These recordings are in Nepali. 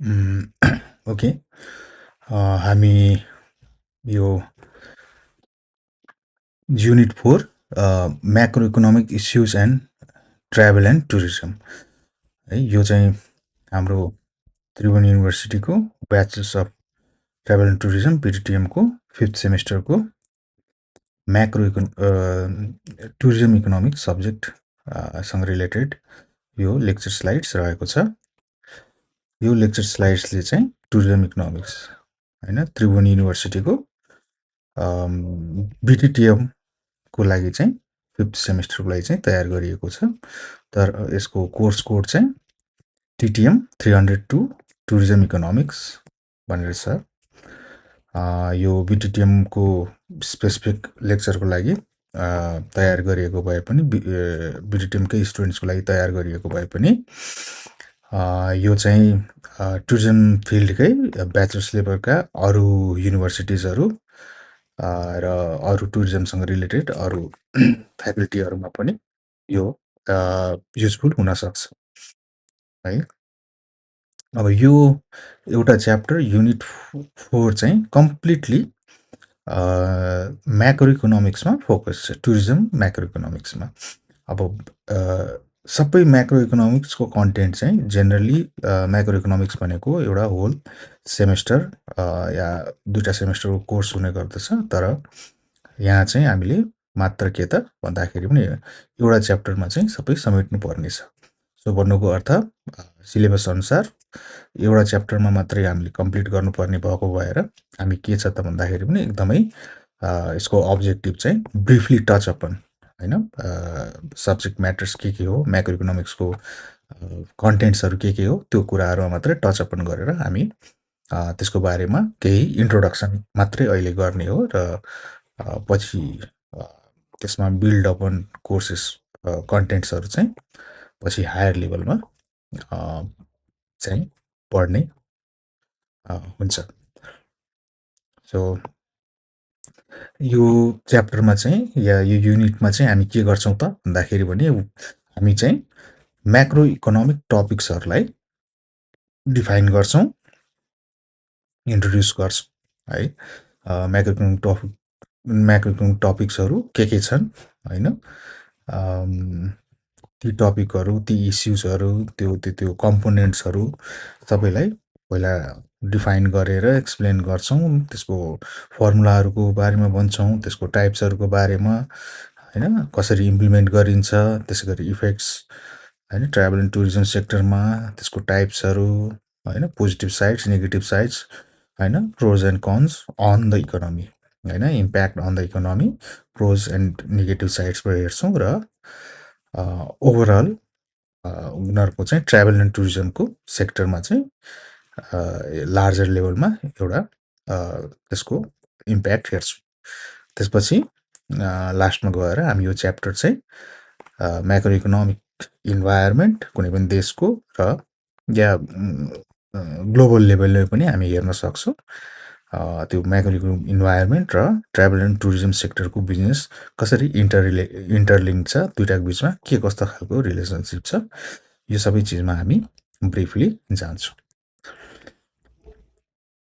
ओके। हामी यो unit 4 macro economic issues and travel and tourism है, यो चाहिँ हाम्रो त्रिभुवन युनिभर्सिटीको bachelors of travel and tourism बिटिटिएमको 5th सेमेस्टरको टुरिज्म इकोनोमिक सब्जेक्ट सँग रिलेटेड यो लेक्चर स्लाइड्स रहेको छ। यो लेक्चर स्लाइड्सले चाहिँ टुरिज्म इकोनोमिक्स होइन त्रिभुवन युनिभर्सिटीको बिटिटिएमको लागि चाहिँ 5th सेमेस्टरको लागि चाहिँ तयार गरिएको छ। तर यसको कोर्स कोड चाहिँ टिटिएम 302 टुरिज्म इकोनोमिक्स भनेर छ। यो बिटिटिएमको स्पेसिफिक लेक्चरको लागि तयार गरिएको भए पनि बिटिटिएमकै स्टुडेन्ट्सको लागि तयार गरिएको भए पनि यो चाहिँ टुरिज्म फिल्डकै ब्याचलर्स लेभलका अरू युनिभर्सिटिजहरू र अरू टुरिज्मसँग रिलेटेड अरू फ्याकल्टीहरूमा पनि यो युजफुल हुनसक्छ है। अब यो एउटा च्याप्टर युनिट 4 चाहिँ कम्प्लिटली म्याक्रो इकोनोमिक्समा फोकस छ, टुरिज्म म्याक्रो इकोनोमिक्समा। अब सबै म्याक्रो इकोनोमिक्सको कन्टेन्ट चाहिँ जेनरली म्याक्रो इकोनोमिक्स भनेको एउटा होल सेमेस्टर या 2टा सेमेस्टरको कोर्स हुने गर्दछ। तर यहाँ चाहिँ हामीले मात्र के त भन्दाखेरि पनि एउटा च्याप्टरमा चाहिँ सबै समेट्नु पर्ने छ। सो भन्नुको अर्थ सिलेबस अनुसार एउटा च्याप्टरमा मात्रै हामीले कम्प्लिट गर्नुपर्ने भएको भएर हामी के छ त भन्दाखेरि पनि एकदमै यसको अब्जेक्टिभ चाहिँ ब्रिफली टच अपन होइन, सब्जेक्ट म्याटर्स के हो, म्याक्रो इकोनोमिक्सको कन्टेन्ट्सहरू के हो, त्यो कुराहरूमा मात्रै टच अपन गरेर हामी त्यसको बारेमा केही इन्ट्रोडक्सन मात्रै अहिले गर्ने हो र पछि त्यसमा बिल्ड अपन कोर्सेस कन्टेन्ट्सहरू चाहिँ पछि हायर लेभलमा चाहिँ पढ्ने हुन्छ। सो यो च्याप्टरमा चाहिँ या यो युनिटमा चाहिँ हामी के गर्छौँ त भन्दाखेरि भने हामी चाहिँ म्याक्रो इकोनोमिक टपिक्सहरूलाई डिफाइन गर्छौँ, इन्ट्रोड्युस गर्छौँ है। म्याक्रो इकोनोमिक टपिक्सहरू के छन् होइन, ती टपिकहरू, ती इस्युजहरू, त्यो कम्पोनेन्ट्सहरू सबैलाई पहिला डिफाइन गरेर एक्सप्लेन गर्छौँ, त्यसको फर्मुलाहरूको बारेमा भन्छौँ, त्यसको टाइप्सहरूको बारेमा होइन, कसरी इम्प्लिमेन्ट गरिन्छ, त्यसै गरी इफेक्ट्स होइन ट्राभल एन्ड टुरिज्म सेक्टरमा, त्यसको टाइप्सहरू होइन, पोजिटिभ साइड्स, नेगेटिभ साइड्स होइन, pros and cons on the economy होइन, impact on the economy, pros and negative साइड्सबाट हेर्छौँ र ओभरअल उनीहरूको चाहिँ ट्राभल एन्ड टुरिज्मको सेक्टरमा चाहिँ लार्जर लेभलमा एउटा त्यसको इम्प्याक्ट हेर्छौँ। त्यसपछि लास्टमा गएर हामी यो च्याप्टर चाहिँ म्याक्रो इकोनोमिक इन्भाइरोमेन्ट कुनै पनि देशको र या ग्लोबल लेभलले पनि हामी हेर्न सक्छौँ। त्यो म्याक्रो इकोनोमिक इन्भाइरोमेन्ट र ट्राभल एन्ड टुरिज्म सेक्टरको बिजनेस कसरी इन्टरलिङ्क छ, दुइटाको बिचमा के कस्तो खालको रिलेसनसिप छ, यो सबै चिजमा हामी ब्रिफली जान्छौँ।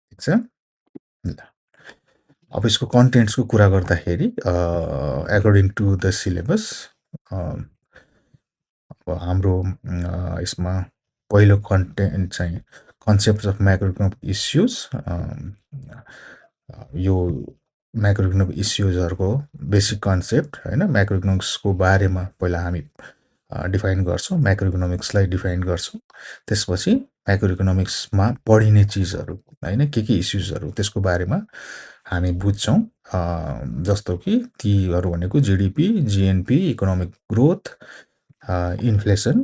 ठिक छ। अब यसको कन्टेन्ट्सको कुरा गर्दाखेरि एकर्डिङ टु द सिलेबस अब हाम्रो यसमा पहिलो कन्टेन्ट चाहिँ concept of macro economic issues. यो म्याक्रो इकोनोमिक इस्युजहरूको बेसिक कन्सेप्ट होइन, म्याक्रो इकोनोमिक्सको बारेमा पहिला हामी डिफाइन गर्छौँ, म्याक्रो इकोनोमिक्सलाई डिफाइन गर्छौँ। त्यसपछि म्याक्रो इकोनोमिक्समा पढिने चिजहरू होइन, के इस्युजहरू त्यसको बारेमा हामी बुझ्छौँ। जस्तो कि तीहरू भनेको GDP, GNP, economic growth, inflation,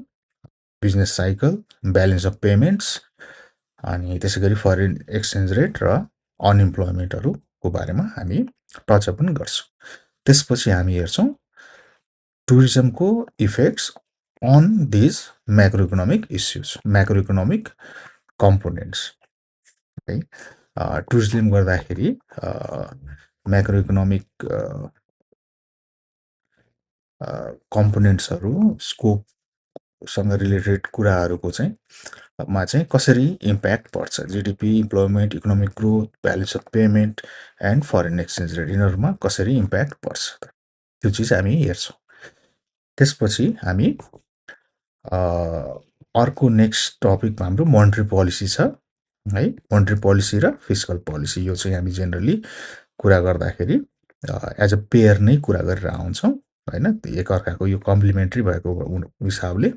business cycle, balance of payments, अनि त्यसै गरी फरेन एक्सचेन्ज रेट र अनइम्प्लोइमेन्टहरूको बारेमा हामी टचअप पनि गर्छौँ। त्यसपछि हामी हेर्छौँ टुरिज्मको effects on these macro economic issues, macro economic components है। टुरिज्म गर्दाखेरि म्याक्रो इकोनोमिक कम्पोनेन्ट्सहरू, स्कोप सँग रिलेटेड कुराहरूको चाहिँ मा चाहिँ कसरी इम्प्याक्ट पर्छ, GDP, employment, economic growth, balance of payment and foreign exchange rate, यिनीहरूमा कसरी इम्प्याक्ट पर्छ त, त्यो चिज हामी हेर्छौँ। त्यसपछि हामी अर्को नेक्स्ट टपिक हाम्रो मोनेटरी पोलिसी छ है। मोनेटरी पोलिसी र फिस्कल पोलिसी, यो चाहिँ हामी जेनरली कुरा गर्दाखेरि एज अ पेयर नै कुरा गरेर आउँछौँ होइन। एकअर्काको यो कम्प्लिमेन्ट्री भएको हिसाबले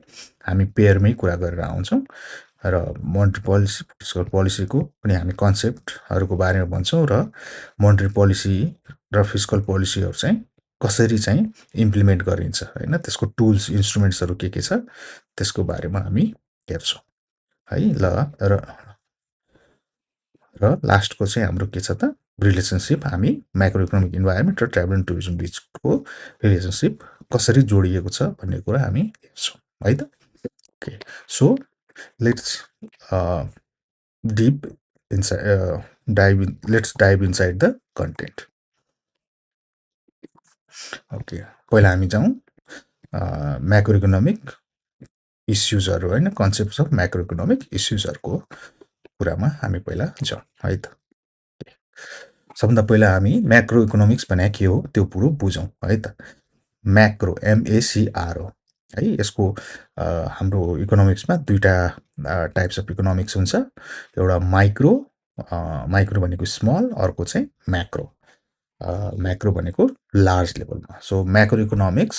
हामी पेयरमै कुरा गरेर आउँछौँ र मोनेटरी पोलिसी, फिस्कल पोलिसीको पनि हामी कन्सेप्टहरूको बारेमा भन्छौँ र मोनेटरी पोलिसी र फिस्कल पोलिसीहरू चाहिँ कसरी चाहिँ इम्प्लिमेन्ट गरिन्छ होइन, त्यसको टुल्स, इन्स्ट्रुमेन्ट्सहरू के छ त्यसको बारेमा हामी हेर्छौँ है। र लास्टको चाहिँ हाम्रो के छ त, रिलेसनसिप, हामी माइक्रो इकोनोमिक इन्भाइरोमेन्ट र ट्राभल एन्ड टुरिज्म बिचको रिलेसनसिप कसरी जोडिएको छ भन्ने कुरा हामी हेर्छौँ है त। Okay, so let's dip inside let's dive inside the content. Okay, पहिला हामी जाउँ म्याक्रो इकोनोमिक इस्युजहरू होइन, कन्सेप्ट अफ म्याक्रो इकोनोमिक इस्युजहरूको कुरामा हामी पहिला जाउँ है त। सबभन्दा पहिला हामी म्याक्रो इकोनोमिक्स भने के हो त्यो कुरो बुझौँ है त। म्याक्रो, MACRO है, यसको हाम्रो इकोनोमिक्समा दुईवटा टाइप्स अफ इकोनोमिक्स हुन्छ। एउटा माइक्रो, माइक्रो भनेको स्मल, अर्को चाहिँ म्याक्रो, म्याक्रो भनेको लार्ज लेभलमा। So macro economics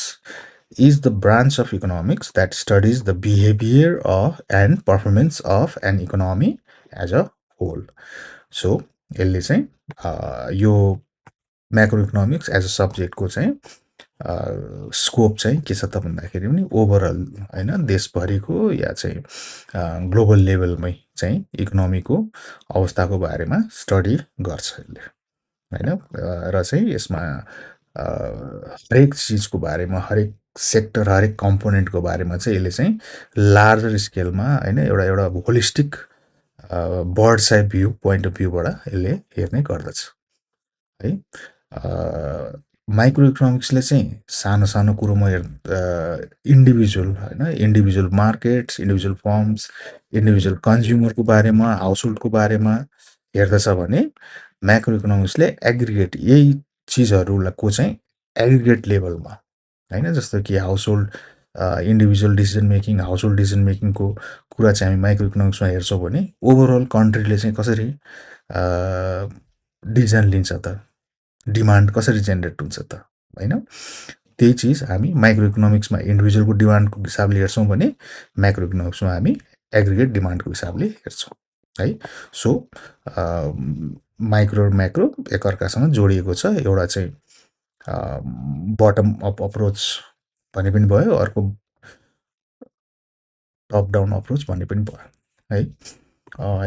is the branch of economics that studies the behavior of and performance of an economy as a whole. So यसले चाहिँ यो म्याक्रो इकोनोमिक्स एज अ सब्जेक्टको चाहिँ स्कोप चाहिँ के छ त भन्दाखेरि पनि ओभरअल होइन, देशभरिको या चाहिँ ग्लोबल लेभलमै चाहिँ इकोनोमीको अवस्थाको बारेमा स्टडी गर्छ यसले होइन। र चाहिँ यसमा हरेक चिजको बारेमा, हरेक सेक्टर, हरेक कम्पोनेन्टको बारेमा चाहिँ यसले चाहिँ लार्जर स्केलमा होइन, एउटा एउटा holistic bird's eye view, point of भ्यूबाट यसले हेर्ने गर्दछ है। माइक्रो इकोनोमिक्सले चाहिँ सानो सानो कुरोमा इन्डिभिजुअल होइन, individual markets, individual firms, individual कन्ज्युमरको बारेमा, हाउस होल्डको बारेमा हेर्दछ भने म्याक्रो इकोनोमिक्सले एग्रिगेट यही चिजहरूको चाहिँ एग्रिगेट लेभलमा होइन, जस्तो कि household, individual decision making, household decision मेकिङको कुरा चाहिँ हामी माइक्रो इकोनोमिक्समा हेर्छौँ भने ओभरअल कन्ट्रीले चाहिँ कसरी डिसिजन लिन्छ त, डिमान्ड कसरी जेनेरेट हुन्छ त होइन, त्यही चिज हामी माइक्रो इकोनोमिक्समा इन्डिभिजुअलको डिमान्डको हिसाबले हेर्छौँ भने म्याक्रो इकोनोमिक्समा हामी एग्रिगेट डिमान्डको हिसाबले हेर्छौँ है। सो माइक्रो र म्याक्रो एकअर्कासँग जोडिएको छ। एउटा चाहिँ बटम अप अप्रोच भन्ने पनि भयो, अर्को टप डाउन अप्रोच भन्ने पनि भयो है।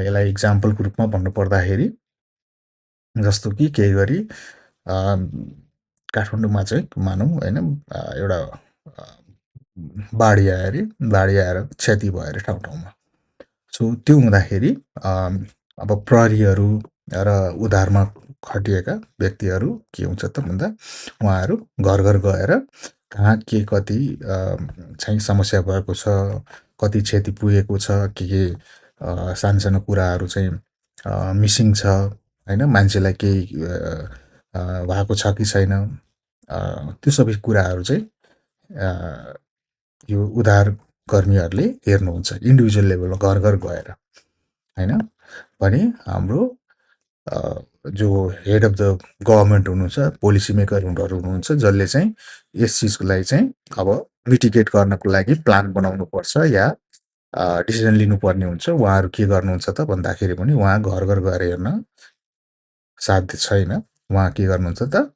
यसलाई इक्जाम्पलको रूपमा भन्नुपर्दाखेरि जस्तो कि केही गरी काठमाडौँमा चाहिँ मानौँ होइन, एउटा बाढी आयो अरे, बाढी आएर क्षति भयो अरे ठाउँ ठाउँमा। सो त्यो हुँदाखेरि अब प्रहरीहरू र उद्धारमा खटिएका व्यक्तिहरू के हुन्छ त भन्दा उहाँहरू घर घर गएर कहाँ के कति चाहिँ समस्या भएको छ, कति क्षति पुगेको छ, के सानो सानो कुराहरू चाहिँ मिसिङ छ होइन, मान्छेलाई केही भएको छ कि छैन, त्यो सबै कुराहरू चाहिँ यो उद्धारकर्मीहरूले हेर्नुहुन्छ इन्डिभिजुअल लेभलमा घर घर गएर होइन। भने हाम्रो जो हेड अफ द गभर्मेन्ट हुनुहुन्छ, पोलिसी मेकरहरू हुनुहुन्छ, जसले चाहिँ यस चिजलाई चाहिँ अब मिटिगेट गर्नको लागि प्लान बनाउनुपर्छ या डिसिजन लिनुपर्ने हुन्छ, उहाँहरू के गर्नुहुन्छ त भन्दाखेरि पनि उहाँ घर घर गएर हेर्न साध्य छैन। उहाँ के गर्नुहुन्छ त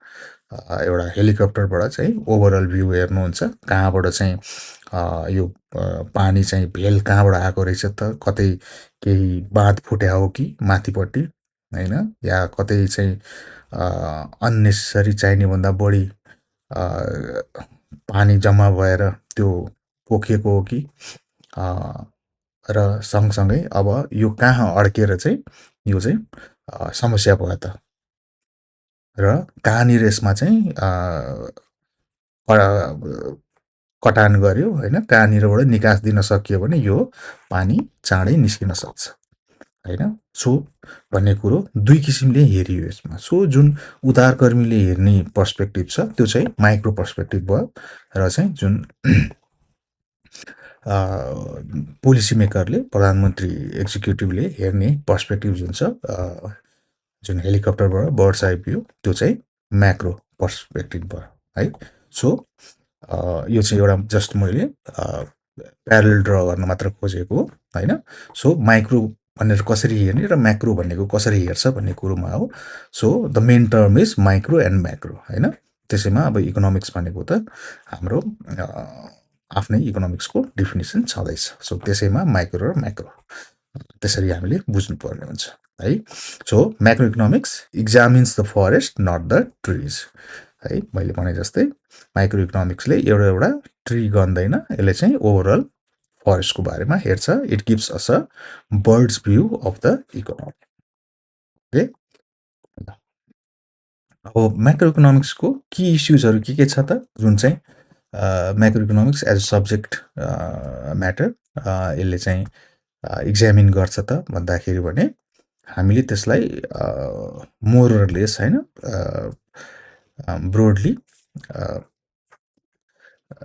एउटा हेलिकप्टरबाट चाहिँ ओभरअल भ्यू हेर्नुहुन्छ, कहाँबाट चाहिँ यो पानी चाहिँ भेल कहाँबाट आएको रहेछ त, कतै केही बाँध फुट्या हो कि माथिपट्टि होइन, या कतै चाहिँ अन्नेसेसरी चाहिने भन्दा बढी पानी जम्मा भएर त्यो पोखिएको हो कि, र सँगसँगै अब यो कहाँ अड्केर चाहिँ यो चाहिँ समस्या भयो त, र कहाँनिर यसमा चाहिँ कटान गर्यो होइन, कहाँनिरबाट निकास दिन सकियो भने यो पानी चाँडै निस्किन सक्छ होइन। सो भन्ने कुरो दुई किसिमले हेरियो यसमा। सो जुन उधारकर्मीले हेर्ने पर्सपेक्टिभ छ त्यो चाहिँ माइक्रो पर्सपेक्टिभ भयो, र चाहिँ जुन पोलिसी मेकरले, प्रधानमन्त्री एक्जिक्युटिभले हेर्ने पर्सपेक्टिभ जुन छ, जुन हेलिकप्टरबाट बर्ड्स आई भ्यू, त्यो चाहिँ म्याक्रो पर्सपेक्टिभ भयो है। सो यो चाहिँ एउटा जस्ट मैले प्यारल ड्र गर्न मात्र खोजेको हो होइन। सो माइक्रो भनेर कसरी हेर्ने र म्याक्रो भनेको कसरी हेर्छ भन्ने कुरोमा हो। So the main term is micro and macro होइन। त्यसैमा अब इकोनोमिक्स भनेको त हाम्रो आफ्नै इकोनोमिक्सको डिफिनेसन छँदैछ। सो त्यसैमा माइक्रो र म्याक्रो त्यसरी हामीले बुझ्नुपर्ने हुन्छ है। So macro economics examines the forest not the trees है। मैले भने जस्तै माइक्रो इकोनोमिक्सले एउटा ट्री गन्दैन, यसले चाहिँ ओभरअल फरेस्टको बारेमा हेर्छ। It gives us a bird's view of the economy. Okay, अब म्याक्रो इकोनोमिक्सको की इस्युजहरू के छ त, जुन चाहिँ macro economics as a subject matter यसले चाहिँ इक्जामिन गर्छ त भन्दाखेरि भने हामीले त्यसलाई मोरलेस होइन, ब्रोडली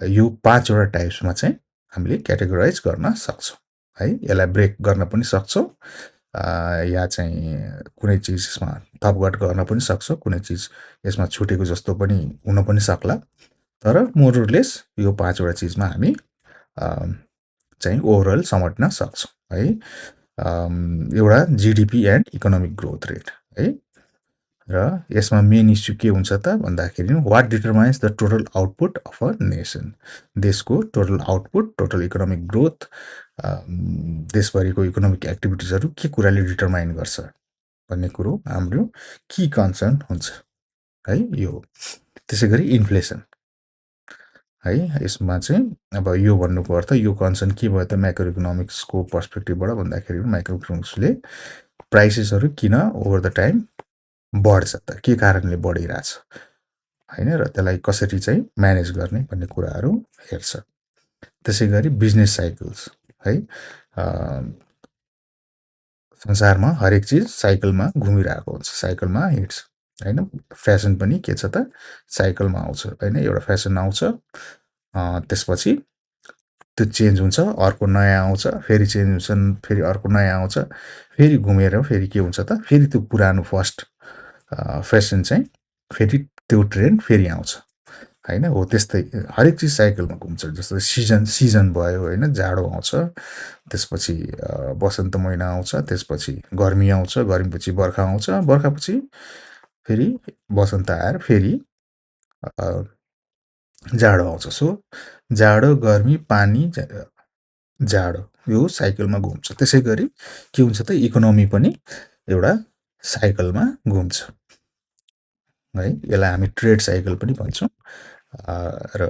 यो 5 वटा टाइप्समा चाहिँ हामीले क्याटेगोराइज गर्न सक्छौँ है। यसलाई ब्रेक गर्न पनि सक्छौँ, या चाहिँ कुनै चिज यसमा थपघट गर्न पनि सक्छौँ, कुनै चिज यसमा छुटेको जस्तो पनि हुन पनि सक्ला। तर मोरलेस यो 5 वटा चिजमा हामी चाहिँ ओभरअल समेट्न सक्छौँ है। एउटा GDP and economic growth rate है। र यसमा मेन इस्यु के हुन्छ त भन्दाखेरि what determines the total output of a nation. देशको total output, total economic growth, देशभरिको इकोनोमिक एक्टिभिटिजहरू के कुराले डिटरमाइन गर्छ भन्ने कुरो हाम्रो की कन्सर्न हुन्छ है यो। त्यसै गरी इन्फ्लेसन है, यसमा चाहिँ अब यो भन्नुको अर्थ यो कन्सर्न के भयो त म्याक्रो इकोनोमिक्सको पर्सपेक्टिभबाट भन्दाखेरि माइक्रो इकोनोमिक्सले प्राइसेसहरू किन ओभर द टाइम बढ्छ त, के कारणले बढिरहेछ होइन, र त्यसलाई कसरी चाहिँ म्यानेज गर्ने भन्ने कुराहरू हेर्छ। त्यसै गरी बिजनेस साइकल्स है, संसारमा हरेक चिज साइकलमा घुमिरहेको हुन्छ, साइकलमा हिँड्छ होइन। फेसन पनि के छ त साइकलमा आउँछ होइन। एउटा फेसन आउँछ, त्यसपछि त्यो चेन्ज हुन्छ, अर्को नयाँ आउँछ, फेरि चेन्ज हुन्छ, फेरि अर्को नयाँ आउँछ, फेरि घुमेर फेरि के हुन्छ त फेरि त्यो पुरानो फर्स्ट फेसन चाहिँ फेरि त्यो ट्रेन्ड फेरि आउँछ होइन। हो त्यस्तै हरेक चिज साइकलमा घुम्छ। जस्तो सिजन भयो होइन, जाडो आउँछ, त्यसपछि वसन्त महिना आउँछ, त्यसपछि गर्मी आउँछ, गर्मीपछि बर्खा आउँछ, बर्खापछि फेरि वसन्त आएर फेरि जाडो आउँछ। सो जाडो, गर्मी, पानी, जाडो यो साइकलमा घुम्छ। त्यसै गरी के हुन्छ त इकोनोमी पनि एउटा साइकलमा घुम्छ है। यसलाई हामी ट्रेड साइकल पनि भन्छौँ। र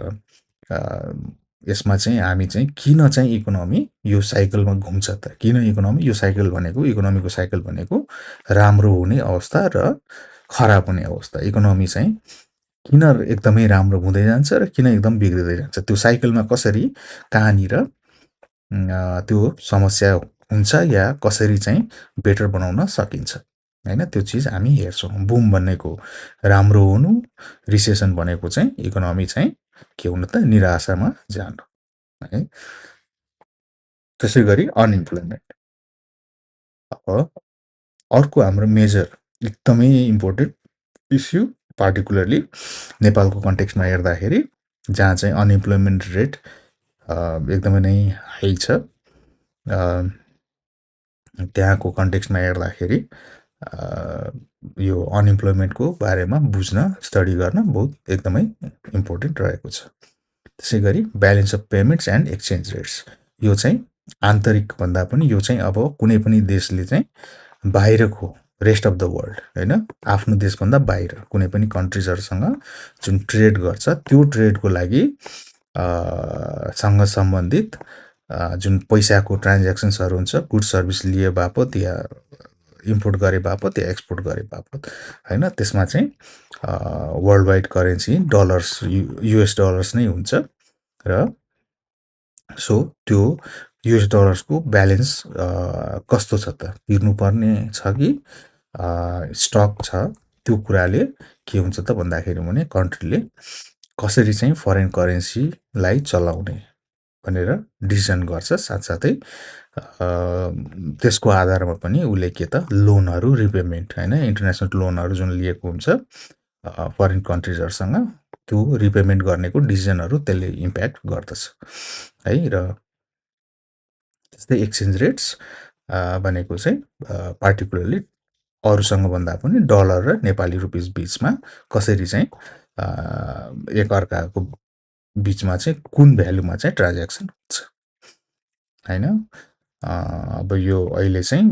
यसमा चाहिँ हामी चाहिँ किन चाहिँ इकोनोमी यो साइकलमा घुम्छ त, किन इकोनोमी यो साइकल भनेको, इकोनोमीको साइकल भनेको राम्रो हुने अवस्था र खराब हुने अवस्था। इकोनोमी चाहिँ किन एकदमै राम्रो हुँदै जान्छ र किन एकदम बिग्रिँदै जान्छ, त्यो साइकलमा कसरी कहाँनिर त्यो समस्या हुन्छ या कसरी चाहिँ बेटर बनाउन सकिन्छ होइन, त्यो चिज हामी हेर्छौँ। बुम भनेको राम्रो हुनु, रिसेसन भनेको चाहिँ इकोनोमी चाहिँ के हुनु त निराशामा जानु है। त्यसै गरी अनइम्प्लोइमेन्ट अब अर्को हाम्रो मेजर एकदमै इम्पोर्टेन्ट इस्यु, पार्टिकुलरली नेपालको कन्टेक्स्टमा हेर्दाखेरि जहाँ चाहिँ अनइम्प्लोइमेन्ट रेट एकदमै नै हाई छ, त्यहाँको कन्टेक्स्टमा हेर्दाखेरि यो अनइम्प्लोइमेन्टको बारेमा बुझ्न, स्टडी गर्न बहुत एकदमै इम्पोर्टेन्ट रहेको छ। त्यसै गरी balance of payments and exchange rates, यो चाहिँ आन्तरिक भन्दा पनि यो चाहिँ अब कुनै पनि देशले चाहिँ बाहिरको रेस्ट अफ द वर्ल्ड होइन, आफ्नो देशभन्दा बाहिर कुनै पनि कन्ट्रिजहरूसँग जुन ट्रेड गर्छ त्यो ट्रेडको लागि सँग सम्बन्धित जुन पैसाको ट्रान्ज्याक्सन्सहरू हुन्छ, गुड सर्भिस लिए बापत या इम्पोर्ट गरे बापत या एक्सपोर्ट गरे बापत होइन, त्यसमा चाहिँ world wide currency dollars, US dollars नै हुन्छ। र सो त्यो युएस डलर्सको ब्यालेन्स कस्तो छ त? तिर्नुपर्ने छ कि स्टक छ? त्यो कुराले के हुन्छ त भन्दाखेरि भने कन्ट्रीले कसरी चाहिँ फरेन करेन्सीलाई चलाउने भनेर डिसिजन गर्छ। साथसाथै त्यसको आधारमा पनि उसले के त लोनहरू रिपेमेन्ट होइन इन्टरनेसनल लोनहरू जुन लिएको हुन्छ फरेन कन्ट्रिजहरूसँग त्यो रिपेमेन्ट गर्नेको डिसिजनहरू त्यसले इम्प्याक्ट गर्दछ है। र त्यस्तै एक्सचेन्ज रेट्स भनेको चाहिँ पार्टिकुलरली अरूसँग भन्दा पनि डलर र नेपाली रुपिस बिचमा कसरी चाहिँ एकअर्काको बिचमा चाहिँ कुन भ्यालुमा चाहिँ ट्रान्ज्याक्सन हुन्छ होइन। अब यो अहिले चाहिँ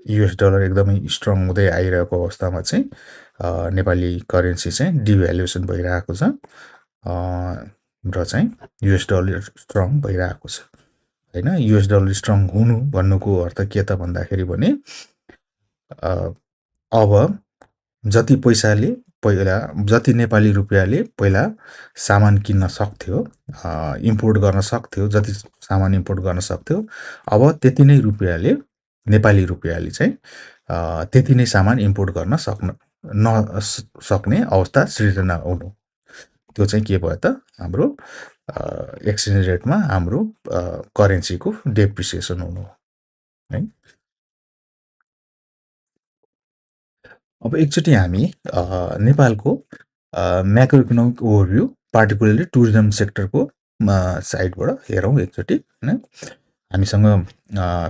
युएस डलर एकदमै स्ट्रङ हुँदै आइरहेको अवस्थामा चाहिँ नेपाली करेन्सी चाहिँ डिभ्यालुएसन भइरहेको छ र चाहिँ युएस डलर स्ट्रङ भइरहेको छ होइन। युएस डलर स्ट्रङ हुनु भन्नुको अर्थ के त भन्दाखेरि भने अब जति पैसाले पहिला जति नेपाली रुपियाँले पहिला सामान किन्न सक्थ्यो इम्पोर्ट गर्न सक्थ्यो, जति सामान इम्पोर्ट गर्न सक्थ्यो, अब त्यति नै रुपियाँले नेपाली रुपियाँले चाहिँ त्यति नै सामान इम्पोर्ट गर्न नसक्ने अवस्था सृजना हुनु। त्यो चाहिँ के भयो त हाम्रो एक्सचेन्ज रेटमा हाम्रो करेन्सीको डेप्रिसिएसन हुनु है। अब एकचोटि हामी नेपालको macro economic overview particularly tourism सेक्टरको साइडबाट हेरौँ एकचोटि होइन। हामीसँग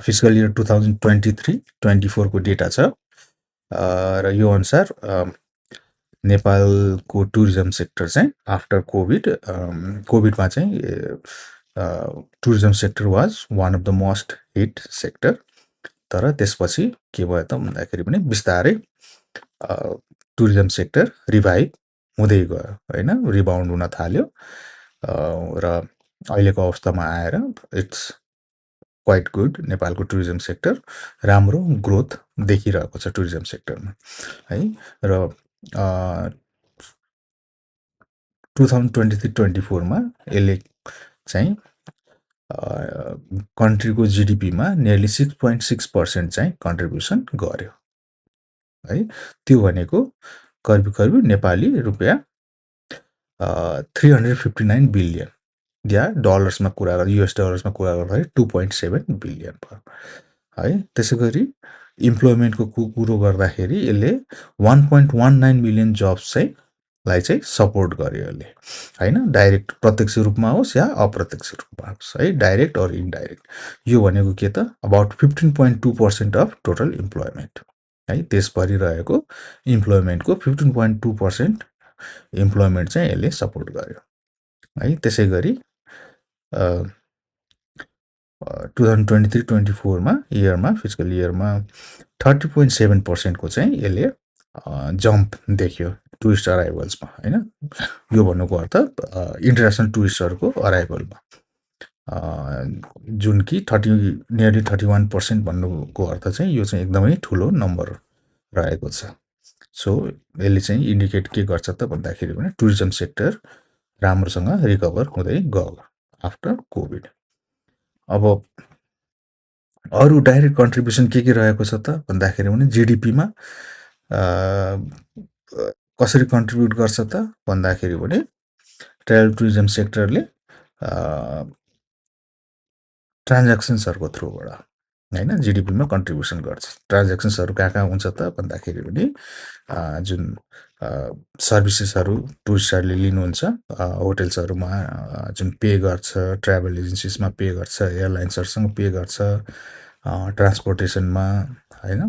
फिस्कल इयर 2023-24 को डेटा छ र यो अनुसार नेपालको टुरिज्म सेक्टर चाहिँ आफ्टर कोभिडमा चाहिँ tourism sector was one of the most hit sector. तर त्यसपछि के भयो त भन्दाखेरि पनि बिस्तारै टुरिज्म सेक्टर रिभाइभ हुँदै गयो होइन, रिबाउन्ड हुन थाल्यो र अहिलेको अवस्थामा आएर इट्स क्वाइट गुड। नेपालको टुरिज्म सेक्टर राम्रो ग्रोथ देखिरहेको छ टुरिज्म सेक्टरमा है। र 2023-24मा यसले चाहिँ कन्ट्रीको जिडिपीमा नियरली 6.6% चाहिँ कन्ट्रिब्युसन गर्यो है। त्यो भनेको करिब नेपाली रुपियाँ 359 बिलियन या डलर्समा कुरा गर्दा युएस डलर्समा कुरा गर्दाखेरि 2.7 बिलियन भयो है। त्यसै गरी इम्प्लोइमेन्टको कुरो गर्दाखेरि यसले 1.19 मिलियन जब्स चाहिँ सपोर्ट गर्यो यसले होइन, डाइरेक्ट प्रत्यक्ष रूपमा होस् या अप्रत्यक्ष रूपमा होस् है, डाइरेक्ट अर इनडाइरेक्ट। यो भनेको के त अबाउट 15.2% अफ टोटल इम्प्लोइमेन्ट है। देशभरि रहेको इम्प्लोइमेन्टको 15.2% इम्प्लोइमेन्ट चाहिँ यसले सपोर्ट गर्यो है। त्यसै गरी 2023-24मा इयरमा फिस्कल इयरमा 30.7% को चाहिँ यसले जम्प देख्यो टुरिस्ट अराइभल्समा होइन। यो भन्नुको अर्थ इन्टरनेसनल टुरिस्टहरूको अराइभलमा जुन कि नियरली 31% भन्नुको अर्थ चाहिँ यो चाहिँ एकदमै ठुलो नम्बर रहेको छ। सो यसले चाहिँ इन्डिकेट के गर्छ त भन्दाखेरि भने टुरिज्म सेक्टर राम्रोसँग रिकभर हुँदै गयो आफ्टर कोभिड। अब अरू डाइरेक्ट कन्ट्रिब्युसन के रहेको छ त भन्दाखेरि भने जिडिपीमा कसरी कन्ट्रिब्युट गर्छ त भन्दाखेरि भने ट्राभल टुरिज्म सेक्टरले ट्रान्ज्याक्सन्सहरूको थ्रुबाट होइन जिडिपीमा कन्ट्रिब्युसन गर्छ। ट्रान्ज्याक्सन्सहरू कहाँ हुन्छ त भन्दाखेरि पनि जुन सर्भिसेसहरू टुरिस्टहरूले लिनुहुन्छ होटल्सहरूमा जुन पे गर्छ, ट्राभल एजेन्सिजमा पे गर्छ, एयरलाइन्सहरूसँग पे गर्छ, ट्रान्सपोर्टेसनमा होइन,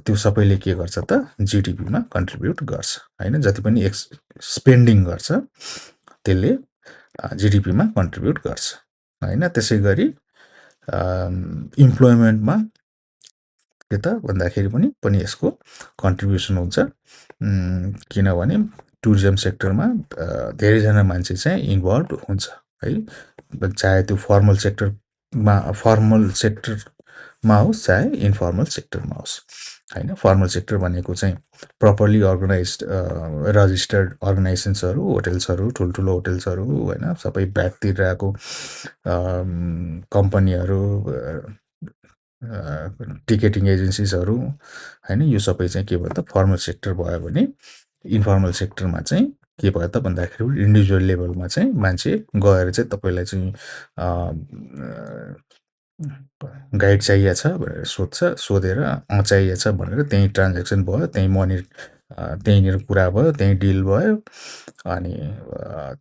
त्यो सबैले के गर्छ त जिडिपीमा कन्ट्रिब्युट गर्छ होइन। जति पनि स्पेन्डिङ गर्छ त्यसले जिडिपीमा कन्ट्रिब्युट गर्छ होइन। त्यसै गरी इम्प्लोइमेन्टमा के त भन्दाखेरि पनि यसको कन्ट्रिब्युसन हुन्छ किनभने टुरिज्म सेक्टरमा धेरैजना मान्छे चाहिँ इन्भल्भ हुन्छ है। चाहे त्यो फर्मल सेक्टर होस् चाहे इन्फर्मल सेक्टरमा होस् होइन। फर्मल सेक्टर भनेको चाहिँ प्रपरली अर्गनाइज्ड रजिस्टर्ड अर्गनाइजेसन्सहरू, होटल्सहरू, ठुल्ठुलो होटल्सहरू होइन, सबै भ्याट तिरिरहेको कम्पनीहरू, टिकेटिङ एजेन्सिजहरू होइन, यो सबै चाहिँ के भयो त फर्मल सेक्टर भयो भने इन्फर्मल सेक्टरमा चाहिँ के भयो त भन्दाखेरि इन्डिभिजुअल लेभलमा चाहिँ मान्छे गएर चाहिँ तपाईँलाई चाहिँ गाइड चाहिएको छ भनेर सोधेर चाहिएको छ भनेर त्यहीँ ट्रान्जेक्सन भयो, त्यहीँ मनी त्यहीँनिर कुरा भयो, त्यहीँ डिल भयो अनि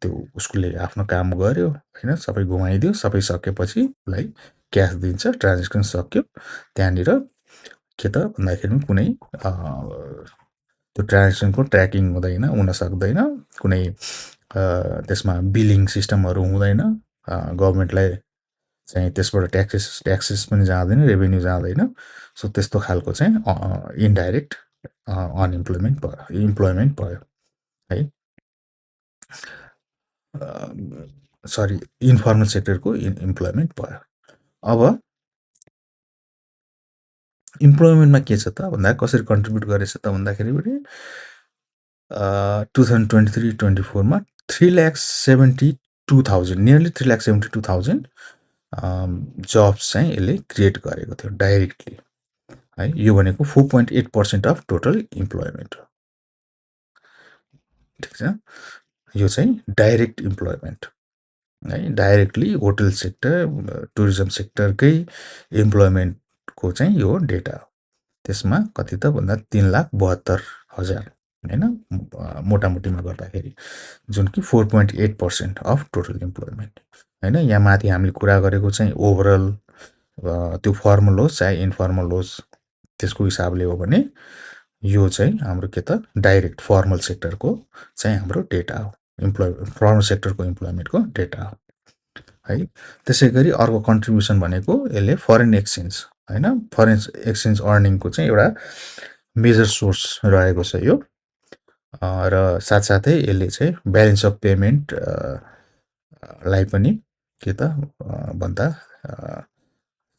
त्यो उसले आफ्नो काम गर्यो होइन, सबै घुमाइदियो, सबै सकेपछि उसलाई क्यास दिन्छ, ट्रान्जेक्सन सक्यो। त्यहाँनिर के त भन्दाखेरि कुनै त्यो ट्रान्जेक्सनको ट्र्याकिङ हुन सक्दैन, कुनै त्यसमा बिलिङ सिस्टमहरू हुँदैन, गभर्मेन्टलाई चाहिँ त्यसबाट ट्याक्सेस पनि जाँदैन, रेभेन्यू जाँदैन। सो त्यस्तो खालको चाहिँ इन्डाइरेक्ट अनइम्प्लोइमेन्ट भयो, इम्प्लोइमेन्ट भयो है। सरी, इन्फर्मल सेक्टरको इम्प्लोइमेन्ट भयो। अब इम्प्लोइमेन्टमा के छ त भन्दा कसरी कन्ट्रिब्युट गरेछ त भन्दाखेरि 2023-24मा 3,72,000 नियरली 3,72,000 जब्स चाहिँ यसले क्रिएट गरेको थियो डाइरेक्टली है। यो भनेको 4.8% अफ टोटल इम्प्लोइमेन्ट हो, ठिक छ। यो चाहिँ डाइरेक्ट इम्प्लोइमेन्ट है, डाइरेक्टली होटल सेक्टर, टुरिज्म सेक्टरकै इम्प्लोइमेन्टको चाहिँ यो डेटा हो। त्यसमा कति त भन्दा 3,72,000 होइन, मोटामोटीमा गर्दाखेरि, जुन कि 4.8% अफ टोटल इम्प्लोइमेन्ट होइन। यहाँ माथि हामीले कुरा गरेको चाहिँ ओभरअल त्यो फर्मल होस् चाहे इन्फर्मल होस् त्यसको हिसाबले हो भने यो चाहिँ हाम्रो के त डाइरेक्ट फर्मल सेक्टरको चाहिँ हाम्रो डेटा हो, फर्मल सेक्टरको इम्प्लोइमेन्टको डेटा हो है। त्यसै गरी अर्को कन्ट्रिब्युसन भनेको यसले फरेन एक्सचेन्ज होइन, फरेन एक्सचेन्ज अर्निङको चाहिँ एउटा मेजर सोर्स रहेको छ यो। र साथसाथै यसले चाहिँ ब्यालेन्स अफ पेमेन्ट लाई पनि के त भन्दा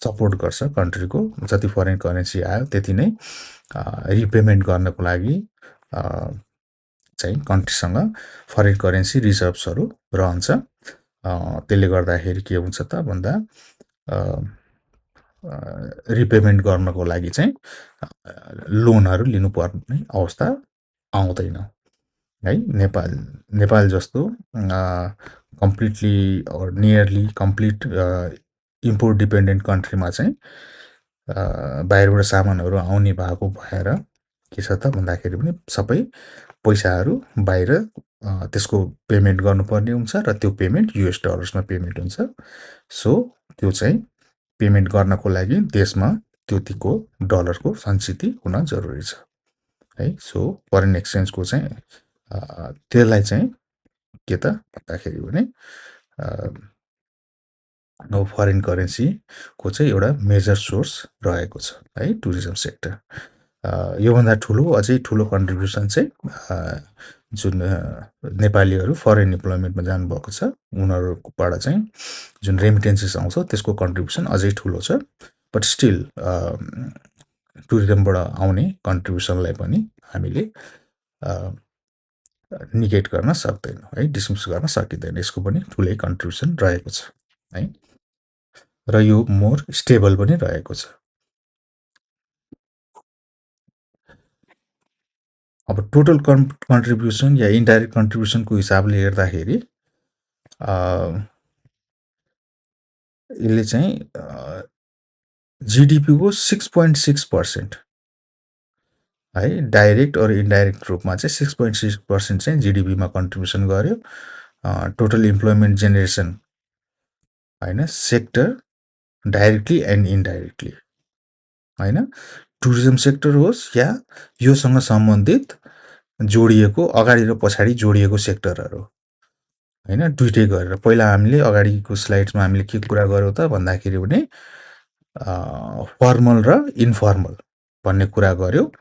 सपोर्ट गर्छ। कन्ट्रीको जति फरेन करेन्सी आयो त्यति नै रिपेमेन्ट गर्नको लागि चाहिँ कन्ट्रीसँग फरेन करेन्सी रिजर्भ्सहरू रहन्छ। त्यसले गर्दाखेरि के हुन्छ त भन्दा रिपेमेन्ट गर्नको लागि चाहिँ लोनहरू लिनुपर्ने अवस्था आउँदैन है। नेपाल जस्तो completely nearly complete import dependent कन्ट्रीमा चाहिँ बाहिरबाट सामानहरू आउने भएको भएर के छ त भन्दाखेरि पनि सबै पैसाहरू बाहिर त्यसको पेमेन्ट गर्नुपर्ने हुन्छ र त्यो पेमेन्ट US डलर्समा पेमेन्ट हुन्छ। सो त्यो चाहिँ पेमेन्ट गर्नको लागि देशमा त्यतिको डलरको सञ्चित हुन जरुरी छ है। सो फरेन एक्सचेन्जको चाहिँ त्यसलाई चाहिँ के त भन्दाखेरि भने फरेन करेन्सीको चाहिँ एउटा मेजर सोर्स रहेको छ है टुरिज्म सेक्टर। योभन्दा अझै ठुलो कन्ट्रिब्युसन चाहिँ जुन नेपालीहरू फरेन इम्प्लोइमेन्टमा जानुभएको छ उनीहरूबाट चाहिँ जुन रेमिटेन्सेस आउँछ त्यसको कन्ट्रिब्युसन अझै ठुलो छ। बट स्टिल टुरिज्मबाट आउने कन्ट्रिब्युसनलाई पनि हामीले निगेट गर्न सक्दैनौँ है, डिसमिस गर्न सकिँदैन। यसको पनि ठुलै कन्ट्रिब्युसन रहेको छ है, र यो मोर स्टेबल पनि रहेको छ। अब टोटल कन्ट्रिब्युसन या इन्डाइरेक्ट कन्ट्रिब्युसनको हिसाबले हेर्दाखेरि यसले चाहिँ जिडिपीको 6.6% है, डाइरेक्ट अर इन्डाइरेक्ट रूपमा चाहिँ 6.6% चाहिँ जिडिपीमा कन्ट्रिब्युसन गर्यो। टोटल इम्प्लोइमेन्ट जेनेरेसन होइन, सेक्टर डाइरेक्टली एन्ड इन्डाइरेक्टली होइन, टुरिज्म सेक्टर होस् या योसँग सम्बन्धित जोडिएको अगाडि र पछाडि जोडिएको सेक्टरहरू होइन, दुइटै गरेर। पहिला हामीले अगाडिको स्लाइड्समा हामीले के कुरा गर्यौँ त भन्दाखेरि भने फर्मल र इन्फर्मल भन्ने कुरा गर्यौँ।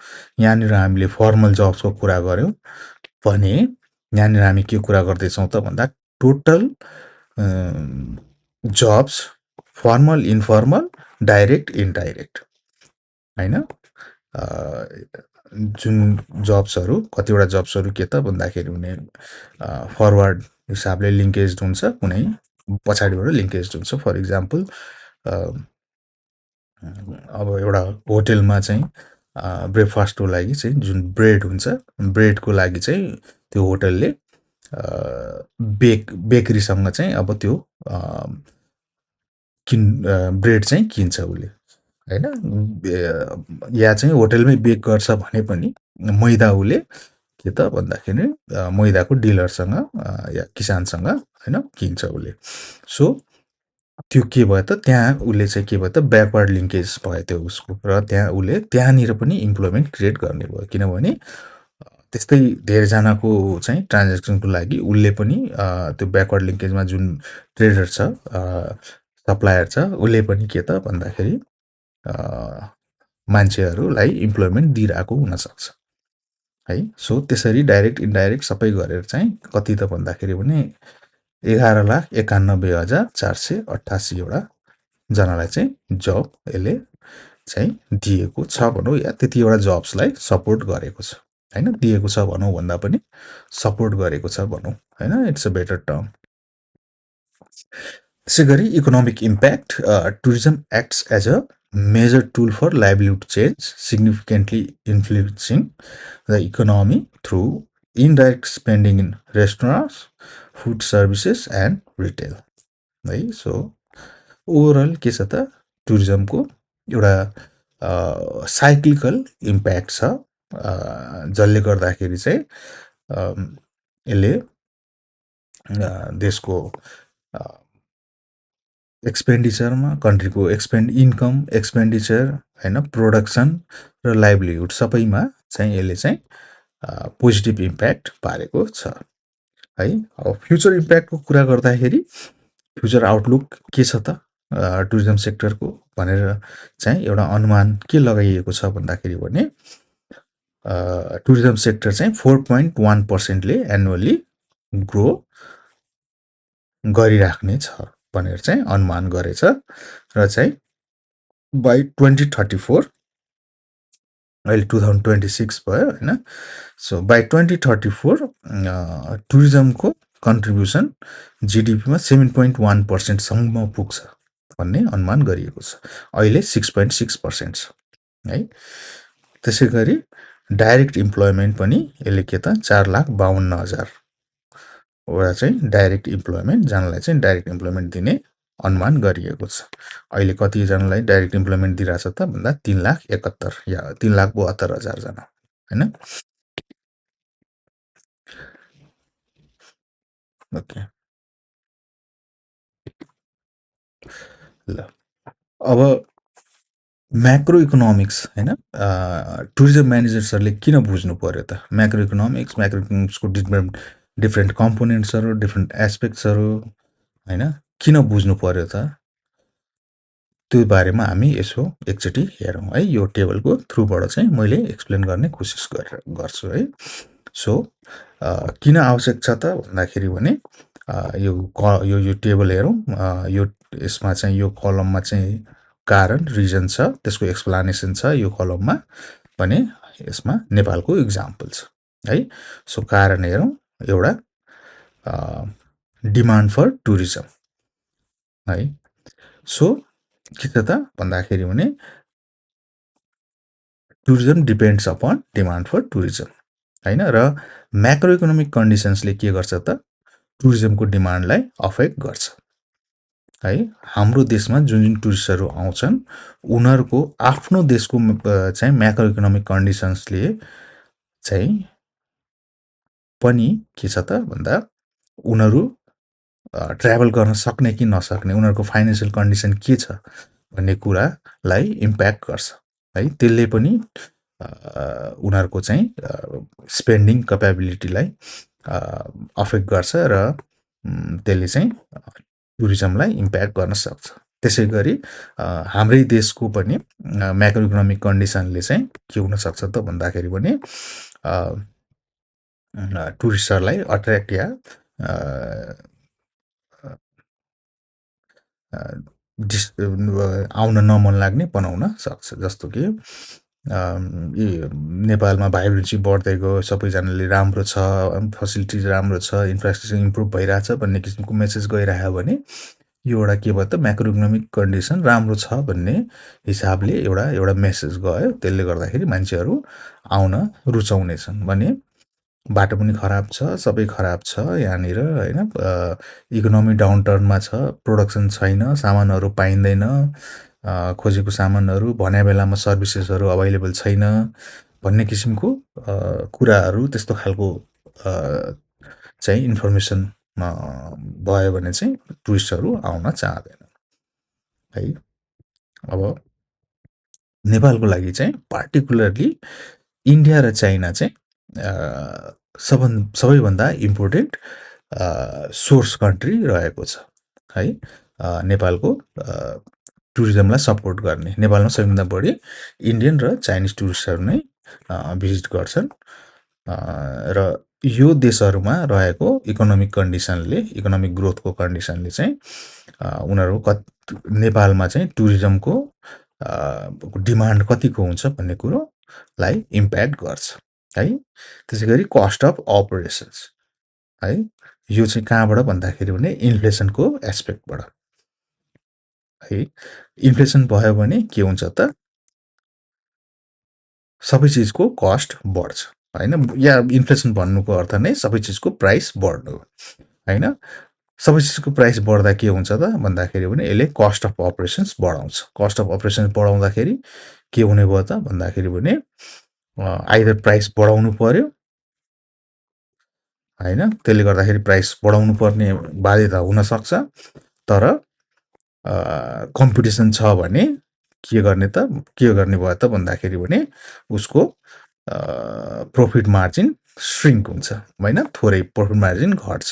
यहाँनिर हामीले फर्मल जब्सको कुरा गर्यौँ भने यहाँनिर हामी के कुरा गर्दैछौँ त भन्दा total jobs formal, informal, direct, indirect होइन। जुन जब्सहरू कतिवटा जब्सहरू के त भन्दाखेरि हुने फरवर्ड हिसाबले लिङ्केज हुन्छ, कुनै पछाडिबाट लिङ्केज हुन्छ। फर इक्जाम्पल अब एउटा होटेलमा चाहिँ ब्रेकफास्टको लागि चाहिँ जुन ब्रेड हुन्छ, ब्रेडको लागि चाहिँ त्यो होटलले बेकरीसँग चाहिँ अब त्यो ब्रेड चाहिँ किन्छ उसले होइन। या चाहिँ होटलमै बेक गर्छ भने पनि मैदा उसले के त भन्दाखेरि मैदाको डिलरसँग या किसानसँग होइन किन्छ उसले। सो त्यो के भयो त, त्यहाँ उसले चाहिँ के भयो त, ब्याकवर्ड लिङ्केज भयो त्यो उसको, र त्यहाँ उसले त्यहाँनिर पनि इम्प्लोइमेन्ट क्रिएट गर्ने भयो। किनभने त्यस्तै धेरैजनाको चाहिँ ट्रान्जेक्सनको लागि उसले पनि त्यो ब्याकवर्ड लिङ्केजमा जुन ट्रेडर छ, सप्लायर छ, उसले पनि के त भन्दाखेरि मान्छेहरूलाई इम्प्लोइमेन्ट दिइरहेको हुनसक्छ है। सो त्यसरी डाइरेक्ट इन्डाइरेक्ट सबै गरेर चाहिँ कति त भन्दाखेरि भने 11,91,488 जनालाई चाहिँ जब यसले चाहिँ दिएको छ भनौँ, या त्यतिवटा जब्सलाई सपोर्ट गरेको छ होइन। दिएको छ भनौँ भन्दा पनि सपोर्ट गरेको छ भनौँ होइन। It's a better term. त्यसै गरी economic impact, tourism acts as a major tool for livelihood change, significantly influencing the economy through indirect spending in restaurants, food services and retail है। सो ओभरअल के छ त, टुरिज्मको एउटा साइक्लिकल इम्प्याक्ट छ, जसले गर्दाखेरि चाहिँ यसले देशको एक्सपेन्डिचरमा, कन्ट्रीको इन्कम, एक्सपेन्डिचर होइन, प्रोडक्सन र लाइभलीहुड सबैमा चाहिँ यसले चाहिँ पोजिटिभ इम्प्याक्ट पारेको छ है। अब फ्युचर इम्प्याक्टको कुरा गर्दाखेरि फ्युचर आउटलुक के छ त टुरिज्म सेक्टरको भनेर चाहिँ एउटा अनुमान के लगाइएको छ भन्दाखेरि भने टुरिज्म सेक्टर चाहिँ 4.1%ले एनुअली ग्रो गरिराख्ने छ भनेर चाहिँ अनुमान गरेछ, र चाहिँ बाई 2034, अहिले 2026 भयो होइन। सो बाई 2034 टुरिज्मको कन्ट्रिब्युसन जिडिपीमा 7.1%सम्म पुग्छ भन्ने अनुमान गरिएको छ। अहिले 6.6% छ है। त्यसै गरी डाइरेक्ट इम्प्लोइमेन्ट पनि यसले के त 4,52,000 वटा चाहिँ डाइरेक्ट इम्प्लोइमेन्ट, जनालाई चाहिँ डाइरेक्ट इम्प्लोइमेन्ट दिने अनुमान गरिएको छ। अहिले कतिजनालाई डाइरेक्ट इम्प्लोइमेन्ट दिइरहेछ त भन्दा 3,71,000 या 3,72,000 जना होइन। ओके ल, अब म्याक्रो इकोनोमिक्स होइन, टुरिज्म म्यानेजर्सहरूले किन बुझ्नु पर्यो त म्याक्रो इकोनोमिक्सको डिफ्रेन्ट कम्पोनेन्ट्सहरू, डिफ्रेन्ट एस्पेक्ट्सहरू होइन, किन बुझ्नु पर्यो त, त्यो बारेमा हामी यसो एकचोटि हेरौँ है। यो टेबलको थ्रुबाट चाहिँ मैले एक्सप्लेन गर्ने कोसिस गर्छु है। सो किन आवश्यक छ त भन्दाखेरि भने यो टेबल हेरौँ। यो यसमा चाहिँ यो कलममा चाहिँ कारण रिजन छ, त्यसको एक्सप्लानेसन छ यो कलममा, भने यसमा नेपालको इक्जाम्पल छ है। सो कारण हेरौँ, एउटा डिमान्ड फर टुरिज्म है। सो के छ त भन्दाखेरि भने tourism depends upon demand for tourism होइन, र म्याक्रो इकोनोमिक कन्डिसन्सले के गर्छ त टुरिज्मको डिमान्डलाई अफेक्ट गर्छ है। हाम्रो देशमा जुन जुन टुरिस्टहरू आउँछन् उनीहरूको आफ्नो देशको चाहिँ म्याक्रो इकोनोमिक कन्डिसन्सले चाहिँ पनि के छ त भन्दा उनीहरू ट्राभल गर्न सक्ने कि नसक्ने, उनीहरूको फाइनेन्सियल कन्डिसन के छ भन्ने कुरालाई इम्प्याक्ट गर्छ है। त्यसले पनि उनीहरूको चाहिँ स्पेन्डिङ क्यापेबिलिटीलाई अफेक्ट गर्छ, र त्यसले चाहिँ टुरिज्मलाई इम्प्याक्ट गर्न सक्छ। त्यसै गरी हाम्रै देशको पनि म्याक्रो इकोनोमिक कन्डिसनले चाहिँ के हुनसक्छ त भन्दाखेरि पनि टुरिस्टहरूलाई अट्र्याक्ट या आउन नमन लाग्ने बनाउन सक्छ। जस्तो कि यी नेपालमा भाइब्रेन्सी बढ्दै गयो, सबैजनाले राम्रो छ, फेसिलिटिज राम्रो छ, इन्फ्रास्ट्रक्चर इम्प्रुभ भइरहेछ भन्ने किसिमको मेसेज गइरह्यो भने यो एउटा के भयो त म्याक्रो इकोनोमिक कन्डिसन राम्रो छ भन्ने हिसाबले एउटा एउटा मेसेज गयो। त्यसले गर्दाखेरि मान्छेहरू आउन रुचाउनेछन् भने बाटो पनि खराब छ, सबै खराब छ यहाँनिर होइन। इकोनोमी डाउनटर्नमा छ, प्रोडक्सन छैन, सामानहरू पाइँदैन, खोजेको सामानहरू भने बेलामा सर्भिसेसहरू अभाइलेबल छैन भन्ने किसिमको कुराहरू त्यस्तो खालको चाहिँ इन्फर्मेसन भयो भने चाहिँ टुरिस्टहरू आउन चाहँदैनन् है। अब नेपालको लागि चाहिँ पार्टिकुलरली इन्डिया र चाइना चाहिँ सबैभन्दा इम्पोर्टेन्ट सोर्स कन्ट्री रहेको छ है। नेपालको टुरिज्मलाई सपोर्ट गर्ने नेपालमा सबैभन्दा बढी इन्डियन र चाइनिज टुरिस्टहरू नै भिजिट गर्छन् र यो देशहरूमा रहेको इकोनोमिक कन्डिसनले इकोनोमिक ग्रोथको कन्डिसनले चाहिँ उनीहरू नेपालमा चाहिँ टुरिज्मको डिमान्ड कतिको हुन्छ भन्ने कुरोलाई इम्प्याक्ट गर्छ है। त्यसै गरी कस्ट अफ अपरेसन्स है, यो चाहिँ कहाँबाट भन्दाखेरि भने इन्फ्लेसनको एस्पेक्टबाट है। इन्फ्लेसन भयो भने के हुन्छ त सबै चिजको कस्ट बढ्छ होइन। या इन्फ्लेसन भन्नुको अर्थ नै सबै चिजको प्राइस बढ्नु होइन। सबै चिजको प्राइस बढ्दा के हुन्छ त भन्दाखेरि भने यसले कस्ट अफ अपरेसन्स बढाउँछ। कस्ट अफ अपरेसन्स बढाउँदाखेरि के हुने भयो त भन्दाखेरि भने आइदर प्राइस बढाउनु पर्यो होइन। त्यसले गर्दाखेरि प्राइस बढाउनु पर्ने बाध्यता हुनसक्छ। तर कम्पिटिसन छ भने के गर्ने भयो त भन्दाखेरि भने उसको प्रफिट मार्जिन श्रिङ्क हुन्छ होइन, थोरै प्रफिट मार्जिन घट्छ।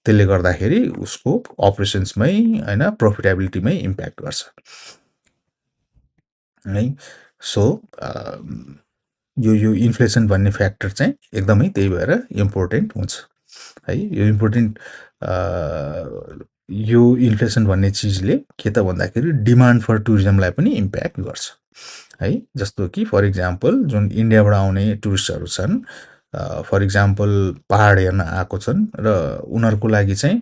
त्यसले गर्दाखेरि उसको अपरेसन्समै होइन प्रफिटेबिलिटीमै इम्प्याक्ट गर्छ है। सो यो इन्फ्लेसन भन्ने फ्याक्टर चाहिँ एकदमै त्यही भएर इम्पोर्टेन्ट हुन्छ है। यो इन्फ्लेसन भन्ने चिजले के त भन्दाखेरि डिमान्ड फर टुरिज्मलाई पनि इम्प्याक्ट गर्छ है। जस्तो कि फर इक्जाम्पल जुन इन्डियाबाट आउने टुरिस्टहरू छन्, फर इक्जाम्पल पहाड हेर्न आएको छन् र उनीहरूको लागि चाहिँ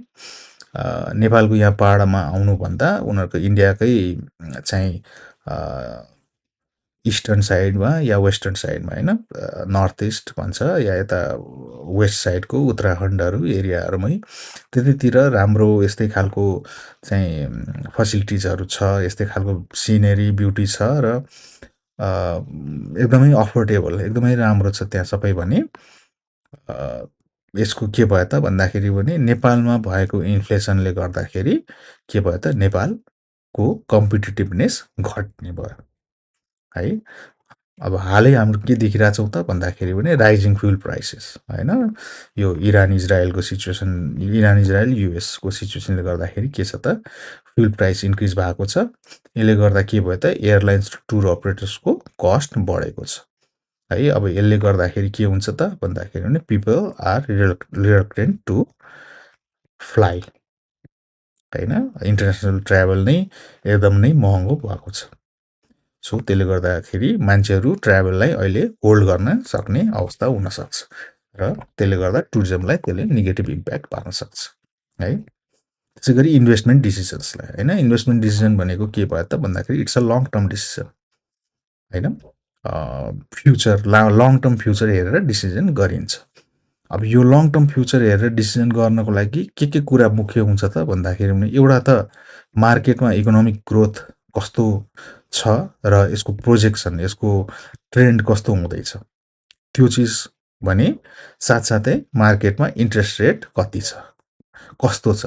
नेपालको यहाँ पहाडमा आउनुभन्दा उनीहरूको इन्डियाकै चाहिँ इस्टर्न साइडमा या वेस्टर्न साइडमा होइन, नर्थ इस्ट भन्छ या यता वेस्ट साइडको उत्तराखण्डहरू एरियाहरूमै त्यतैतिर राम्रो यस्तै खालको चाहिँ फेसिलिटिजहरू छ, यस्तै खालको सिनेरी ब्युटी छ र एकदमै अफोर्डेबल एकदमै राम्रो छ त्यहाँ सबै भने यसको के भयो त भन्दाखेरि भने नेपालमा भएको इन्फ्लेसनले गर्दाखेरि के भयो त नेपालको कम्पिटिटिभनेस घट्ने भयो है। अब हालै हाम्रो के देखिरहेछौँ त भन्दाखेरि भने राइजिङ फ्युल प्राइसेस होइन। यो इरान इजरायलको सिचुएसन, इरान इजरायल युएसको सिचुएसनले गर्दाखेरि के छ त फ्युल प्राइस इन्क्रिज भएको छ। यसले गर्दा के भयो त एयरलाइन्स टुर अपरेटर्सको कस्ट बढेको छ है। अब यसले गर्दाखेरि के हुन्छ त भन्दाखेरि भने people are reluctant to fly होइन। इन्टरनेसनल ट्राभल नै एकदम नै महँगो भएको छ। सो त्यसले गर्दाखेरि मान्छेहरू ट्राभललाई अहिले होल्ड गर्न सक्ने अवस्था हुनसक्छ र त्यसले गर्दा टुरिज्मलाई त्यसले नेगेटिभ इम्प्याक्ट पार्न सक्छ है। त्यसै गरी इन्भेस्टमेन्ट डिसिजन्सलाई होइन, इन्भेस्टमेन्ट डिसिजन भनेको के भयो त भन्दाखेरि it's a long term decision होइन। फ्युचर लङ टर्म फ्युचर हेरेर डिसिजन गरिन्छ। अब यो लङ टर्म फ्युचर हेरेर डिसिजन गर्नको लागि के कुरा मुख्य हुन्छ त भन्दाखेरि भने एउटा त मार्केटमा इकोनोमिक ग्रोथ कस्तो छ र यसको प्रोजेक्सन, यसको ट्रेन्ड कस्तो हुँदैछ त्यो चिज भने साथसाथै मार्केटमा इन्ट्रेस्ट रेट कति छ, कस्तो छ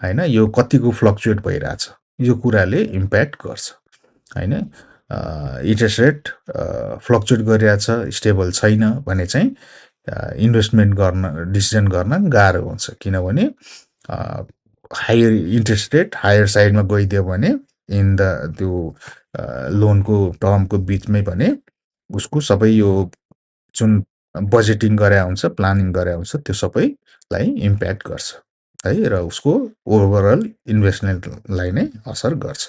होइन, यो कतिको फ्लक्चुएट भइरहेछ, यो कुराले इम्प्याक्ट गर्छ होइन। इन्ट्रेस्ट रेट फ्लक्चुएट गरिरहेछ, स्टेबल छैन भने चाहिँ इन्भेस्टमेन्ट गर्न डिसिजन गर्न गाह्रो हुन्छ। किनभने हायर इन्ट्रेस्ट रेट हायर साइडमा गइदियो भने इन द त्यो लोनको टर्मको बिचमै भने उसको सबै यो जुन बजेटिङ गरे हुन्छ, प्लानिङ गरे हुन्छ त्यो सबैलाई इम्प्याक्ट गर्छ है र उसको ओभरअल इन्भेस्टमेन्टलाई नै असर गर्छ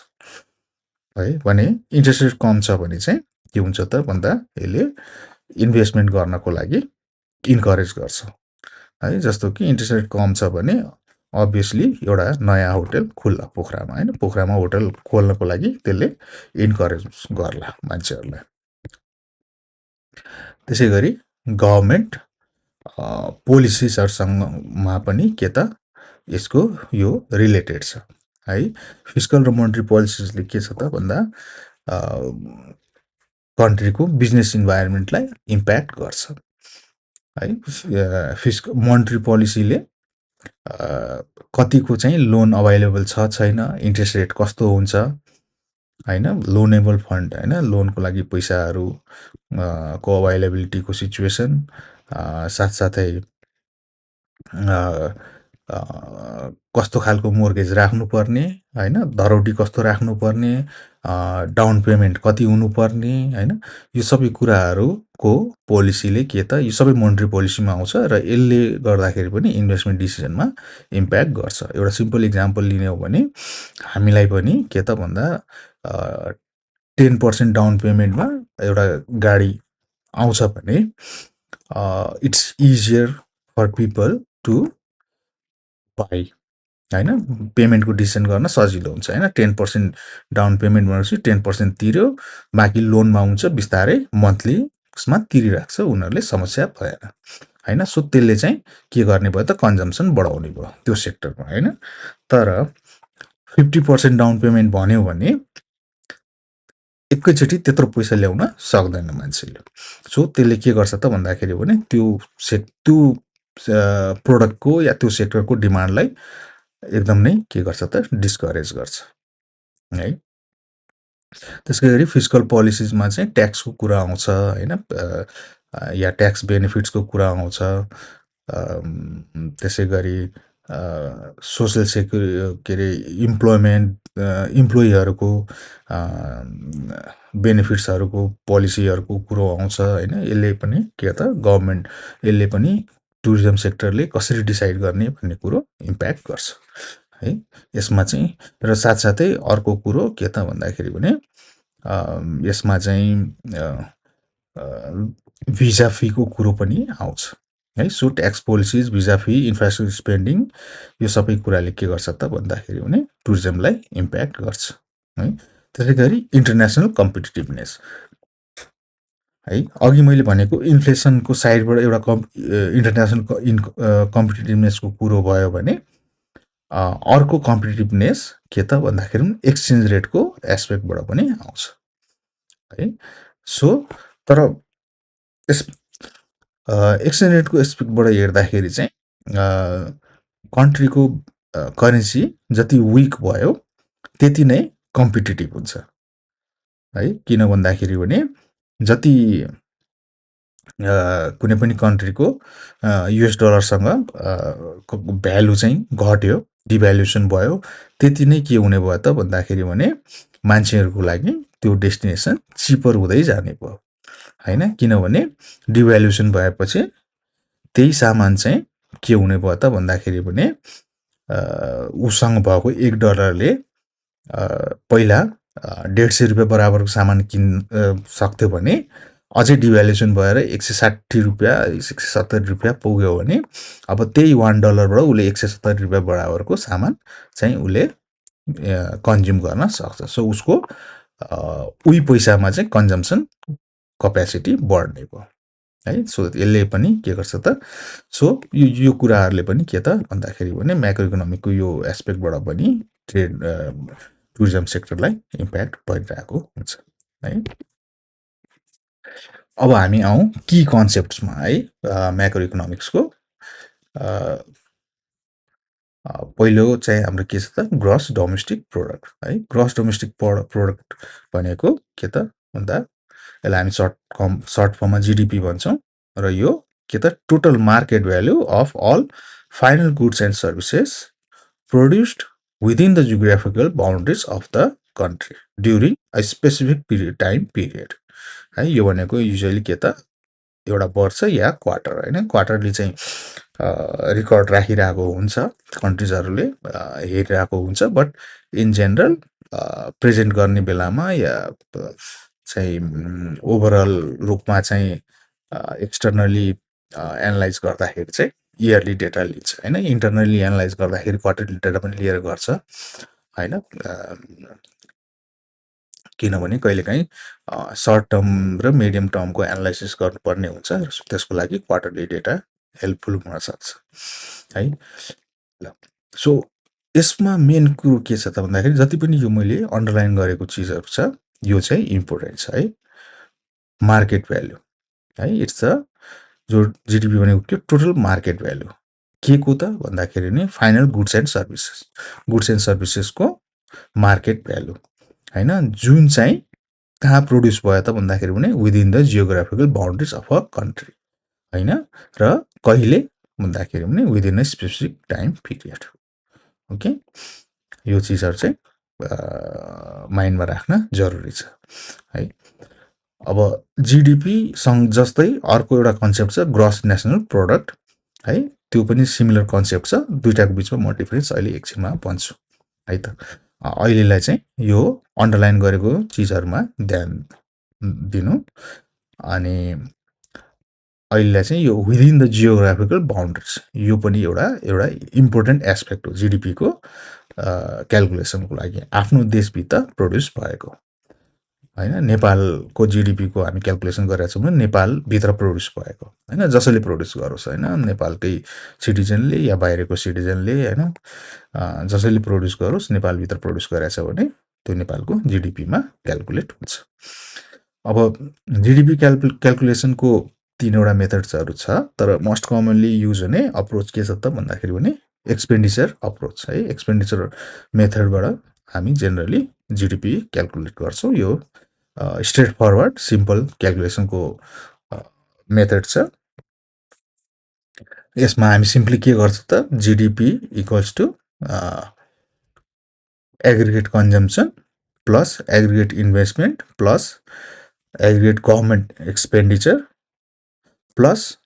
है। भने इन्ट्रेस्ट रेट कम छ भने चाहिँ के हुन्छ त भन्दा यसले इन्भेस्टमेन्ट गर्नको लागि इन्करेज गर्छ है। जस्तो कि इन्ट्रेस्ट रेट कम छ भने अभियसली एउटा नयाँ होटल खुल्ला पोखरामा होइन, पोखरामा होटल खोल्नको लागि त्यसले इन्करेज गर्ला मान्छेहरूलाई। त्यसै गरी गभर्मेन्ट पोलिसिसहरूसँगमा पनि के त यसको यो रिलेटेड छ है। फिस्कल र मोनेटरी पोलिसिसले के छ त भन्दा कन्ट्रीको बिजनेस इन्भाइरोमेन्टलाई इम्प्याक्ट गर्छ है। मोनेटरी पोलिसीले कतिको चाहिँ लोन अभाइलेबल छ छैन, इन्ट्रेस्ट रेट कस्तो हुन्छ होइन, लोनेबल फन्ड होइन, लोनको लागि पैसाहरू को अभाइलेबिलिटीको सिचुएसन, साथसाथै कस्तो खालको मोर्गेज राख्नुपर्ने होइन, धरौटी कस्तो राख्नुपर्ने, डाउन पेमेन्ट कति हुनुपर्ने होइन, यो सबै कुराहरूको पोलिसीले के त यो सबै मोनेटरी पोलिसीमा आउँछ र यसले गर्दाखेरि पनि इन्भेस्टमेन्ट डिसिजनमा इम्प्याक्ट गर्छ। एउटा सिम्पल इक्जाम्पल लिने हो भने हामीलाई पनि के त भन्दा 10% डाउन पेमेन्टमा एउटा गाडी आउँछ भने it's easier for people to buy होइन, पेमेन्टको डिसिसन गर्न सजिलो हुन्छ होइन। 10% डाउन पेमेन्ट भनेपछि 10% तिर्यो, बाँकी लोनमा हुन्छ बिस्तारै मन्थली उसमा तिरिरहेको छ, उनीहरूले समस्या भएन होइन। सो त्यसले चाहिँ के गर्ने भयो त कन्जम्सन बढाउने भयो त्यो सेक्टरमा होइन। तर 50% डाउन पेमेन्ट भन्यो भने एकैचोटि त्यत्रो पैसा ल्याउन सक्दैन मान्छेले। सो त्यसले के गर्छ त भन्दाखेरि भने त्यो प्रोडक्टको या त्यो सेक्टरको डिमान्डलाई एकदम नै के गर्छ त डिस्करेज गर्छ है। त्यसै गरी फिस्कल पोलिसिजमा चाहिँ ट्याक्सको कुरा आउँछ होइन, या ट्याक्स बेनिफिट्सको कुरा आउँछ। त्यसै गरी सोसल के अरे इम्प्लोइहरूको बेनिफिट्सहरूको पोलिसीहरूको कुरो आउँछ होइन। यसले पनि के त गभर्मेन्ट यसले पनि टुरिज्म सेक्टरले कसरी डिसाइड गर्ने भन्ने कुरो इम्प्याक्ट गर्छ है यसमा चाहिँ। र साथसाथै अर्को कुरो के त भन्दाखेरि भने यसमा चाहिँ भिजा फीको कुरो पनि आउँछ है। So tax policies, visa fee, infrastructure spending यो सबै कुराले के गर्छ त भन्दाखेरि भने टुरिज्मलाई इम्प्याक्ट गर्छ है। त्यसै गरी इन्टरनेसनल कम्पिटिटिभनेस है। अघि मैले भनेको इन्फ्लेसनको साइडबाट एउटा इन्टरनेसनल कम्पिटिटिभनेसको कुरो भयो भने अर्को कम्पिटिटिभनेस के त भन्दाखेरि एक्सचेन्ज रेटको एस्पेक्टबाट पनि आउँछ है। सो तर यस एक्सचेन्ज रेटको एस्पेक्टबाट हेर्दाखेरि चाहिँ कन्ट्रीको करेन्सी जति विक भयो त्यति नै कम्पिटिटिभ हुन्छ है। किन भन्दाखेरि भने जति कुनै पनि कन्ट्रीको युएस डलरसँग भ्यालु चाहिँ घट्यो, डिभ्यालुएसन भयो, त्यति नै के हुने भयो त भन्दाखेरि भने मान्छेहरूको लागि त्यो डेस्टिनेसन चिपर हुँदै जाने भयो होइन। किनभने डिभ्यालुएसन भएपछि त्यही सामान चाहिँ के हुने भयो त भन्दाखेरि भने उसँग भएको $1ले पहिला 150 रुपियाँ बराबरको सामान सक्थ्यो भने अझै डिभ्यालुएसन भएर $160, $170 पुग्यो भने अब त्यही $1बाट उसले $170 बराबरको सामान चाहिँ उसले कन्ज्युम गर्न सक्छ। सो उसको उही पैसामा चाहिँ कन्जम्सन कपेसिटी बढ्ने भयो है। सो यसले पनि के गर्छ त, सो यो कुराहरूले पनि के त भन्दाखेरि भने म्याक्रो इकोनोमिकको यो एस्पेक्टबाट पनि ट्रेड टुरिज्म सेक्टरलाई इम्प्याक्ट परिरहेको हुन्छ है। अब हामी आउँ की कन्सेप्ट्समा है म्याक्रो इकोनोमिक्सको। पहिलो चाहिँ हाम्रो के छ त ग्रस डोमेस्टिक प्रोडक्ट है। ग्रस डोमेस्टिक प्रोडक्ट भनेको के त भन्दा यसलाई हामी सर्ट फर्ममा जिडिपी भन्छौँ र यो के त total market value of all final goods and services produced within the geographical boundaries of the country during a specific time period है। यो भनेको युजुअली के त एउटा वर्ष या क्वार्टर होइन। क्वार्टरली चाहिँ रेकर्ड राखिरहेको हुन्छ, कन्ट्रिजहरूले हेरिरहेको हुन्छ। बट इन जेनरल प्रेजेन्ट गर्ने बेलामा या चाहिँ ओभरअल रूपमा चाहिँ एक्सटर्नली एनालाइज गर्दाखेरि चाहिँ इयरली डेटा लिन्छ होइन। इन्टरनली एनालाइज गर्दाखेरि क्वार्टरली डेटा पनि लिएर गर्छ होइन। किनभने कहिलेकाहीँ सर्ट टर्म र मिडियम टर्मको एनालाइसिस गर्नुपर्ने हुन्छ, त्यसको लागि क्वार्टरली डेटा हेल्पफुल हुनसक्छ है। ल सो यसमा मेन कुरो के छ त भन्दाखेरि जति पनि यो मैले अन्डरलाइन गरेको चिजहरू छ यो चाहिँ इम्पोर्टेन्ट छ है। मार्केट भ्याल्यु है, इट्स द जो जिडिपी भनेको के टोटल मार्केट भ्याल्यु के को त भन्दाखेरि नि final goods and services, goods and सर्भिसेसको मार्केट भ्याल्यु होइन, जुन चाहिँ कहाँ प्रड्युस भयो त भन्दाखेरि पनि within the geographical boundaries of a country होइन, र कहिले भन्दाखेरि पनि within a specific time period. Okay, यो चिजहरू चाहिँ माइन्डमा राख्न जरुरी छ है। अब जिडिपीसँग जस्तै अर्को एउटा कन्सेप्ट छ ग्रस नेसनल प्रोडक्ट है, त्यो पनि सिमिलर कन्सेप्ट छ। दुइटाको बिचमा म डिफरेन्स अहिले एकछिनमा भन्छु है त। अहिलेलाई चाहिँ यो अन्डरलाइन गरेको चिजहरूमा ध्यान दिनु। अनि अहिलेलाई चाहिँ यो विदिन द जियोग्राफिकल बााउन्ड्रिज यो पनि एउटा एउटा इम्पोर्टेन्ट एस्पेक्ट हो जिडिपीको क्यालकुलेसनको लागि, आफ्नो देशभित्र प्रड्युस भएको होइन। नेपालको जिडिपीको हामी क्यालकुलेसन गरेका छौँ भने नेपालभित्र प्रड्युस भएको होइन, जसले प्रड्युस गरोस् होइन, नेपालकै सिटिजनले या बाहिरको सिटिजनले होइन, जसले प्रड्युस गरोस् नेपालभित्र प्रड्युस गरेछ भने त्यो नेपालको जिडिपीमा क्यालकुलेट हुन्छ। अब जिडिपी क्यालकुलेसनको तीनवटा मेथड्सहरू छ, तर मोस्ट कमनली युज हुने अप्रोच के छ त भन्दाखेरि भने एक्सपेन्डिचर अप्रोच है। एक्सपेन्डिचर मेथडबाट हामी जेनरली जिडिपी क्यालकुलेट गर्छौँ। यो स्ट्रेट फरवर्ड सिम्पल क्यालकुलेसनको मेथड छ। यसमा हामी सिम्पली के गर्छ त GDP equals to aggregate consumption plus aggregate investment plus aggregate government expenditure plus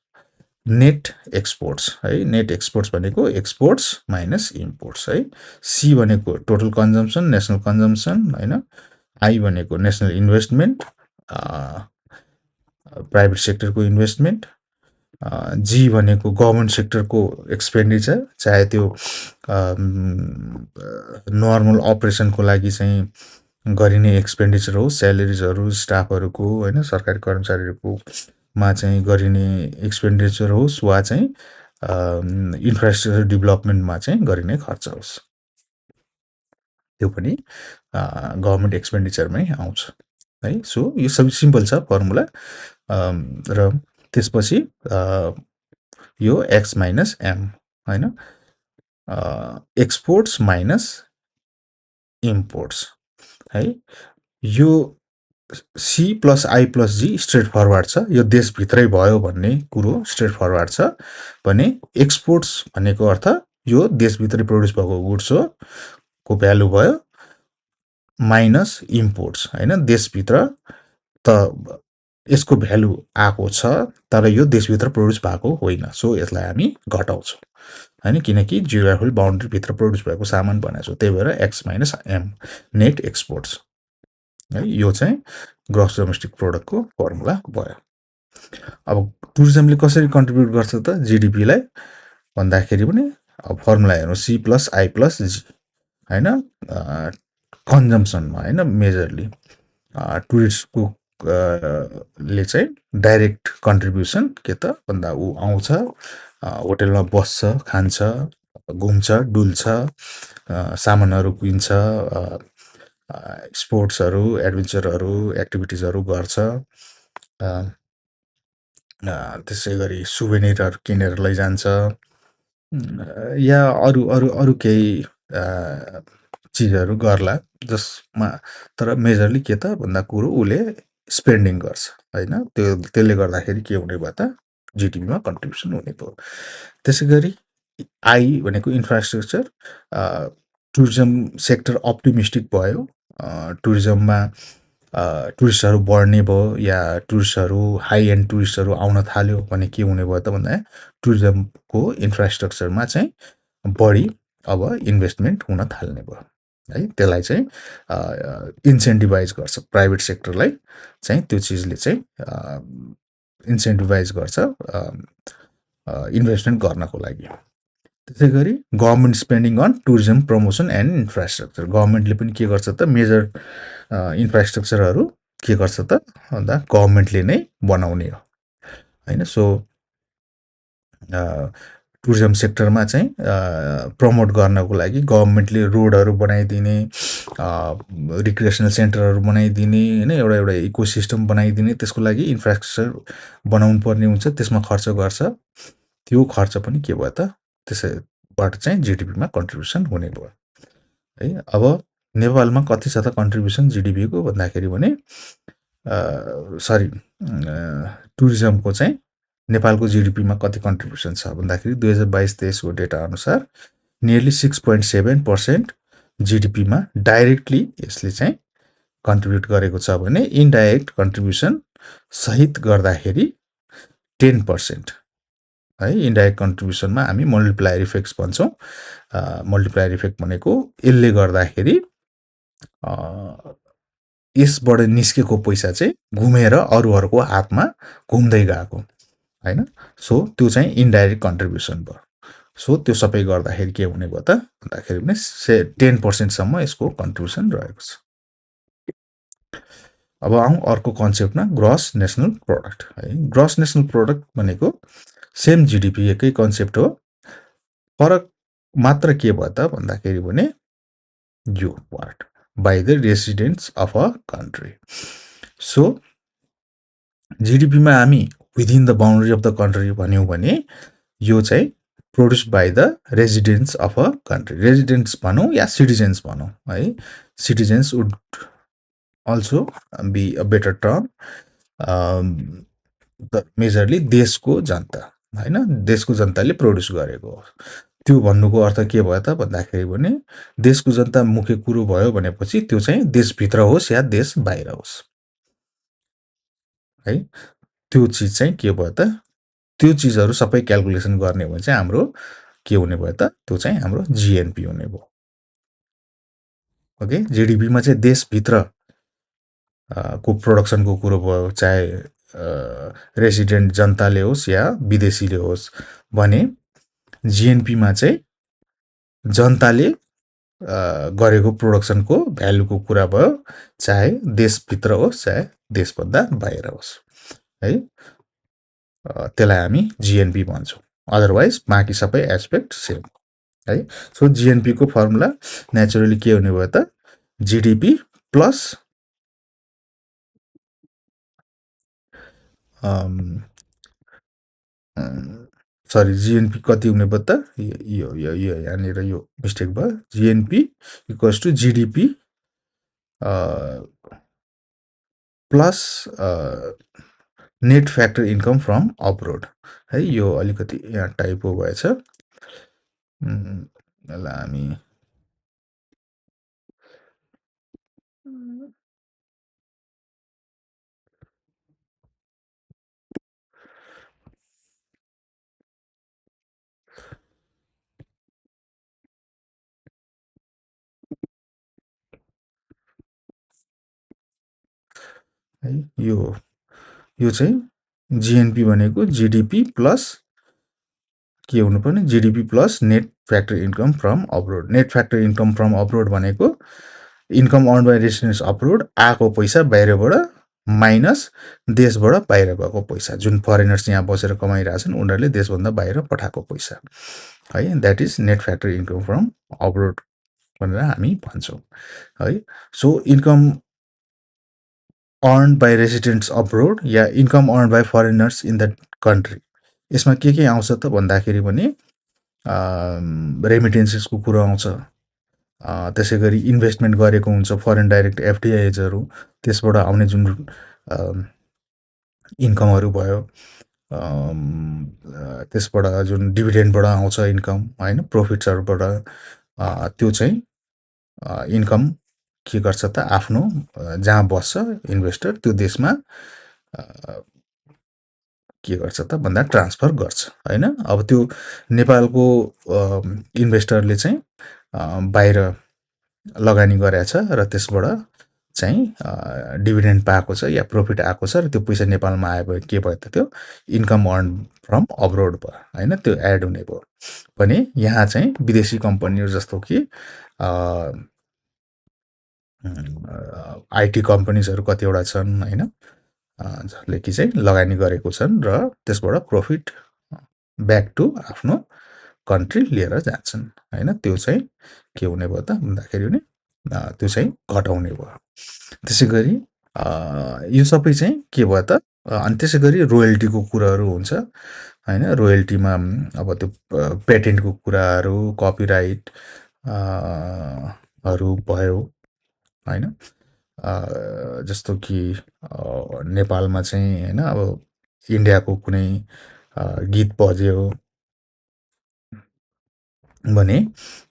net exports है। नेट एक्सपोर्ट्स भनेको एक्सपोर्ट्स माइनस इम्पोर्ट्स है। सी भनेको टोटल कन्जम्सन नेसनल कन्जम्सन होइन। आई भनेको नेसनल इन्भेस्टमेन्ट प्राइभेट सेक्टरको इन्भेस्टमेन्ट। जी भनेको गभर्मेन्ट सेक्टरको एक्सपेन्डिचर, चाहे त्यो नर्मल अपरेसनको लागि चाहिँ गरिने एक्सपेन्डिचर होस्, स्यालेरिजहरू स्टाफहरूको होइन, सरकारी कर्मचारीहरूको मा चाहिँ गरिने एक्सपेन्डिचर होस्, वा चाहिँ इन्फ्रास्ट्रक्चर डेभलपमेन्टमा चाहिँ गरिने खर्च होस्, त्यो पनि गभर्मेन्ट एक्सपेन्डिचरमै आउँछ है। सो यो सबै सिम्पल छ फर्मुला। र त्यसपछि यो एक्स माइनस एम होइन, एक्सपोर्ट्स माइनस इम्पोर्ट्स है। यो C plus I plus G straightforward छ, यो देशभित्रै भयो भन्ने कुरो स्ट्रेट फरवर्ड छ भने एक्सपोर्ट्स भनेको अर्थ यो देशभित्रै प्रड्युस भएको गुड्स हो को भ्यालु भयो माइनस इम्पोर्ट्स होइन, देशभित्र त यसको भ्यालु आएको छ तर यो देशभित्र प्रड्युस भएको होइन, सो यसलाई हामी घटाउँछौँ होइन, किनकि जियोग्राफिकल बााउन्ड्रीभित्र प्रड्युस भएको सामान भनेको छौँ, त्यही भएर X minus M net exports है। यो चाहिँ ग्रस डोमेस्टिक प्रोडक्टको फर्मुला भयो। अब टुरिज्मले कसरी कन्ट्रिब्युट गर्छ त जिडिपीलाई भन्दाखेरि पनि अब फर्मुला हेर्नु सी प्लस आई प्लस जी होइन। कन्जम्सनमा होइन मेजरली टुरिस्टको ले चाहिँ डाइरेक्ट कन्ट्रिब्युसन के त भन्दा ऊ आउँछ, होटेलमा बस्छ, खान्छ, घुम्छ, डुल्छ, सामानहरू किन्छ, स्पोर्ट्सहरू एडभेन्चरहरू एक्टिभिटिजहरू गर्छ, त्यसै गरी सुवेनिरहरू किनेर लैजान्छ, या अरू अरू अरू केही चिजहरू गर्ला जसमा, तर मेजरली के त भन्दा कुरो उसले स्पेन्डिङ गर्छ होइन। त्यसले गर्दाखेरि के हुने भयो त जिडिपीमा कन्ट्रिब्युसन हुने भयो। त्यसै गरी आई भनेको इन्फ्रास्ट्रक्चर, टुरिज्म सेक्टर अप्टिमिस्टिक भयो, टुरिज्ममा टुरिस्टहरू बढ्ने भयो या टुरिस्टहरू हाई एन्ड टुरिस्टहरू आउन थाल्यो भने के हुने भयो त भन्दा टुरिज्मको इन्फ्रास्ट्रक्चरमा चाहिँ बढी अब इन्भेस्टमेन्ट हुन थाल्ने भयो है। त्यसलाई चाहिँ इन्सेन्टिभाइज गर्छ प्राइभेट सेक्टरलाई चाहिँ त्यो चिजले चाहिँ इन्सेन्टिभाइज गर्छ इन्भेस्टमेन्ट गर्नको लागि। त्यसै गरी government spending on tourism promotion and infrastructure गभर्मेन्टले पनि के गर्छ त मेजर इन्फ्रास्ट्रक्चरहरू के गर्छ त भन्दा गभर्मेन्टले नै बनाउने हो होइन। सो टुरिज्म सेक्टरमा चाहिँ प्रमोट गर्नको लागि गभर्मेन्टले रोडहरू बनाइदिने रिक्रिएसनल सेन्टरहरू बनाइदिने होइन एउटा एउटा इकोसिस्टम बनाइदिने त्यसको लागि इन्फ्रास्ट्रक्चर बनाउनु पर्ने हुन्छ त्यसमा खर्च गर्छ। त्यो खर्च पनि के भयो त त्यसैबाट चाहिँ जिडिपीमा कन्ट्रिब्युसन हुने भयो है। अब नेपालमा कति छ त कन्ट्रिब्युसन जिडिपीको भन्दाखेरि भने टुरिज्मको चाहिँ नेपालको जिडिपीमा कति कन्ट्रिब्युसन छ भन्दाखेरि 2022-23को डेटा अनुसार नियरली 6.7% जिडिपीमा डाइरेक्टली यसले चाहिँ कन्ट्रिब्युट गरेको छ भने इन्डाइरेक्ट कन्ट्रिब्युसन सहित गर्दाखेरि 10% है। इन्डाइरेक्ट कन्ट्रिब्युसनमा हामी मल्टिप्लायर इफेक्ट्स भन्छौँ। मल्टिप्लायर इफेक्ट भनेको यसले गर्दाखेरि यसबाट निस्केको पैसा चाहिँ घुमेर अरूहरूको हातमा घुम्दै गएको होइन। सो त्यो चाहिँ इन्डाइरेक्ट कन्ट्रिब्युसन भयो। सो त्यो सबै गर्दाखेरि के हुने भयो त भन्दाखेरि पनि 10%सम्म यसको कन्ट्रिब्युसन रहेको छ। अब आउँ अर्को कन्सेप्टमा ग्रस नेसनल प्रोडक्ट है। ग्रस नेसनल प्रोडक्ट भनेको सेम जिडिपी एकै कन्सेप्ट हो, फरक मात्र के भयो त भन्दाखेरि भने यो part by the residents of a country. So जिडिपीमा हामी within the boundary of the country भन्यौँ भने यो चाहिँ produce by the residents of a country. Residents भनौँ या सिटिजन्स भनौँ है। Citizens would also be a better term. Majorly देशको जनता होइन, देशको जनताले प्रोड्युस गरेको हो। त्यो भन्नुको अर्थ के भयो त भन्दाखेरि भने देशको जनता मुख्य कुरो भयो भनेपछि त्यो चाहिँ देशभित्र होस् या देश बाहिर होस् है। त्यो चिज चाहिँ के भयो त त्यो चिजहरू सबै क्यालकुलेसन गर्ने हो भने चाहिँ हाम्रो के हुने भयो त त्यो चाहिँ हाम्रो जिएनपी हुने भयो। ओके, जिडिपीमा चाहिँ देशभित्र को प्रोडक्सनको कुरो भयो, चाहे रेसिडेन्ट जनताले होस् या विदेशीले होस् भने जिएनपीमा चाहिँ जनताले गरेको प्रोडक्सनको भ्यालुको कुरा भयो, चाहे देशभित्र होस् चाहे देशभन्दा बाहिर होस् है। त्यसलाई हामी जिएनपी भन्छौँ। अदरवाइज बाँकी सबै एस्पेक्ट सेम है। सो जिएनपीको फर्मुला नेचुरली के हुने भयो त जिडिपी प्लस सरी जिएनपी कति हुने भयो त यो यहाँनिर यो मिस्टेक भयो। GNP equals to GDP plus net factor income from abroad है। यो अलिकति यहाँ टाइपो भएछ, यसलाई हामी है। यो चाहिँ जिएनपी भनेको जिडिपी प्लस के हुनुपर्ने GDP plus net factor income from abroad. Net factor income from abroad भनेको income earn by residents abroad आएको पैसा बाहिरबाट माइनस देशबाट बाहिर गएको पैसा, जुन फरेनर्स यहाँ बसेर कमाइरहेछन् उनीहरूले देशभन्दा बाहिर पठाएको पैसा है। That is net factor income from abroad भनेर हामी भन्छौँ है। So income earn by residents abroad या income earn by foreigners in the country, यसमा के आउँछ त भन्दाखेरि पनि रेमिटेन्सेसको कुरो आउँछ। त्यसै गरी इन्भेस्टमेन्ट गरेको हुन्छ फरेन डाइरेक्ट एफडिआइजहरू, त्यसबाट आउने जुन इन्कमहरू भयो, त्यसबाट जुन डिभिडेन्डबाट आउँछ इन्कम होइन, प्रफिट्सहरूबाट त्यो चाहिँ इन्कम के गर्छ त आफ्नो जहाँ बस्छ इन्भेस्टर त्यो देशमा के गर्छ त भन्दा ट्रान्सफर गर्छ होइन। अब त्यो नेपालको इन्भेस्टरले चाहिँ बाहिर लगानी गरेको छ र त्यसबाट चाहिँ डिभिडेन्ड पाएको छ या प्रफिट आएको छ र त्यो पैसा नेपालमा आयो भने के भयो त त्यो इन्कम अर्न फ्रम अब्रोड भयो होइन, त्यो एड हुने भयो भने यहाँ चाहिँ विदेशी कम्पनीहरू जस्तो कि आइटी कम्पनीजहरू कतिवटा छन् होइन, जसले कि चाहिँ लगानी गरेको छन् र त्यसबाट प्रफिट ब्याक टु आफ्नो कन्ट्री लिएर जान्छन् होइन। त्यो चाहिँ के हुने भयो त भन्दाखेरि भने त्यो चाहिँ घटाउने भयो। त्यसै गरी यो सबै चाहिँ के भयो त अनि त्यसै गरी रोयल्टीको कुराहरू हुन्छ होइन। रोयल्टीमा अब त्यो पेटेन्टको कुराहरू कपिराइट हरू भयो होइन। जस्तो कि नेपालमा चाहिँ होइन अब इन्डियाको कुनै गीत बज्यो भने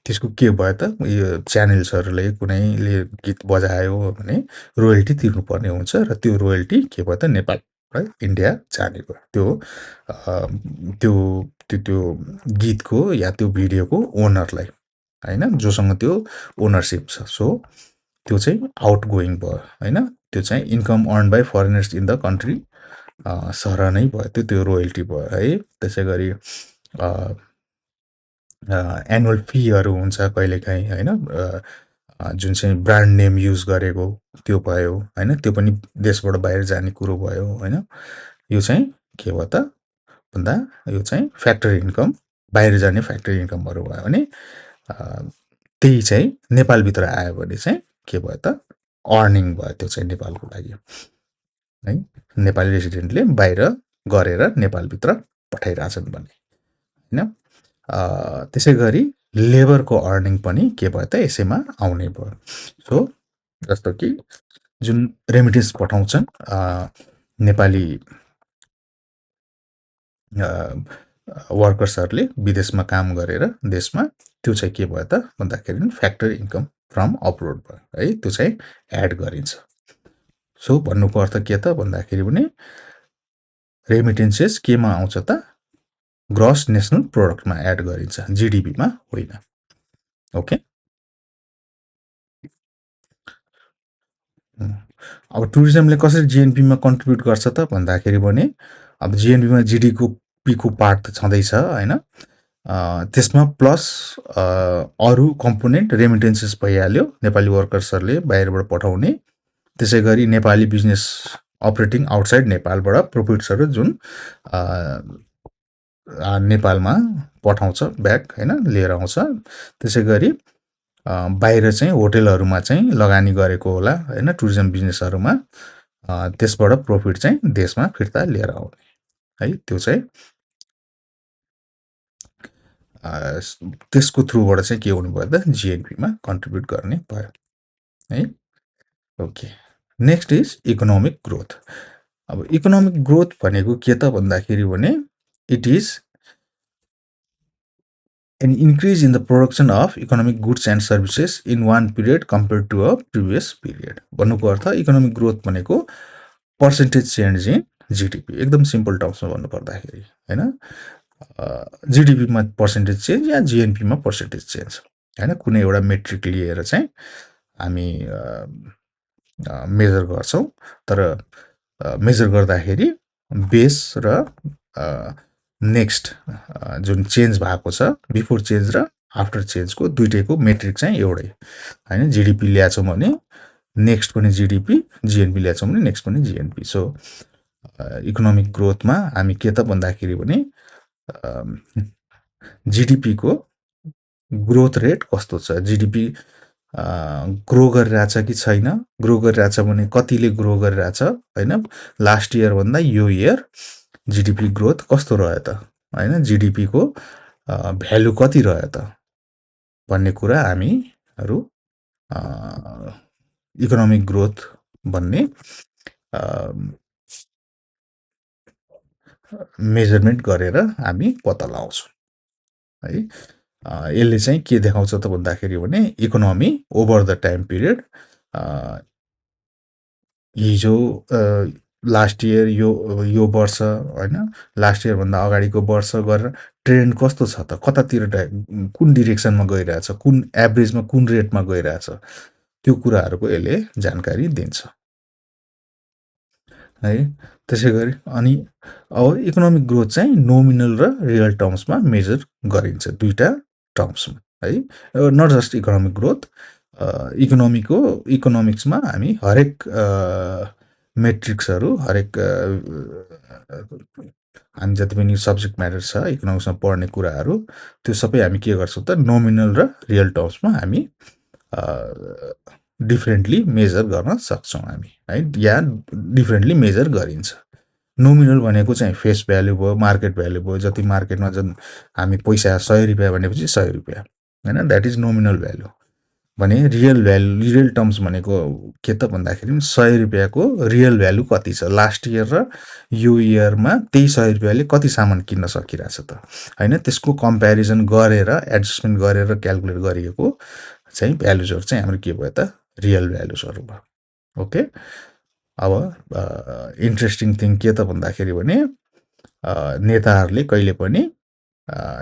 त्यसको के भयो त यो च्यानल्सहरूले कुनैले गीत बजायो भने रोयल्टी तिर्नुपर्ने हुन्छ र त्यो रोयल्टी के भयो त नेपालबाट इन्डिया जाने भयो त्यो त्यो त्यो त्यो गीतको या त्यो भिडियोको ओनरलाई होइन, जोसँग त्यो ओनरसिप छ। सो त्यो चाहिँ आउट गोइङ भयो होइन। त्यो चाहिँ income earn by foreigners in the country सरह नै भयो त्यो रोयल्टी भयो है। त्यसै गरी एनुअल फीहरू हुन्छ कहिलेकाहीँ होइन, जुन चाहिँ ब्रान्ड नेम युज गरेको त्यो भयो होइन, त्यो पनि देशबाट बाहिर जाने कुरो भयो होइन। यो चाहिँ के भयो त भन्दा यो चाहिँ फ्याक्ट्री इन्कम बाहिर जाने फ्याक्ट्री इन्कमहरू भयो भने त्यही चाहिँ नेपालभित्र आयो भने चाहिँ के भयो त अर्निङ भयो त्यो चाहिँ नेपालको लागि है। नेपाली रेसिडेन्टले बाहिर गरेर नेपालभित्र पठाइरहेछन् भने होइन। त्यसै गरी लेबरको अर्निङ पनि के भयो त यसैमा आउने भयो। सो जस्तो कि जुन रेमिटेन्स पठाउँछन् नेपाली वर्कर्सहरूले विदेशमा काम गरेर देशमा, त्यो चाहिँ के भयो त भन्दाखेरि फ्याक्ट्री इन्कम फ्रम अब्रोड भयो है, त्यो चाहिँ एड गरिन्छ। सो भन्नुको अर्थ के त भन्दाखेरि भने रेमिटेन्सेस केमा आउँछ त ग्रस नेसनल प्रोडक्टमा एड गरिन्छ, जिडिपीमा होइन। ओके, अब टुरिज्मले कसरी जिएनपीमा कन्ट्रिब्युट गर्छ त भन्दाखेरि भने अब जिएनपीमा जिडिपीको पार्ट त छँदैछ होइन, त्यसमा प्लस अरू कम्पोनेन्ट रेमिटेन्सेस भइहाल्यो नेपाली वर्कर्सहरूले बाहिरबाट पठाउने। त्यसै गरी नेपाली बिजनेस अपरेटिङ आउटसाइड नेपालबाट प्रफिट्सहरू जुन नेपालमा पठाउँछ ब्याक होइन लिएर आउँछ। त्यसै गरी बाहिर चाहिँ होटेलहरूमा चाहिँ लगानी गरेको होला होइन टुरिज्म बिजनेसहरूमा, त्यसबाट प्रफिट चाहिँ देशमा फिर्ता लिएर आउने है, त्यो चाहिँ त्यसको थ्रुबाट चाहिँ के हुनु भयो त जिएनपीमा कन्ट्रिब्युट गर्ने भयो है। Okay, next is economic growth. अब इकोनोमिक ग्रोथ भनेको के त भन्दाखेरि भने it is an increase in the production of economic goods and services in one period compared to a previous period। भन्नुको अर्थ इकोनोमिक ग्रोथ भनेको पर्सेन्टेज चेन्ज इन जिडिपी, एकदम सिम्पल टर्म्समा भन्नुपर्दाखेरि होइन। जिडिपीमा पर्सेन्टेज चेन्ज या जिएनपीमा पर्सेन्टेज चेन्ज होइन, कुनै एउटा मेट्रिक लिएर चाहिँ हामी मेजर गर्छौँ, तर मेजर गर्दाखेरि बेस र नेक्स्ट जुन चेन्ज भएको छ बिफोर चेन्ज र आफ्टर चेन्जको दुइटैको मेट्रिक चाहिँ एउटै होइन। जिडिपी ल्याएछौँ भने नेक्स्ट पनि जिडिपी, जिएनपी ल्याएछौँ भने नेक्स्ट पनि जिएनपी। सो इकोनोमिक ग्रोथमा हामी के त भन्दाखेरि भने जिडिपीको ग्रोथ रेट कस्तो छ, जिडिपी ग्रो गरिरहेछ कि छैन, ग्रो गरिरहेछ भने कतिले ग्रो गरिरहेछ होइन, लास्ट इयर भन्दा यो इयर जिडिपी ग्रोथ कस्तो रह्यो त होइन, जिडिपीको भ्यालु कति रह्यो त भन्ने कुरा हामीहरू इकोनोमिक ग्रोथ भन्ने मेजरमेन्ट गरेर हामी पत्ता लगाउँछौँ है। यसले चाहिँ के देखाउँछ त भन्दाखेरि भने economy over the time period a, हिजो लास्ट इयर यो वर्ष होइन, लास्ट इयरभन्दा अगाडिको वर्ष गरेर ट्रेन्ड कस्तो छ त, कतातिर कुन डिरेक्सनमा गइरहेछ, कुन एभरेजमा कुन रेटमा गइरहेछ, त्यो कुराहरूको यसले जानकारी दिन्छ है। त्यसै गरी अनि अब इकोनोमिक ग्रोथ चाहिँ नोमिनल र रियल टर्म्समा मेजर गरिन्छ, दुईवटा टर्म्समा है। नट जस्ट इकोनोमिक ग्रोथ, इकोनोमिक्समा हामी हरेक मेट्रिक्सहरू, हरेक हामी जति पनि सब्जेक्ट म्याटर छ इकोनोमिक्समा पढ्ने कुराहरू, त्यो सबै हामी के गर्छौँ त नोमिनल र रियल टर्म्समा हामी डिफ्रेन्टली मेजर गर्न सक्छौँ हामी है, या डिफ्रेन्टली मेजर गरिन्छ। नोमिनल भनेको चाहिँ फेस भ्यालु भयो, मार्केट भ्यालु भयो, जति मार्केटमा जुन हामी पैसा 100 रुपियाँ भनेपछि 100 रुपियाँ होइन, द्याट इज नोमिनल भ्यालु। भने रियल भ्यालु, रियल टर्म्स भनेको के त भन्दाखेरि 100 रुपियाँको रियल भ्यालु कति छ, लास्ट इयर र यो इयरमा त्यही 100 रुपियाँले कति सामान किन्न सकिरहेछ त होइन, त्यसको कम्पेरिजन गरेर एडजस्टमेन्ट गरेर क्यालकुलेट गरिएको चाहिँ भ्यालुजहरू चाहिँ हाम्रो के भयो त रियल भ्यालुजहरू भयो। ओके, अब इन्ट्रेस्टिङ थिङ के त भन्दाखेरि भने नेताहरूले कहिले पनि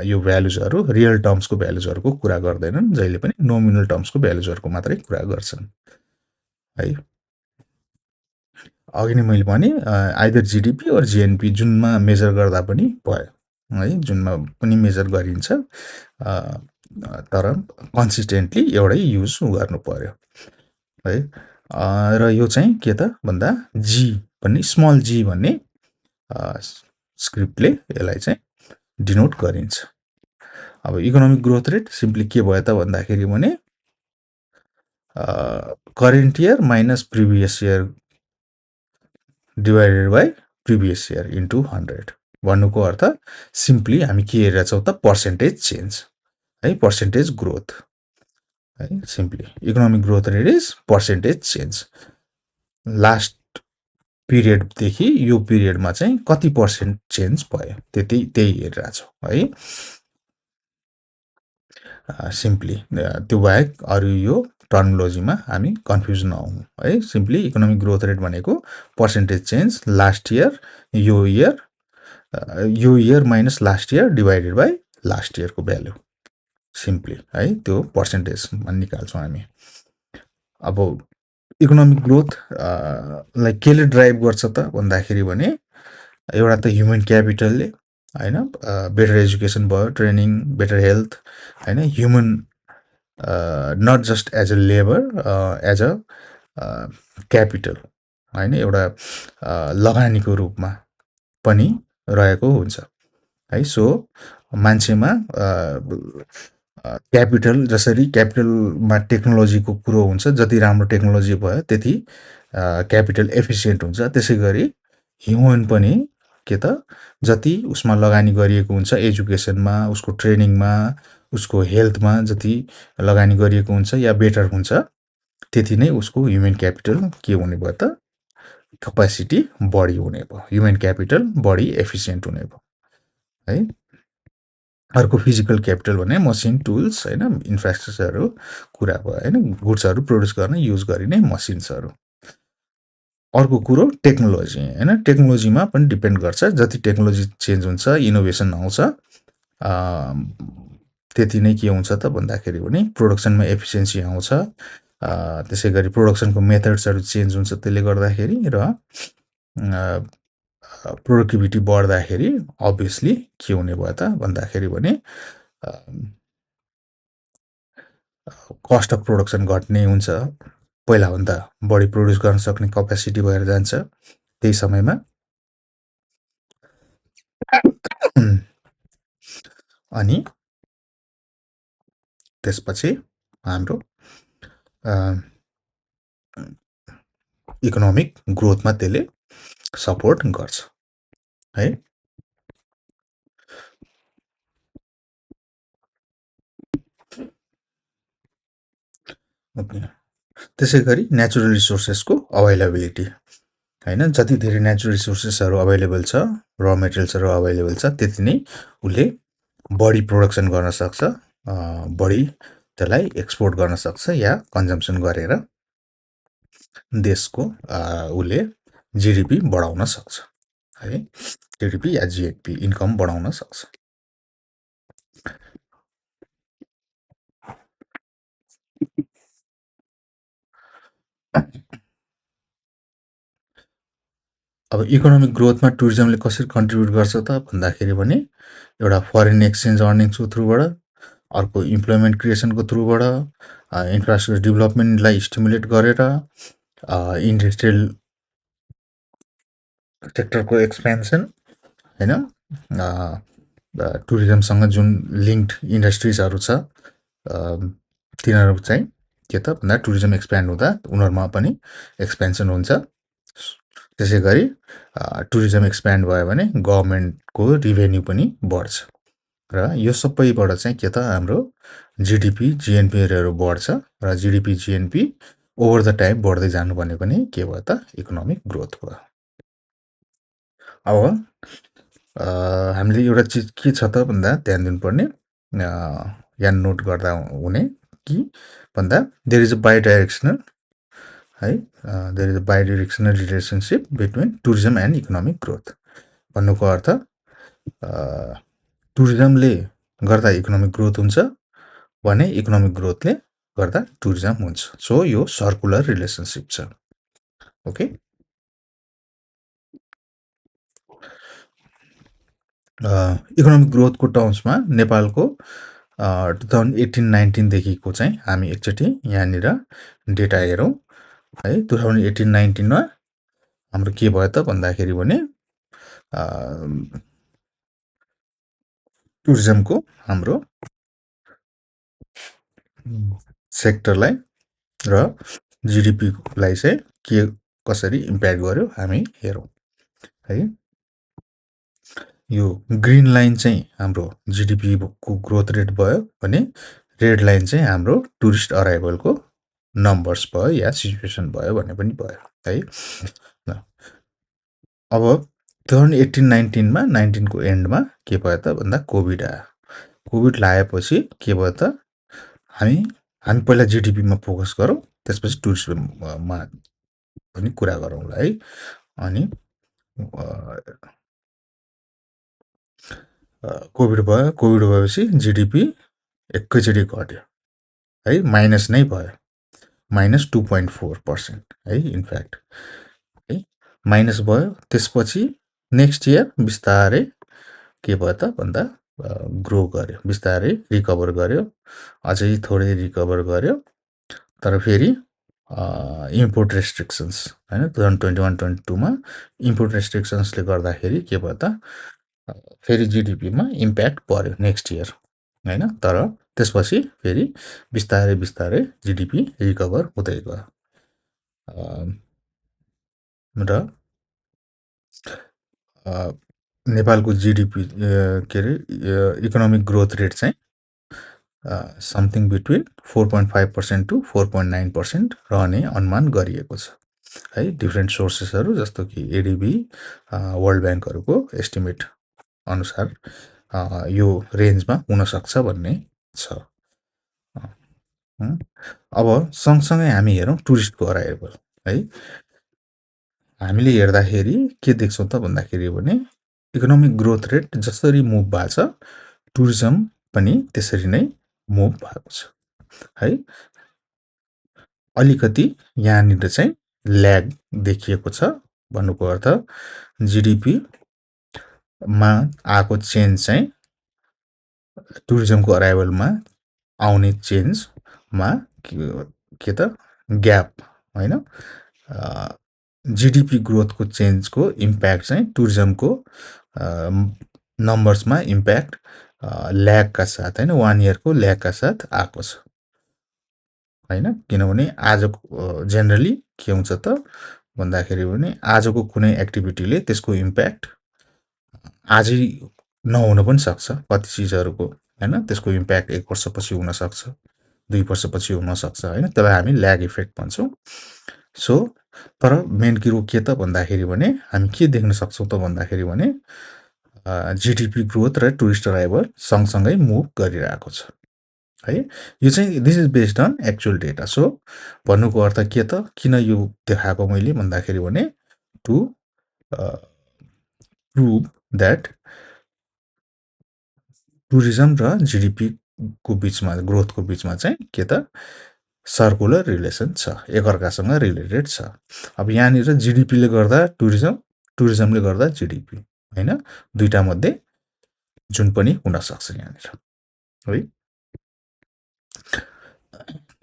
यो भ्यालुजहरू रियल टर्म्सको भ्यालुजहरूको कुरा गर्दैनन्, जहिले पनि नोमिनल टर्म्सको भ्यालुजहरूको मात्रै कुरा गर्छन् है। अघि नै मैले भने आइदर जिडिपी अर जिएनपी जुनमा मेजर गर्दा पनि भयो है, जुनमा पनि मेजर गरिन्छ, तर कन्सिस्टेन्टली एउटै युज गर्नु पर्यो है। र यो चाहिँ के त भन्दा जी भन्ने, स्मल जी भन्ने स्क्रिप्टले यसलाई चाहिँ डिनोट गरिन्छ। अब इकोनोमिक ग्रोथ रेट सिम्पली के भयो त भन्दाखेरि भने current year minus previous year divided by previous year into 100 भन्नुको अर्थ सिम्पली हामी के हेरिरहेछौँ त पर्सेन्टेज चेन्ज है, पर्सेन्टेज ग्रोथ है। Simply economic growth rate is percentage change, last पिरियडदेखि यो पिरियडमा चाहिँ कति पर्सेन्ट चेन्ज भयो त्यही हेरिरहेछौँ है। सिम्पली त्यो बाहेक अरू यो टर्मिनोलोजीमा हामी कन्फ्युज नहौँ है। सिम्पली इकोनोमिक ग्रोथ रेट भनेको पर्सेन्टेज चेन्ज लास्ट इयर यो year minus last year divided by last इयरको भ्यालु, सिम्पली है त्यो पर्सेन्टेजमा निकाल्छौँ हामी। अब इकोनोमिक ग्रोथ लाई केले ड्राइभ गर्छ त भन्दाखेरि भने एउटा त ह्युमन क्यापिटलले होइन, बेटर एजुकेसन भयो, ट्रेनिङ, बेटर हेल्थ होइन, human not just as a labour, as a capital होइन, एउटा लगानीको रूपमा पनि रहेको हुन्छ है। सो मान्छेमा क्यापिटल, जसरी क्यापिटलमा टेक्नोलोजीको कुरो हुन्छ, जति राम्रो टेक्नोलोजी भयो त्यति क्यापिटल एफिसियन्ट हुन्छ, त्यसै गरी ह्युमन पनि के त जति उसमा लगानी गरिएको हुन्छ एजुकेसनमा, उसको ट्रेनिङमा, उसको हेल्थमा जति लगानी गरिएको हुन्छ या बेटर हुन्छ, त्यति नै उसको ह्युमन क्यापिटल के हुने भयो त क्यापेसिटी बढी हुने भयो, ह्युमन क्यापिटल बढी एफिसियन्ट हुने भयो है। अर्को फिजिकल क्यापिटल भने मसिन, टुल्स होइन, इन्फ्रास्ट्रक्चरहरू कुरा भयो होइन, गुड्सहरू प्रोड्युस गर्न युज गरिने मसिन्सहरू। अर्को कुरो टेक्नोलोजी होइन, टेक्नोलोजीमा पनि डिपेन्ड गर्छ, जति टेक्नोलोजी चेन्ज हुन्छ, इनोभेसन आउँछ, त्यति नै के हुन्छ त भन्दाखेरि भने प्रोडक्सनमा एफिसियन्सी आउँछ, त्यसै गरी प्रोडक्सनको मेथड्सहरू चेन्ज हुन्छ त्यसले गर्दाखेरि, र प्रोडक्टिभिटी बढ्दाखेरि अभियसली के हुने भयो त भन्दाखेरि भने कस्ट अफ प्रोडक्सन घट्ने हुन्छ, पहिलाभन्दा बढी प्रोड्युस गर्न सक्ने क्यापेसिटी भएर जान्छ त्यही समयमा। अनि त्यसपछि हाम्रो इकोनोमिक ग्रोथमा त्यसले सपोर्ट गर्छ है। ओके, त्यसै गरी नेचुरल रिसोर्सेसको अभाइलेबिलिटी होइन, जति धेरै नेचुरल रिसोर्सेसहरू अभाइलेबल छ, र मेटेरियल्सहरू अभाइलेबल छ, त्यति नै उसले बढी प्रोडक्सन गर्न सक्छ, बढी त्यसलाई एक्सपोर्ट गर्न सक्छ या कन्जम्सन गरेर देशको उसले जिडिपी बढाउन सक्छ है। जिडिपी या जिएनपी इन्कम बढाउन सक्छ। अब इकोनोमिक ग्रोथमा टुरिज्मले कसरी कन्ट्रिब्युट गर्छ त भन्दाखेरि भने एउटा फरेन एक्सचेन्ज अर्निङ्सको थ्रुबाट, अर्को इम्प्लोइमेन्ट क्रिएसनको थ्रुबाट, इन्फ्रास्ट्रक्चर डेभलपमेन्टलाई स्टिमुलेट गरेर, इन्डस्ट्रियल सेक्टरको एक्सपेन्सन होइन, टुरिज्मसँग जुन लिङ्क्ड इन्डस्ट्रिजहरू छ तिनीहरू चाहिँ के त भन्दा टुरिज्म एक्सप्यान्ड हुँदा उनीहरूमा पनि एक्सपेन्सन हुन्छ। त्यसै गरी टुरिज्म एक्सप्यान्ड भयो भने गभर्मेन्टको रिभेन्यू पनि बढ्छ र यो सबैबाट चाहिँ के त हाम्रो जिडिपी जिएनपीहरू बढ्छ र GDP GNP over the time बढ्दै जानु भनेको नै के भयो त इकोनोमिक ग्रोथ भयो। अब हामीले एउटा चिज के छ त भन्दा ध्यान दिनुपर्ने यहाँ नोट गर्दा हुने कि भन्दा देयर इज अ बाइडाइरेक्सनल है, there is a bidirectional relationship between tourism and economic growth. भन्नुको अर्थ टुरिज्मले गर्दा इकोनोमिक ग्रोथ हुन्छ भने इकोनोमिक ग्रोथले गर्दा टुरिज्म हुन्छ। सो यो सर्कुलर रिलेसनसिप छ। ओके, इकोनोमिक ग्रोथको टर्म्समा नेपालको 2018-19देखिको चाहिँ हामी एकचोटि यहाँनिर डेटा हेरौँ है। 2018-19मा हाम्रो के भयो त भन्दाखेरि भने टुरिज्मको हाम्रो सेक्टरलाई र जिडिपीलाई चाहिँ के कसरी इम्प्याक्ट गर्यो हामी हेरौँ है। यो ग्रिन लाइन चाहिँ हाम्रो जिडिपीको ग्रोथ रेट भयो भने रेड लाइन चाहिँ हाम्रो टुरिस्ट अराइभलको नम्बर्स भयो या सिचुएसन भयो भने पनि भयो है। अब 2018-19मा 19को एन्डमा के भयो त भन्दा कोभिड आयो। कोभिड लागेपछि के भयो त हामी पहिला जिडिपीमा फोकस गरौँ, त्यसपछि टुरिज्ममा पनि कुरा गरौँला है। अनि कोभिड भयो, कोभिड भएपछि जिडिपी एकैचोटि घट्यो है, माइनस नै भयो, -2.4% है इनफ्याक्ट है, माइनस भयो। त्यसपछि नेक्स्ट इयर बिस्तारै के भयो त भन्दा ग्रो गर्यो, बिस्तारै रिकभर गर्यो, अझै थोरै रिकभर गर्यो। तर फेरि इम्पोर्ट रेस्ट्रिक्सन्स होइन 2021-22मा इम्पोर्ट रेस्ट्रिक्सन्सले गर्दाखेरि के भयो त फेरि जिडिपीमा इम्प्याक्ट पर्यो नेक्स्ट इयर होइन। तर त्यसपछि फेरि बिस्तारै बिस्तारै जिडिपी रिकभर हुँदै गयो र नेपालको जिडिपी के अरे इकोनोमिक ग्रोथ रेट चाहिँ समथिङ बिट्विन 4.5% to 4.9% रहने अनुमान गरिएको छ है। डिफ्रेन्ट सोर्सेसहरू जस्तो कि एडिबी, वर्ल्ड ब्याङ्कहरूको एस्टिमेट अनुसार यो रेन्जमा हुनसक्छ भन्ने छ। अब सँगसँगै हामी हेरौँ टुरिस्टको अराइभल है। हामीले हेर्दाखेरि के देख्छौँ त भन्दाखेरि भने इकोनोमिक ग्रोथ रेट जसरी मुभ भएको छ टुरिज्म पनि त्यसरी नै मुभ भएको छ है। अलिकति यहाँनिर चाहिँ ल्याग देखिएको छ। भन्नुको अर्थ जिडिपीमा आएको चेन्ज चाहिँ टुरिज्मको अराइभलमा आउने चेन्जमा के त ग्याप होइन, जिडिपी ग्रोथको चेन्जको इम्प्याक्ट चाहिँ टुरिज्मको नम्बर्समा इम्प्याक्ट ल्यागका साथ होइन, 1 इयरको ल्यागका साथ आएको छ होइन। किनभने आजको जेनरली के हुन्छ त भन्दाखेरि भने आजको कुनै एक्टिभिटीले त्यसको इम्प्याक्ट आजै नहुन पनि सक्छ कति चिजहरूको होइन। त्यसको इम्प्याक्ट 1 वर्षपछि हुनसक्छ, 2 वर्षपछि हुनसक्छ होइन, त्यसलाई हामी ल्याग इफेक्ट भन्छौँ। सो तर मेन कुरो के त भन्दाखेरि भने हामी के देख्न सक्छौँ त भन्दाखेरि भने जिडिपी ग्रोथ र टुरिस्ट अराइभल सँगसँगै मुभ गरिरहेको छ है। यो चाहिँ this is based on actual data. So भन्नुको अर्थ के त, किन यो देखाएको मैले भन्दाखेरि भने टु प्रुभ द्याट टुरिज्म र जिडिपीको बिचमा ग्रोथको बिचमा चाहिँ के त सर्कुलर रिलेसन छ, एकअर्कासँग रिलेटेड छ। अब यहाँनिर जिडिपीले गर्दा टुरिज्म, टुरिज्मले गर्दा जिडिपी, होइन, दुईटा मध्ये जुन पनि हुनसक्छ यहाँनिर है।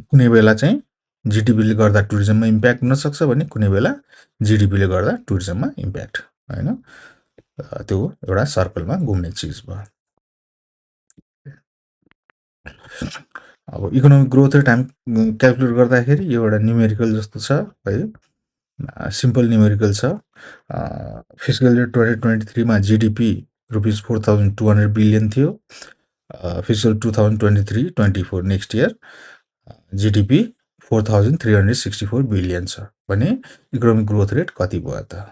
कुनै बेला चाहिँ जिडिपीले गर्दा टुरिज्ममा इम्प्याक्ट हुनसक्छ भने कुनै बेला जिडिपीले गर्दा टुरिज्ममा इम्प्याक्ट, होइन। त्यो एउटा सर्कलमा घुम्ने चिज भयो। अब इकोनोमिक ग्रोथ रेट हामी क्यालकुलेट गर्दाखेरि यो एउटा न्युमेरिकल जस्तो छ है, सिम्पल न्युमेरिकल छ। फिजिकल इयर 2023मा जिडिपी ₹4200 बिलियन थियो। Physical 2023-24 next year GDP 4364 billion छ भने इकोनोमिक ग्रोथ रेट कति भयो त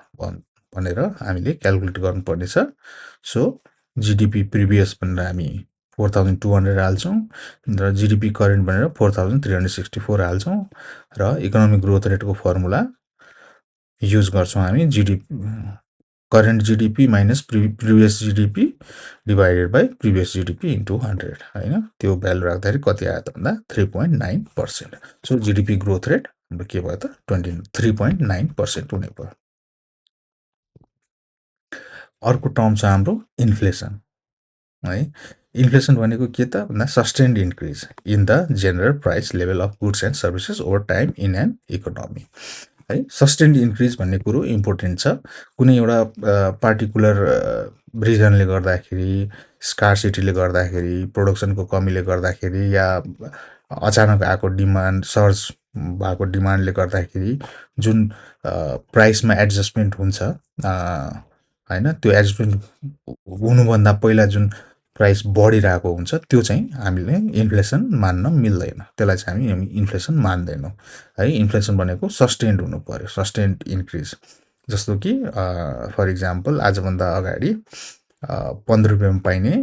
भनेर हामीले क्यालकुलेट गर्नुपर्नेछ। सो जिडिपी प्रिभियस भनेर हामी 4200 हाल्छौँ र जिडिपी करेन्ट भनेर 4364 हाल्छौँ र इकोनोमिक ग्रोथ रेटको फर्मुला युज गर्छौँ हामी current GDP minus previous GDP divided by previous GDP into 100, होइन। त्यो भ्यालु राख्दाखेरि कति आयो त भन्दा 3.9%। सो जिडिपी ग्रोथ रेट हाम्रो के भयो त 3.9% हुने भयो। अर्को टर्म छ हाम्रो इन्फ्लेसन है। इन्फ्लेसन भनेको के त भन्दा sustained increase in the general price level of goods and services over time in an economy है। सस्टेन्ड इन्क्रिज भन्ने कुरो इम्पोर्टेन्ट छ। कुनै एउटा पार्टिकुलर रिजनले गर्दाखेरि, स्कार्सिटीले गर्दाखेरि, प्रोडक्सनको कमीले गर्दाखेरि या अचानक आएको डिमान्ड सर्ज भएको डिमान्डले गर्दाखेरि जुन प्राइसमा एडजस्टमेन्ट हुन्छ, होइन, त्यो एडजस्टमेन्ट हुनुभन्दा पहिला जुन प्राइस बढिरहेको हुन्छ त्यो चाहिँ हामीले इन्फ्लेसन मान्न मिल्दैन, त्यसलाई चाहिँ हामी इन्फ्लेसन मान्दैनौँ है। इन्फ्लेसन भनेको सस्टेन्ड हुनु पर्यो, सस्टेन्ड इन्क्रिज। जस्तो कि फर इक्जाम्पल आजभन्दा अगाडि 15 रुपियाँमा पाइने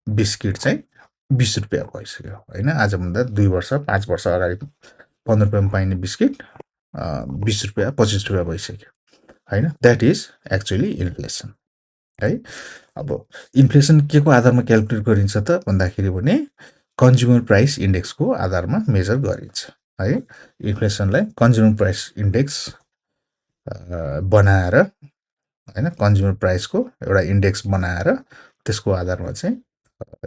बिस्किट चाहिँ 20 रुपियाँ भइसक्यो, होइन। आजभन्दा 2 वर्ष 5 वर्ष अगाडि 15 रुपियाँमा पाइने बिस्किट 20 रुपियाँ 25 रुपियाँ भइसक्यो, होइन। द्याट इज एक्चुअली इन्फ्लेसन है। अब इन्फ्लेसन के को आधारमा क्यालकुलेट गरिन्छ त भन्दाखेरि भने कन्ज्युमर प्राइस इन्डेक्सको आधारमा मेजर गरिन्छ है। इन्फ्लेसनलाई कन्ज्युमर प्राइस इन्डेक्स बनाएर, होइन, कन्ज्युमर प्राइसको एउटा इन्डेक्स बनाएर त्यसको आधारमा चाहिँ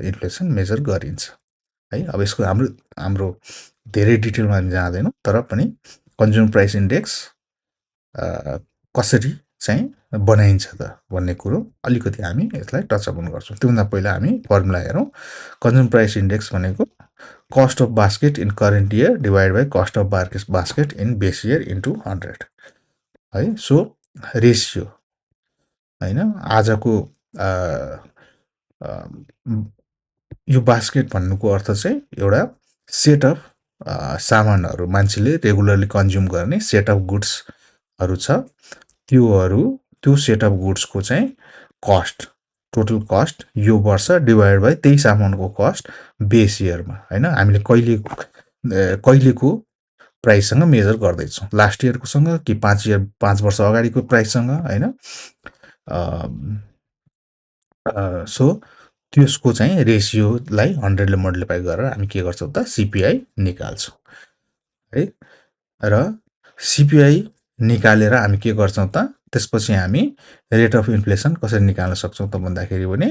इन्फ्लेसन मेजर गरिन्छ है। अब यसको हाम्रो धेरै डिटेलमा हामी जाँदैनौँ, तर पनि कन्ज्युमर प्राइस इन्डेक्स कसरी चाहिँ बनाइन्छ त भन्ने कुरो अलिकति हामी यसलाई टचअप गर्छौँ। त्योभन्दा पहिला हामी फर्मुला हेरौँ। कन्ज्युमर प्राइस इन्डेक्स भनेको cost of basket in current year divide by cost of basket in base year into 100 है। सो रेसियो, होइन, आजको यो बास्केट भन्नुको अर्थ चाहिँ एउटा सेट अफ सामानहरू, मान्छेले रेगुलरली कन्ज्युम गर्ने सेट अफ गुड्सहरू छ। त्यो सेट अफ गुड्सको चाहिँ कस्ट, टोटल कस्ट यो वर्ष डिभाइड बाई त्यही सामानको कस्ट बेस इयरमा, होइन। हामीले कहिलेको प्राइससँग मेजर गर्दैछौँ, लास्ट इयरकोसँग कि 5 वर्ष अगाडिको प्राइससँग, होइन। सो त्यसको चाहिँ रेसियोलाई 100ले मल्टिप्लाई गरेर हामी के गर्छौँ त सिपिआई निकाल्छौँ है। र सिपिआई निकालेर हामी के गर्छौँ त त्यसपछि हामी रेट अफ इन्फ्लेसन कसरी निकाल्न सक्छौँ त भन्दाखेरि भने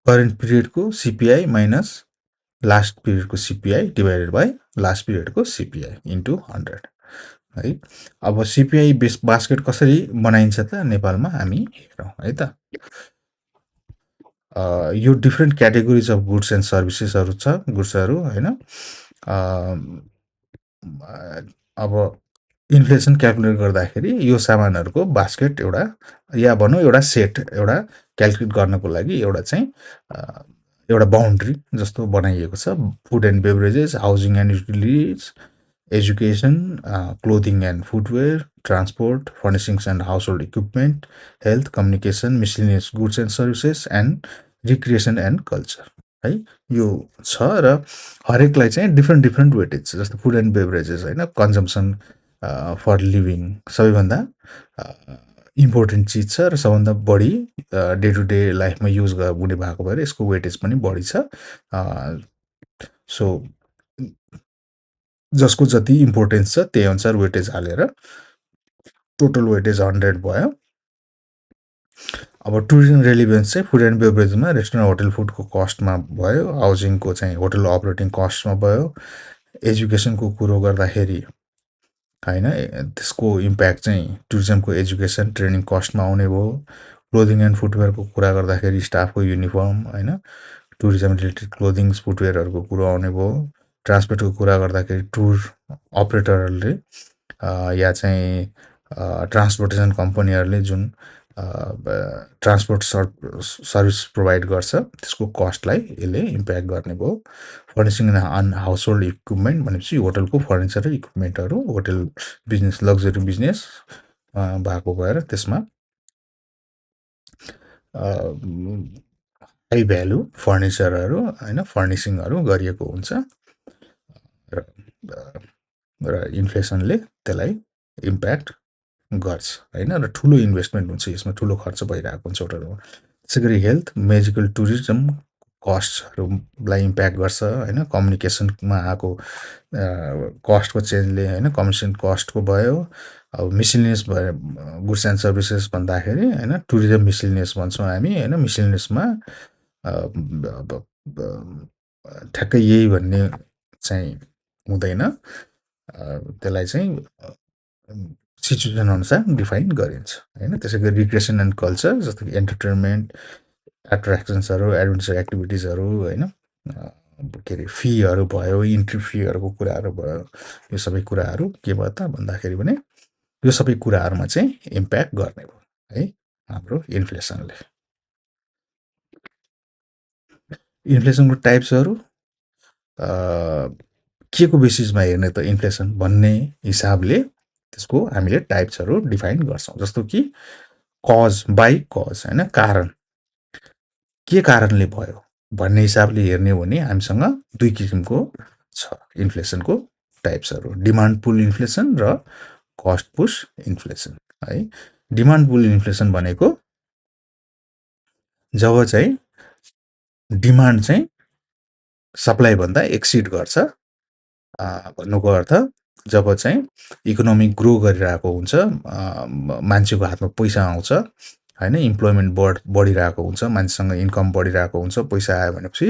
करेन्ट पिरियडको सिपिआई माइनस लास्ट पिरियडको सिपिआई डिभाइडेड बाई लास्ट पिरियडको सिपिआई इन्टु 100 है। अब सिपिआई बेस बास्केट कसरी बनाइन्छ त नेपालमा हामी हेरौँ है त। यो different categories of goods and सर्भिसेसहरू छ, गुड्सहरू, होइन। अब इन्फ्लेसन क्यालकुलेट गर्दाखेरि यो सामानहरूको बास्केट एउटा या भनौँ एउटा सेट एउटा क्यालकुलेट गर्नको लागि एउटा चाहिँ एउटा बााउन्ड्री जस्तो बनाइएको छ। Food and beverages, housing and utilities, education, clothing and footwear, transport, furnishings and household equipment, health, communication, miscellaneous goods and services, and recreation and culture. है यो छ र हरेकलाई चाहिँ डिफ्रेन्ट डिफ्रेन्ट वेटेज छ। जस्तो फुड एन्ड बेभरेजेस होइन, कन्जम्सन फर लिभिङ सबैभन्दा इम्पोर्टेन्ट चिज छ र सबभन्दा बढी डे टु डे लाइफमा युज हुने भएको भएर यसको वेटेज पनि बढी छ। सो जसको जति इम्पोर्टेन्स छ त्यही अनुसार वेटेज हालेर टोटल वेटेज 100 भयो। अब टुरिज्म रेलिभेन्स चाहिँ फुड एन्ड बेभरेजमा रेस्टुरेन्ट होटल फुडको कस्टमा भयो, हाउसिङको चाहिँ होटल अपरेटिङ कस्टमा भयो, एजुकेसनको कुरो गर्दाखेरि होइन त्यसको इम्प्याक्ट चाहिँ टुरिज्मको एजुकेसन ट्रेनिङ कस्टमा आउने भयो। क्लोदिङ एन्ड फुटवेयरको कुरा गर्दाखेरि स्टाफको युनिफर्म होइन, टुरिज्म रिलेटेड क्लोदिङ्स फुटवेयरहरूको कुरो आउने भयो। ट्रान्सपोर्टको कुरा गर्दाखेरि टुर अपरेटरहरूले या चाहिँ ट्रान्सपोर्टेसन कम्पनीहरूले जुन ट्रान्सपोर्ट सर्भिस प्रोभाइड गर्छ त्यसको कस्टलाई यसले इम्प्याक्ट गर्ने भयो। Furnishing and house hold equipment भनेपछि होटलको फर्निचर र इक्विपमेन्टहरू होटल बिजनेस लग्जरी बिजनेस भएको भएर त्यसमा हाई भ्यालु फर्निचरहरू होइन फर्निसिङहरू गरिएको हुन्छ र इन्फ्लेसनले त्यसलाई इम्प्याक्ट गर्छ होइन, र ठुलो इन्भेस्टमेन्ट हुन्छ यसमा, ठुलो खर्च भइरहेको हुन्छ होटलमा। त्यसै गरी हेल्थ मेडिकल टुरिज्म कस्टहरूलाई इम्प्याक्ट गर्छ होइन, कम्युनिकेसनमा आएको कस्टको चेन्जले होइन, कम्युनिकेसन कस्टको भयो। अब मिसलिनियस भयो गुड्स एन्ड सर्भिसेस भन्दाखेरि होइन, टुरिज्म मिसलिनियस भन्छौँ हामी होइन, मिसलिनियसमा ठ्याक्कै यही भन्ने चाहिँ हुँदैन, त्यसलाई चाहिँ सिचुएसन अनुसार डिफाइन गरिन्छ होइन। त्यसै गरी रिक्रिएसन एन्ड कल्चर जस्तो कि एन्टरटेनमेन्ट एट्र्याक्सन्सहरू एडभेन्चर एक्टिभिटिजहरू होइन, के अरे फीहरू भयो, इन्ट्री फीहरूको कुराहरू भयो, यो सबै कुराहरू के भयो त भन्दाखेरि भने यो सबै कुराहरूमा चाहिँ इम्प्याक्ट गर्ने भयो है हाम्रो इन्फ्लेसनले। इन्फ्लेसनको टाइप्सहरू के को बेसिसमा हेर्ने त इन्फ्लेसन भन्ने हिसाबले त्यसको हामीले टाइप्सहरू डिफाइन गर्छौँ। जस्तो कि कज बाई कज होइन, कारण के कारणले भयो भन्ने हिसाबले हेर्ने हो भने हामीसँग दुई किसिमको छ इन्फ्लेसनको टाइप्सहरू, डिमान्ड पुल इन्फ्लेसन र कस्ट पुश इन्फ्लेसन है। डिमान्ड पुल इन्फ्लेसन भनेको जब चाहिँ डिमान्ड चाहिँ सप्लाईभन्दा एक्सिड गर्छ भन्नुको अर्थ जब चाहिँ इकोनोमी ग्रो गरिरहेको हुन्छ, मान्छेको हातमा पैसा आउँछ होइन, इम्प्लोइमेन्ट बढिरहेको हुन्छ, मान्छेसँग इन्कम बढिरहेको हुन्छ, पैसा आयो भनेपछि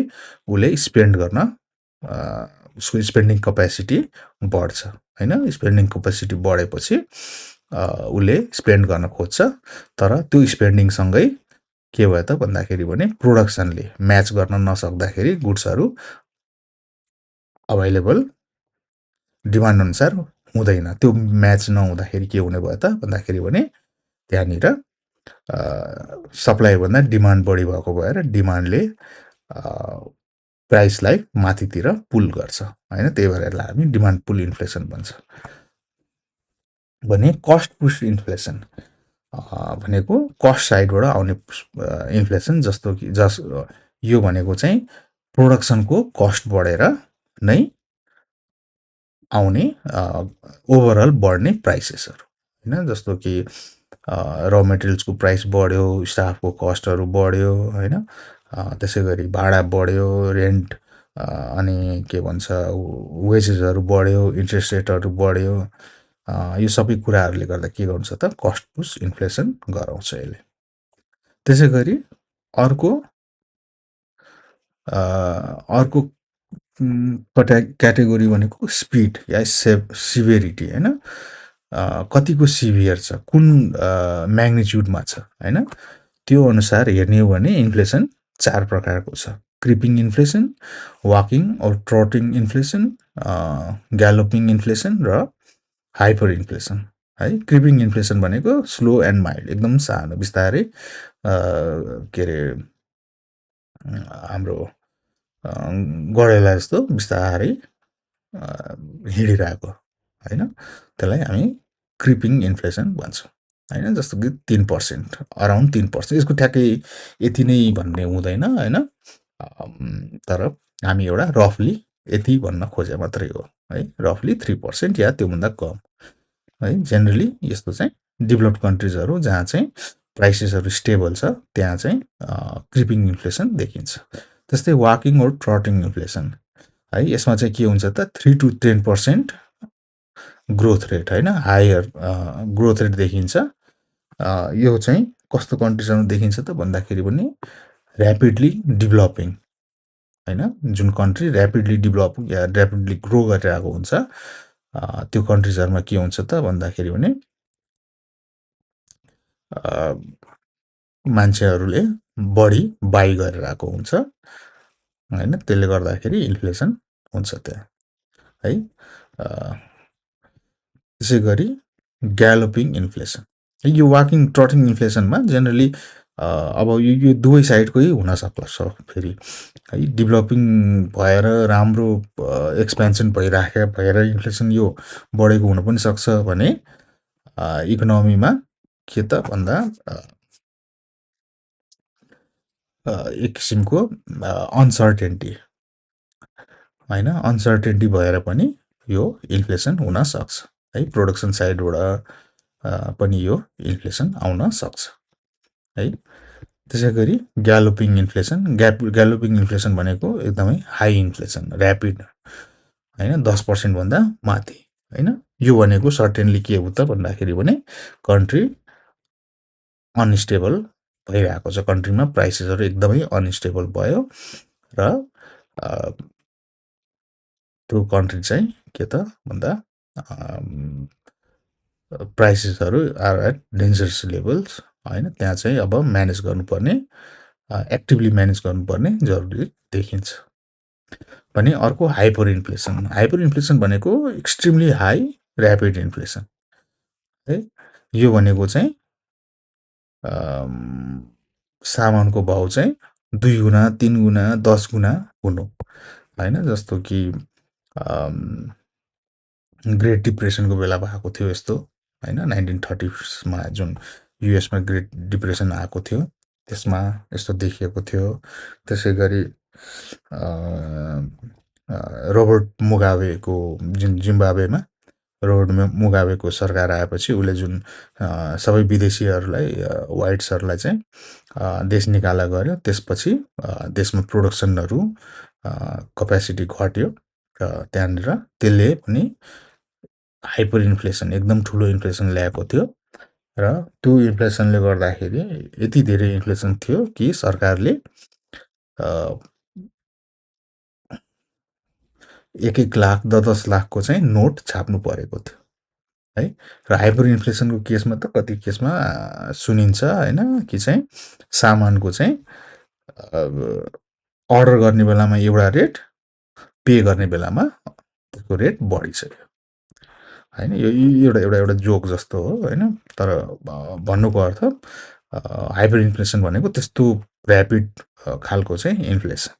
उसले स्पेन्ड गर्न उसको स्पेन्डिङ कपेसिटी बढ्छ होइन। स्पेन्डिङ कपेसिटी बढेपछि उसले स्पेन्ड गर्न खोज्छ, तर त्यो स्पेन्डिङसँगै के भयो त भन्दाखेरि भने प्रोडक्सनले म्याच गर्न नसक्दाखेरि गुड्सहरू अभाइलेबल डिमान्ड अनुसार हुँदैन। त्यो म्याच नहुँदाखेरि के हुने भयो त भन्दाखेरि भने त्यहाँनिर सप्लाईभन्दा डिमान्ड बढी भएको भएर डिमान्डले प्राइसलाई माथितिर पुल गर्छ होइन, त्यही भएर यसलाई हामी डिमान्ड पुल इन्फ्लेसन भन्छ। भने कस्ट पुश इन्फ्लेसन भनेको कस्ट साइडबाट आउने इन्फ्लेसन, जस्तो कि यो भनेको चाहिँ प्रोडक्सनको कस्ट बढेर नै आउने ओभरअल बढ्ने प्राइसेसहरू होइन। जस्तो कि र मेटेरियल्सको प्राइस बढ्यो, स्टाफको कस्टहरू बढ्यो होइन, त्यसै गरी भाडा बढ्यो, रेन्ट अनि के भन्छ वेजेसहरू बढ्यो, इन्ट्रेस्ट रेटहरू बढ्यो, यो सबै कुराहरूले गर्दा के गर्छ त कस्ट पुश इन्फ्लेसन गराउँछ यसले। त्यसै गरी अर्को क्याटेगोरी भनेको स्पिड या सिभियरिटी होइन, कतिको सिभियर छ, कुन म्याग्निच्युडमा छ होइन, त्यो अनुसार हेर्ने हो भने इन्फ्लेसन 4 प्रकारको छ। क्रिपिङ इन्फ्लेसन, वाकिङ और ट्रटिङ इन्फ्लेसन, ग्यालोपिङ इन्फ्लेसन र हाइपर इन्फ्लेसन है। क्रिपिङ इन्फ्लेसन भनेको स्लो एन्ड माइल्ड, एकदम सानो बिस्तारै के अरे हाम्रो गडेला जस्तो बिस्तारै हिँडिरहेको होइन, त्यसलाई हामी क्रिपिङ इन्फ्लेसन भन्छौँ होइन। जस्तो कि 3%, अराउन्ड 3%, यसको ठ्याक्कै यति नै भन्ने हुँदैन होइन। तर हामी एउटा रफली यति भन्न खोजे मात्रै हो है, रफली 3% या त्योभन्दा कम है। जेनरली यस्तो चाहिँ डेभलप्ड कन्ट्रिजहरू जहाँ चाहिँ प्राइसेसहरू स्टेबल छ त्यहाँ चाहिँ क्रिपिङ इन्फ्लेसन देखिन्छ। त्यस्तै वाकिङ और ट्रटिङ इन्फ्लेसन है, यसमा चाहिँ के हुन्छ त 3 to 10% ग्रोथ रेट होइन, हायर ग्रोथ रेट देखिन्छ। यो चाहिँ कस्तो कन्ट्रिजमा देखिन्छ त भन्दाखेरि पनि ऱ्यापिडली डेभलपिङ होइन, जुन कन्ट्री ऱ्यापिडली डेभलप या ऱ्यापिडली ग्रो गरिरहेको हुन्छ त्यो कन्ट्रिजहरूमा के हुन्छ त भन्दाखेरि पनि मान्छेहरूले बढी बाई गरिरहेको हुन्छ होइन, त्यसले गर्दाखेरि इन्फ्लेसन हुन्छ त्यहाँ है। त्यसै गरी ग्यालोपिङ इन्फ्लेसन, यो वाकिङ ट्रटिङ इन्फ्लेसनमा जेनरली अब यो दुवै साइडकै हुनसक्छ फेरि है। डेभलपिङ भएर राम्रो एक्सपेन्सन भएर इन्फ्लेसन यो बढेको हुन पनि सक्छ भने इकोनोमीमा के त भन्दा एक किसिमको अनसर्टेन्टी होइन, अनसर्टेन्टी भएर पनि यो इन्फ्लेसन हुन सक्छ है। प्रोडक्सन साइडबाट पनि यो इन्फ्लेसन आउन सक्छ है। त्यसै गरी ग्यालोपिङ इन्फ्लेसन, ग्यालोपिङ इन्फ्लेसन भनेको एकदमै हाई इन्फ्लेसन, ऱ्यापिड होइन, 10% भन्दा माथि होइन। यो भनेको सर्टेनली के हो त भन्दाखेरि भने कन्ट्री अनस्टेबल भइरहेको छ, कन्ट्रीमा प्राइसेसहरू एकदमै अनस्टेबल भयो र त्यो कन्ट्री चाहिँ के त भन्दा प्राइसेसहरू आर एट डेन्जरस लेभल्स होइन। त्यहाँ चाहिँ अब म्यानेज गर्नुपर्ने, एक्टिभली म्यानेज गर्नुपर्ने जरुरी देखिन्छ। भने अर्को हाइपर इन्फ्लेसन, हाइपर इन्फ्लेसन भनेको एक्सट्रिमली हाई ऱ्यापिड इन्फ्लेसन है। यो भनेको चाहिँ सामानको भाउ चाहिँ 2 गुणा 3 गुणा 10 गुणा हुनु होइन। जस्तो कि ग्रेट डिप्रेसनको बेला भएको थियो यस्तो होइन, 1930sमा जुन युएसमा ग्रेट डिप्रेसन आएको थियो त्यसमा यस्तो देखिएको थियो। त्यसै गरी रोबर्ट मुगाबेको जुन जिम्बाब्वेमा रोबर्ट मुगाबेको सरकार आएपछि उसले जुन सबै विदेशीहरूलाई वाइट्सहरूलाई चाहिँ देश निकाला गर्यो, त्यसपछि देशमा प्रोडक्सनहरू कपेसिटी घट्यो र त्यहाँनिर त्यसले पनि हाइपर इन्फ्लेसन, एकदम ठुलो इन्फ्लेसन ल्याएको थियो र त्यो इन्फ्लेसनले गर्दाखेरि यति धेरै इन्फ्लेसन थियो कि सरकारले 1-1 लाख 10-10 लाखको चाहिँ नोट छाप्नु परेको थियो है। र हाइपर इन्फ्लेसनको केसमा त कति केसमा सुनिन्छ होइन कि चाहिँ सामानको चाहिँ अर्डर गर्ने बेलामा एउटा रेट, पे गर्ने बेलामा त्यसको रेट बढिसक्यो होइन। यो एउटा जोक जस्तो हो होइन। तर भन्नुको अर्थ हाइपर इन्फ्लेसन भनेको त्यस्तो ऱ्यापिड खालको चाहिँ इन्फ्लेसन।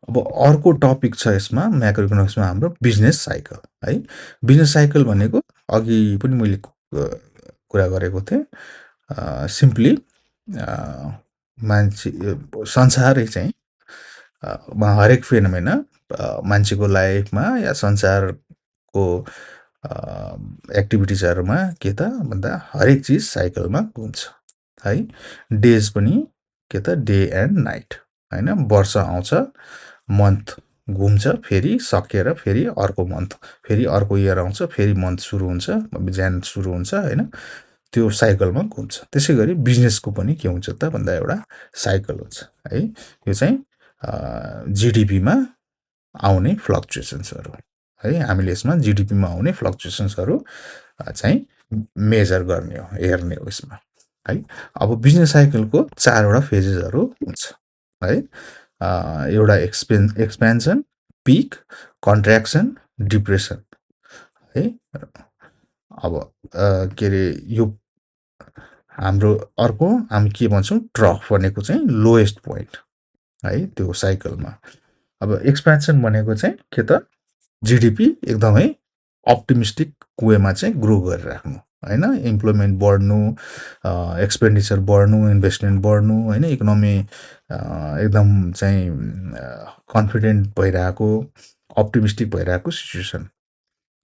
अब अर्को टपिक छ यसमा म्याक्रो इकोनोमिक्समा हाम्रो बिजनेस साइकल है। बिजनेस साइकल भनेको अघि पनि मैले कुरा गरेको थिएँ, सिम्पली मान्छे संसारै चाहिँ हरेक फेनोमेना मान्छेको लाइफमा या संसारको एक्टिभिटिजहरूमा के त भन्दा हरेक चिज साइकलमा घुम्छ है। डेज पनि के त डे एन्ड नाइट होइन, वर्ष आउँछ, मन्थ घुम्छ, फेरि सकेर फेरि अर्को मन्थ, फेरि अर्को इयर आउँछ, फेरि मन्थ सुरु हुन्छ, ज्यान सुरु हुन्छ होइन, त्यो साइकलमा घुम्छ। त्यसै गरी बिजनेसको पनि के हुन्छ त भन्दा एउटा साइकल हुन्छ है। यो चाहिँ जिडिपीमा आउने फ्लक्चुएसन्सहरू है, हामीले यसमा जिडिपीमा आउने फ्लक्चुएसन्सहरू चाहिँ मेजर गर्ने हो, हेर्ने हो यसमा है। अब बिजनेस साइकलको 4वटा फेजेसहरू हुन्छ है। एउटा एक्सपेन्सन, पिक, कन्ट्र्याक्सन, डिप्रेसन है। अब के अरे यो हाम्रो अर्को हामी के भन्छौँ, ट्रफ भनेको चाहिँ लोएस्ट पोइन्ट है त्यो साइकलमा। अब एक्सपेन्सन भनेको चाहिँ के त जिडिपी एकदमै अप्टिमिस्टिक वेमा चाहिँ ग्रो गरिराख्नु होइन, इम्प्लोइमेन्ट बढ्नु, एक्सपेन्डिचर बढ्नु, इन्भेस्टमेन्ट बढ्नु होइन, इकोनोमी एकदम चाहिँ कन्फिडेन्ट भइरहेको, अप्टिमिस्टिक भइरहेको सिचुएसन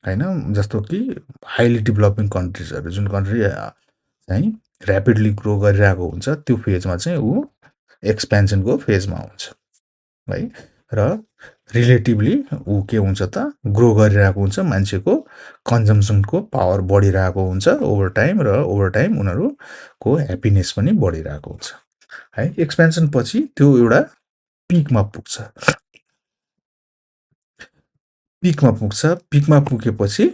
होइन। जस्तो कि हाइली डेभलपिङ कन्ट्रिजहरू, जुन कन्ट्री चाहिँ ऱ्यापिडली ग्रो गरिरहेको हुन्छ, त्यो फेजमा चाहिँ ऊ एक्सपेन्सनको फेजमा हुन्छ है। र रिलेटिभली ऊ के हुन्छ त, ग्रो गरिरहेको हुन्छ, मान्छेको कन्जम्सनको पावर बढिरहेको हुन्छ ओभर टाइम, र ओभर टाइम उनीहरूको ह्याप्पिनेस पनि बढिरहेको हुन्छ है। एक्सपेन्सन पछि त्यो एउटा पिकमा पुग्छ, पिकमा पुगेपछि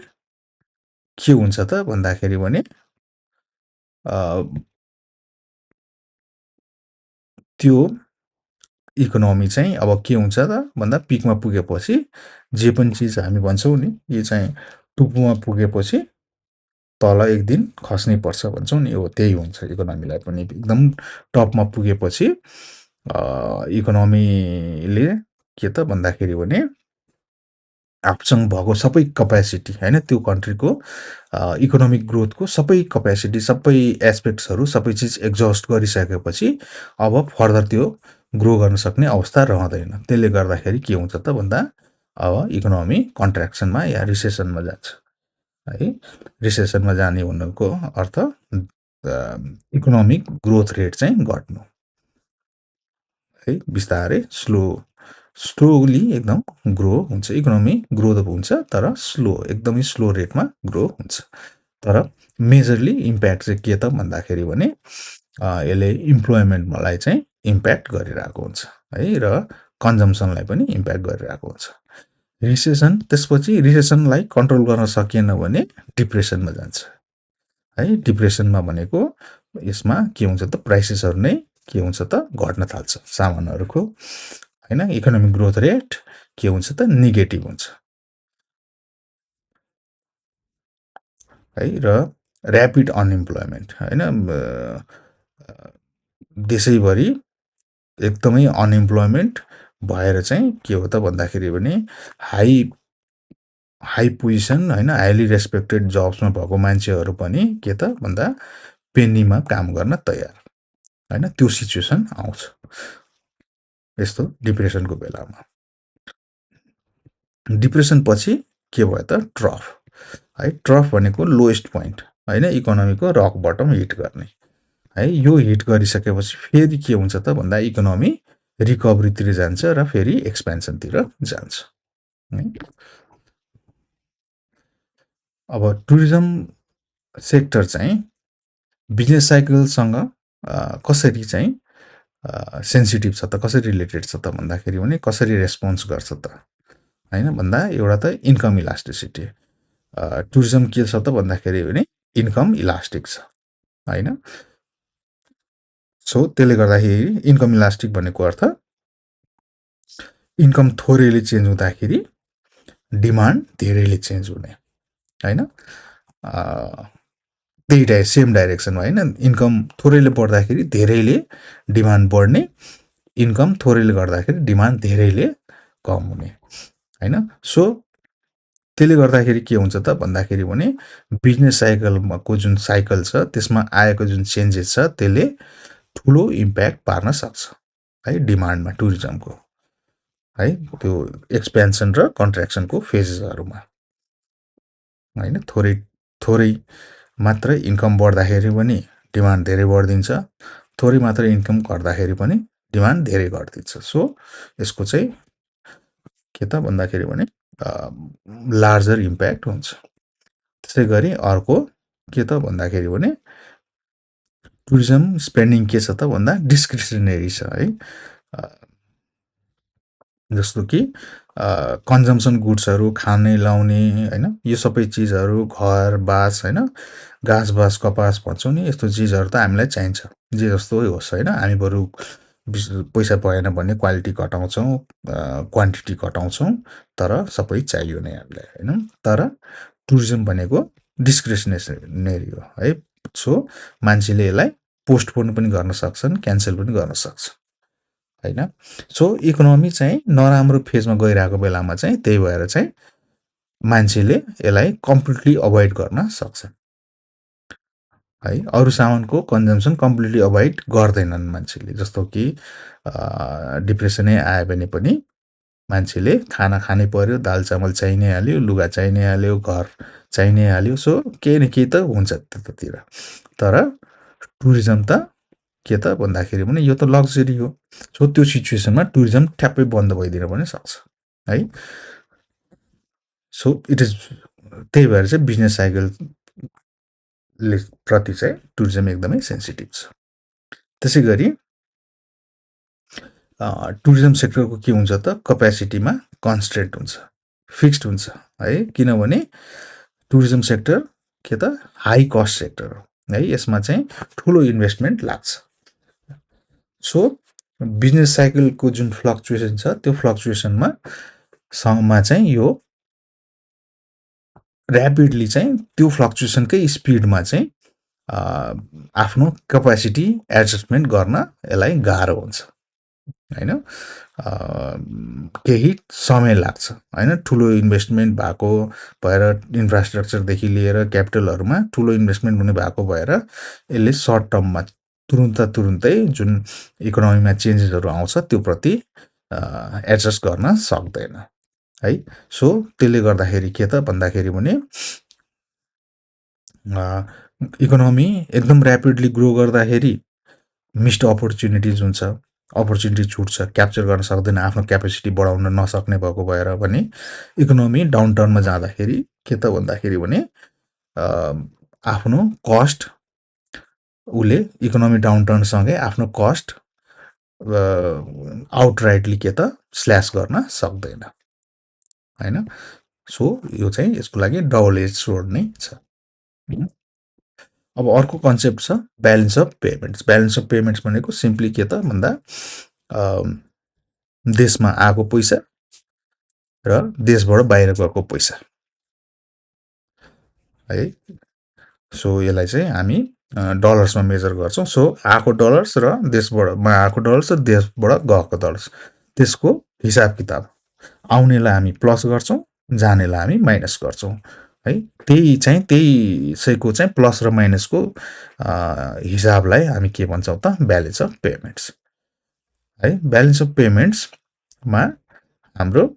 के हुन्छ त भन्दाखेरि भने त्यो इकोनोमी चाहिँ अब के हुन्छ त भन्दा पिकमा पुगेपछि जे पनि चिज हामी भन्छौँ नि, यो चाहिँ टुप्पोमा पुगेपछि तल एक दिन खस्नै पर्छ भन्छौँ नि, हो त्यही हुन्छ इकोनोमीलाई पनि। एकदम टपमा पुगेपछि इकोनोमीले के त भन्दाखेरि भने आफूसँग भएको सबै कपेसिटी होइन, त्यो कन्ट्रीको इकोनोमिक ग्रोथको सबै कपेसिटी, सबै एस्पेक्ट्सहरू, सबै चिज एक्जस्ट गरिसकेपछि अब फर्दर त्यो ग्रो गर्न सक्ने अवस्था रहँदैन। त्यसले गर्दाखेरि के हुन्छ त भन्दा अब इकोनोमी कन्ट्र्याक्सनमा या रिसेसनमा जान्छ है। रिसेसनमा जाने भन्नुको अर्थ इकोनोमिक ग्रोथ रेट चाहिँ घट्नु है, बिस्तारै स्लोली एकदम ग्रो हुन्छ इकोनोमी, ग्रो त हुन्छ तर एकदमै स्लो रेटमा ग्रो हुन्छ। तर मेजरली इम्प्याक्ट चाहिँ के त भन्दाखेरि भने यसले इम्प्लोइमेन्टलाई चाहिँ इम्प्याक्ट गरिरहेको हुन्छ है, र कन्जम्सनलाई पनि इम्प्याक्ट गरिरहेको हुन्छ। त्यसपछि रिसेसनलाई कन्ट्रोल गर्न सकिएन भने डिप्रेसनमा जान्छ है। डिप्रेसनमा भनेको यसमा के हुन्छ त, प्राइसेसहरू नै के हुन्छ त घट्न थाल्छ सामानहरूको होइन। इकोनोमिक ग्रोथ रेट के हुन्छ त नेगेटिभ हुन्छ है। र ऱ्यापिड अनइम्प्लोइमेन्ट होइन, देशैभरि एकदमै अनइम्प्लोइमेन्ट भएर चाहिँ के हो त भन्दाखेरि भने हाई पोजिसन होइन, हाइली रेस्पेक्टेड जब्समा भएको मान्छेहरू पनि के त भन्दा पेनीमा काम गर्न तयार होइन, त्यो सिचुएसन आउँछ यस्तो डिप्रेसनको बेलामा। डिप्रेसन पछि के भयो त ट्रफ है। ट्रफ भनेको लोएस्ट पोइन्ट होइन, इकोनोमीको रक बटम हिट गर्ने है। यो हिट गरिसकेपछि फेरि के हुन्छ त भन्दा इकोनोमी रिकभरीतिर जान्छ र फेरि एक्सपेन्सनतिर जान्छ है। अब टुरिज्म सेक्टर चाहिँ बिजनेस साइकलसँग कसरी चाहिँ सेन्सिटिभ छ त, कसरी रिलेटेड छ त भन्दाखेरि भने कसरी रेस्पोन्स गर्छ त होइन भन्दा एउटा त इन्कम इलास्टिसिटी। टुरिज्म के छ त भन्दाखेरि भने इन्कम इलास्टिक छ होइन। सो त्यसले गर्दाखेरि इन्कम इलास्टिक भनेको अर्थ इन्कम थोरैले चेन्ज हुँदाखेरि डिमान्ड धेरैले चेन्ज हुने होइन। त्यही सेम डाइरेक्सनमा होइन, इन्कम थोरैले बढ्दाखेरि धेरैले डिमान्ड बढ्ने, इन्कम थोरैले गर्दाखेरि डिमान्ड धेरैले कम हुने होइन। सो त्यसले गर्दाखेरि के हुन्छ त भन्दाखेरि भने बिजनेस साइकलको जुन साइकल छ त्यसमा आएको जुन चेन्जेस छ त्यसले ठुलो इम्प्याक्ट पार्न सक्छ है डिमान्डमा, टुरिज्मको है, त्यो एक्सपेन्सन र कन्ट्र्याक्सनको फेजेसहरूमा होइन। थोरै मात्र इन्कम बढ्दाखेरि पनि डिमान्ड धेरै बढिदिन्छ, थोरै मात्र इन्कम घट्दाखेरि पनि डिमान्ड धेरै घटिदिन्छ। सो यसको चाहिँ के त भन्दाखेरि भने लार्जर इम्प्याक्ट हुन्छ। त्यसै गरी अर्को के त भन्दाखेरि भने टुरिज्म स्पेन्डिङ के छ त भन्दा डिस्क्रिसनरी छ है। जस्तो कि कन्जम्सन गुड्सहरू, खाने लाउने होइन, यो सबै चिजहरू, घर बास होइन, घाँस बास कपास भन्छौँ नि, यस्तो चिजहरू त हामीलाई चाहिन्छ जे जस्तो होस् होइन। हामी बरु पैसा भएन भने क्वालिटी घटाउँछौँ, क्वान्टिटी घटाउँछौँ, तर सबै चाहियो नै हामीलाई होइन। तर टुरिज्म भनेको डिस्क्रिसनरी हो है। सो मान्छेले यसलाई पोस्टपोन पनि गर्न सक्छन्, क्यान्सल पनि गर्न सक्छ होइन। सो इकोनोमी चाहिँ नराम्रो फेजमा गइरहेको बेलामा चाहिँ त्यही भएर चाहिँ मान्छेले यसलाई कम्प्लिटली अभोइड गर्न सक्छ है। अरू सामानको कन्जम्सन कम्प्लिटली अभोइड गर्दैनन् मान्छेले। जस्तो कि डिप्रेसनै आयो भने पनि मान्छेले खाना खानै पर्यो, दाल चामल चाहि नै हाल्यो, लुगा चाहि नै हाल्यो, घर चाहि नै हाल्यो। सो केही न केही त हुन्छ त्यतातिर। तर टुरिज्म त के त भन्दाखेरि पनि यो त लग्जरी हो। सो त्यो सिचुएसनमा टुरिज्म ठ्याप्पै बन्द भइदिन पनि सक्छ है। सो इट इज त्यही भएर चाहिँ बिजनेस साइकलले प्रति चाहिँ टुरिज्म एकदमै सेन्सिटिभ छ। त्यसै गरी टुरिज्म सेक्टरको के हुन्छ त कपेसिटीमा कन्स्ट्रेन्ट हुन्छ, फिक्स्ड हुन्छ है। किनभने टुरिज्म सेक्टर के त हाई कस्ट सेक्टर हो है। यसमा चाहिँ ठुलो इन्भेस्टमेन्ट लाग्छ। सो बिजनेस साइकलको जुन फ्लक्चुएसन छ त्यो फ्लक्चुएसनमा चाहिँ यो ऱ्यापिडली चाहिँ त्यो फ्लक्चुएसनकै स्पिडमा चाहिँ आफ्नो क्यापेसिटी एडजस्टमेन्ट गर्न यसलाई गाह्रो हुन्छ होइन। केही समय लाग्छ होइन। ठुलो इन्भेस्टमेन्ट भएको भएर इन्फ्रास्ट्रक्चरदेखि लिएर क्यापिटलहरूमा ठुलो इन्भेस्टमेन्ट हुने भएको भएर यसले सर्ट टर्ममा तुरुन्तै जुन इकोनोमीमा चेन्जेसहरू आउँछ त्यो प्रति एडजस्ट गर्न सक्दैन है। सो त्यसले गर्दाखेरि के त भन्दाखेरि भने इकोनोमी एकदम ऱ्यापिडली ग्रो गर्दाखेरि मिस्ड अपर्च्युनिटिज हुन्छ, अपर्च्युनिटी छुट्छ, क्याप्चर गर्न सक्दैन, आफ्नो क्यापेसिटी बढाउन नसक्ने भएको भएर भने इकोनोमी डाउन टर्नमा जाँदाखेरि के त भन्दाखेरि भने आफ्नो कस्ट उसले इकोनोमी डाउन टर्नसँगै आफ्नो कस्ट आउटराइटली के त स्ल्यास गर्न सक्दैन होइन। सो यो चाहिँ यसको लागि डबल एज सोर्ड नै छ। अब अर्को कन्सेप्ट छ balance of payments. Balance of payments भनेको सिम्पली के त भन्दा देशमा आएको पैसा र देशबाट बाहिर गएको पैसा है। सो यसलाई चाहिँ हामी डलर्समा मेजर गर्छौँ। सो आएको डलर्स र देशबाटमा आएको डलर्स र देशबाट गएको डलर्स त्यसको हिसाब किताब आउनेलाई हामी प्लस गर्छौँ, जानेलाई हामी माइनस गर्छौँ है। त्यहीको चाहिँ प्लस र माइनसको हिसाबलाई हामी के भन्छौँ त ब्यालेन्स अफ पेमेन्ट्स है। ब्यालेन्स अफ पेमेन्ट्समा हाम्रो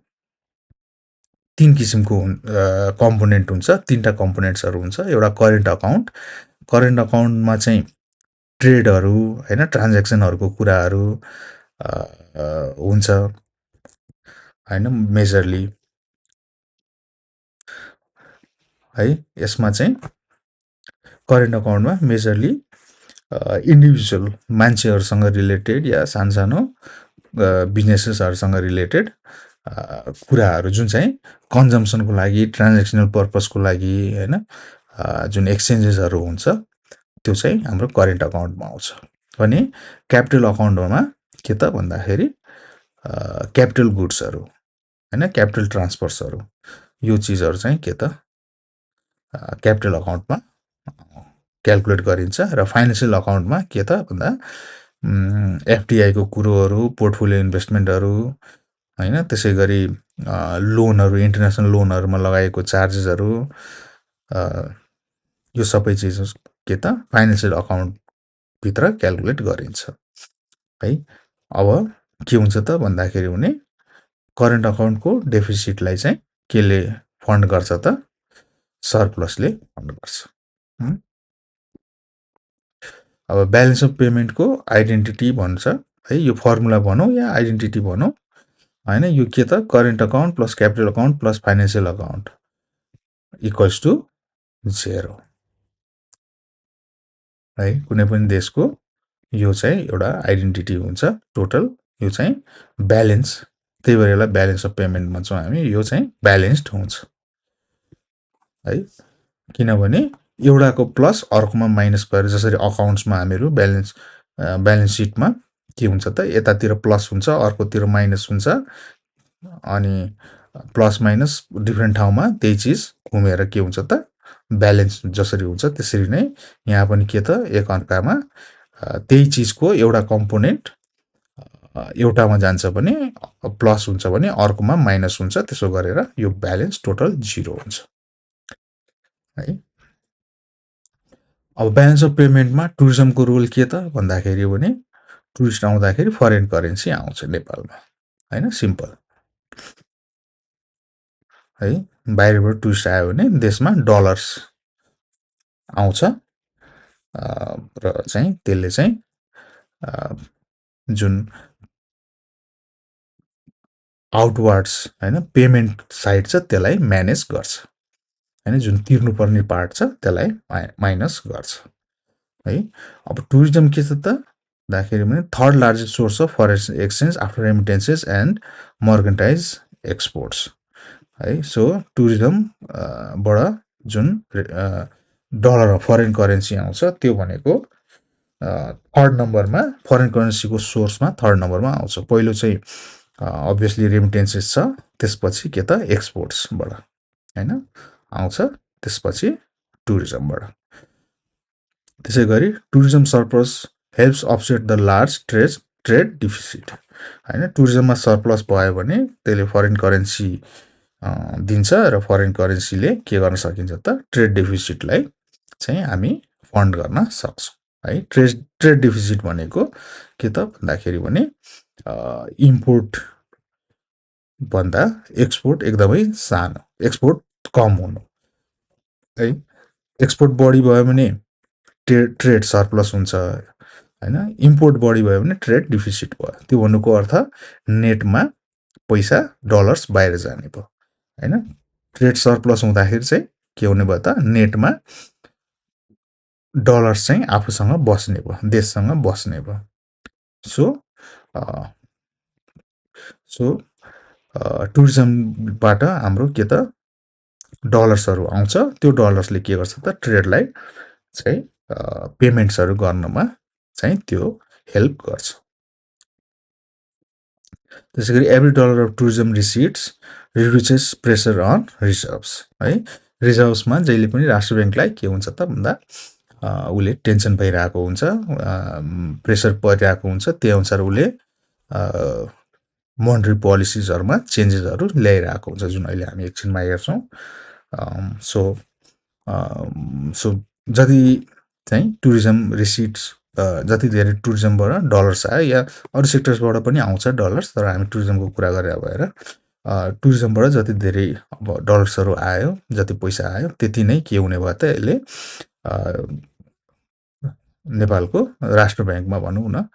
3 किसिमको कम्पोनेन्ट हुन्छ, 3टा कम्पोनेन्ट्सहरू हुन्छ। एउटा करेन्ट अकाउन्ट, करेन्ट अकाउन्टमा चाहिँ ट्रेडहरू होइन ट्रान्ज्याक्सनहरूको कुराहरू हुन्छ होइन मेजरली है। यसमा चाहिँ करेन्ट अकाउन्टमा मेजरली इन्डिभिजुअल मान्छेहरूसँग रिलेटेड या सानो बिजनेसेसहरूसँग रिलेटेड कुराहरू जुन चाहिँ कन्जम्सनको लागि ट्रान्ज्याक्सनल पर्पजको लागि होइन जुन एक्सचेन्जेसहरू हुन्छ त्यो चाहिँ हाम्रो करेन्ट अकाउन्टमा आउँछ। भने क्यापिटल अकाउन्टमा के त भन्दाखेरि क्यापिटल गुड्सहरू होइन क्यापिटल ट्रान्सफर्सहरू यो चिजहरू चाहिँ के त क्यापिटल अकाउन्टमा क्यालकुलेट गरिन्छ। र फाइनेन्सियल अकाउन्टमा के त भन्दा एफडिआईको कुरोहरू, पोर्टफोलियो इन्भेस्टमेन्टहरू होइन त्यसै गरी लोनहरू, इन्टरनेसनल लोनहरूमा लगाएको चार्जेसहरू यो सबै चिज के त फाइनेन्सियल अकाउन्टभित्र क्यालकुलेट गरिन्छ है। अब के हुन्छ त भन्दाखेरि भने करेन्ट अकाउन्टको डेफिसिटलाई चाहिँ केले फन्ड गर्छ त सरप्लसले फन्ड गर्छ। अब ब्यालेन्स अफ पेमेन्टको आइडेन्टिटी भन्छ है। यो फर्मुला भनौँ या आइडेन्टिटी भनौँ होइन। यो के त current account plus capital account plus financial account equals to 0 है। कुनै पनि देशको यो चाहिँ एउटा आइडेन्टिटी हुन्छ टोटल। यो चाहिँ ब्यालेन्स, त्यही भएर यसलाई ब्यालेन्स अफ पेमेन्ट भन्छौँ हामी। यो चाहिँ ब्यालेन्स्ड हुन्छ है। किनभने एउटाको प्लस अर्कोमा माइनस भएर जसरी अकाउन्ट्समा हामीहरू ब्यालेन्स सिटमा के हुन्छ त यतातिर प्लस हुन्छ अर्कोतिर माइनस हुन्छ अनि प्लस माइनस डिफ्रेन्ट ठाउँमा त्यही चिज घुमेर के हुन्छ त ब्यालेन्स जसरी हुन्छ त्यसरी नै यहाँ पनि के त एक अर्कामा त्यही चिजको एउटा कम्पोनेन्ट एउटामा जान्छ भने प्लस हुन्छ भने अर्कोमा माइनस हुन्छ, त्यसो गरेर यो ब्यालेन्स टोटल 0 हुन्छ है। अब ब्यालेन्स अफ पेमेन्टमा टुरिज्मको रोल के त भन्दाखेरि भने टुरिस्ट आउँदाखेरि फरेन करेन्सी आउँछ नेपालमा हैन, सिम्पल है। बाहिरबाट टुरिस्ट आयो भने देशमा डलर्स आउँछ र चाहिँ त्यसले चाहिँ जुन आउटवर्ड्स हैन पेमेन्ट साइड छ त्यसलाई म्यानेज गर्छ हैन, जुन तिर्नुपर्ने पार्ट छ त्यसलाई माइनस गर्छ है। अब टुरिज्म के छ त भन्दाखेरि भने third largest source of foreign exchange after remittances and merchandise exports है। सो टुरिज्म बाट जुन डलर फरेन करेन्सी आउँछ त्यो भनेको थर्ड नम्बरमा फरेन करेन्सीको सोर्समा थर्ड नम्बरमा आउँछ। पहिलो चाहिँ अभियसली रेमिटेन्सेस छ, त्यसपछि के त एक्सपोर्ट्सबाट हैन आउँछ, त्यसपछि टुरिज्मबाट। त्यसै गरी tourism surplus helps offset the large trade deficit हैन। टुरिज्ममा सरप्लस भयो भने त्यसले फरेन करेन्सी दिन्छ र फरेन करेन्सीले के गर्न सकिन्छ त ट्रेड डिफिसिटलाई चाहिँ हामी फन्ड गर्न सक्छौँ है। ट्रेड डिफिसिट भनेको के त भन्दाखेरि भने इम्पोर्ट भन्दा एक्सपोर्ट एकदमै सानो, एक्सपोर्ट कम हुनु है। एक्सपोर्ट बढी भयो भने ट्रेड सरप्लस हुन्छ हैन, इम्पोर्ट बढी भयो भने ट्रेड डिफिसिट भयो। त्यो भन्नुको अर्थ नेटमा पैसा डलर्स बाहिर जाने भयो हैन। ट्रेड सरप्लस हुँदाखेरि चाहिँ के हुने भयो त नेटमा डलर्स चाहिँ आफूसँग बस्ने भयो, देशसँग बस्ने भयो। सो टुरिज्मबाट हाम्रो के त डलर्सहरू आउँछ, त्यो डलर्सले के गर्छ त ट्रेडलाई चाहिँ पेमेन्ट्सहरू गर्नमा चाहिँ त्यो हेल्प गर्छ। त्यसै गरी every dollar of tourism receipts reduces pressure on reserves है। रिजर्भ्समा जहिले पनि राष्ट्र ब्याङ्कलाई के हुन्छ त भन्दा उसले टेन्सन भइरहेको हुन्छ, प्रेसर परिरहेको हुन्छ, त्यही अनुसार उसले मोनेटरी पोलिसिजहरूमा चेन्जेसहरू ल्याइरहेको हुन्छ, जुन अहिले हामी एकछिनमा हेर्छौँ। सो जति चाहिँ टुरिज्म रिसिट्स जति धेरै टुरिज्मबाट डलर्स आयो या अरू सेक्टर्सबाट पनि आउँछ डलर्स, तर हामी टुरिज्मको कुरा गरेर भएर टुरिज्मबाट जति धेरै अब डलर्सहरू आयो, जति पैसा आयो त्यति नै के हुने भयो त यसले नेपालको राष्ट्र ब्याङ्कमा भनौँ न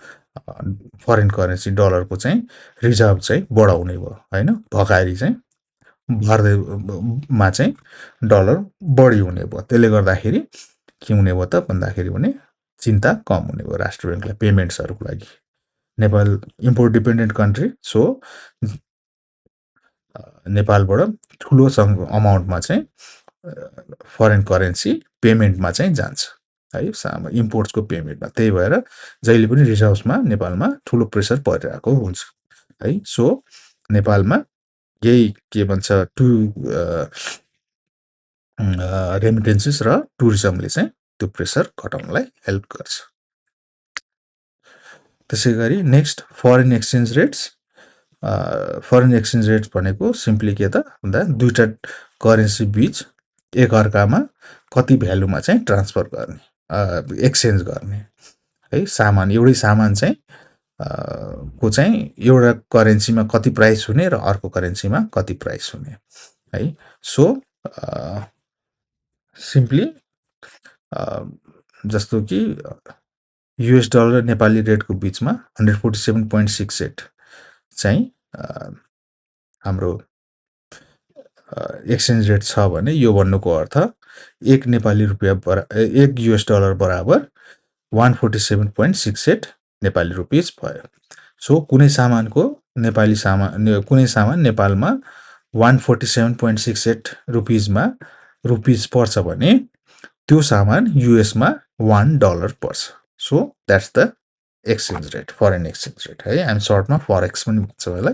फरेन करेन्सी डलरको चाहिँ रिजर्भ चाहिँ बढाउने भयो हैन। भकारी चाहिँ भर्दैमा चाहिँ डलर बढी हुने भयो। त्यसले गर्दाखेरि के हुने भयो त भन्दाखेरि भने चिन्ता कम हुने भयो राष्ट्र ब्याङ्कलाई पेमेन्ट्सहरूको लागि। Nepal import dependent country, so नेपालबाट ठुलो अमाउन्टमा चाहिँ फरेन करेन्सी पेमेन्टमा चाहिँ जान्छ है, इम्पोर्ट्सको पेमेन्टमा। त्यही भएर जहिले पनि रिजर्भ्समा नेपालमा ठुलो प्रेसर परिरहेको हुन्छ है। सो नेपालमा यही के भन्छ रेमिटेन्सेस र टुरिज्मले चाहिँ त्यो प्रेसर घटाउनलाई हेल्प गर्छ। त्यसै गरी next foreign exchange rates. Foreign exchange rates भनेको सिम्पली के त भन्दा दुईटा करेन्सी बीच एकअर्कामा कति भ्यालुमा चाहिँ ट्रान्सफर गर्ने, एक्सचेन्ज गर्ने है। सामान एउटै सामान चाहिँ को चाहिँ एउटा करेन्सीमा कति प्राइस हुने र अर्को करेन्सीमा कति प्राइस हुने है। सो सिम्पली जस्तो कि युएस डलर र नेपाली रेटको बिचमा 147.68 चाहिँ हाम्रो एक्सचेन्ज रेट छ भने यो भन्नुको अर्थ एक नेपाली रुपियाँ एक युएस डलर बराबर 147.68 नेपाली रुपिस भयो। सो कुनै सामान नेपालमा 147.68 रुपिसमा रुपिस पर्छ भने त्यो सामान युएसमा $1 पर्छ। So that's the exchange rate, foreign exchange rate है। हामी सर्टमा फरेक्स पनि भन्छौँ यसलाई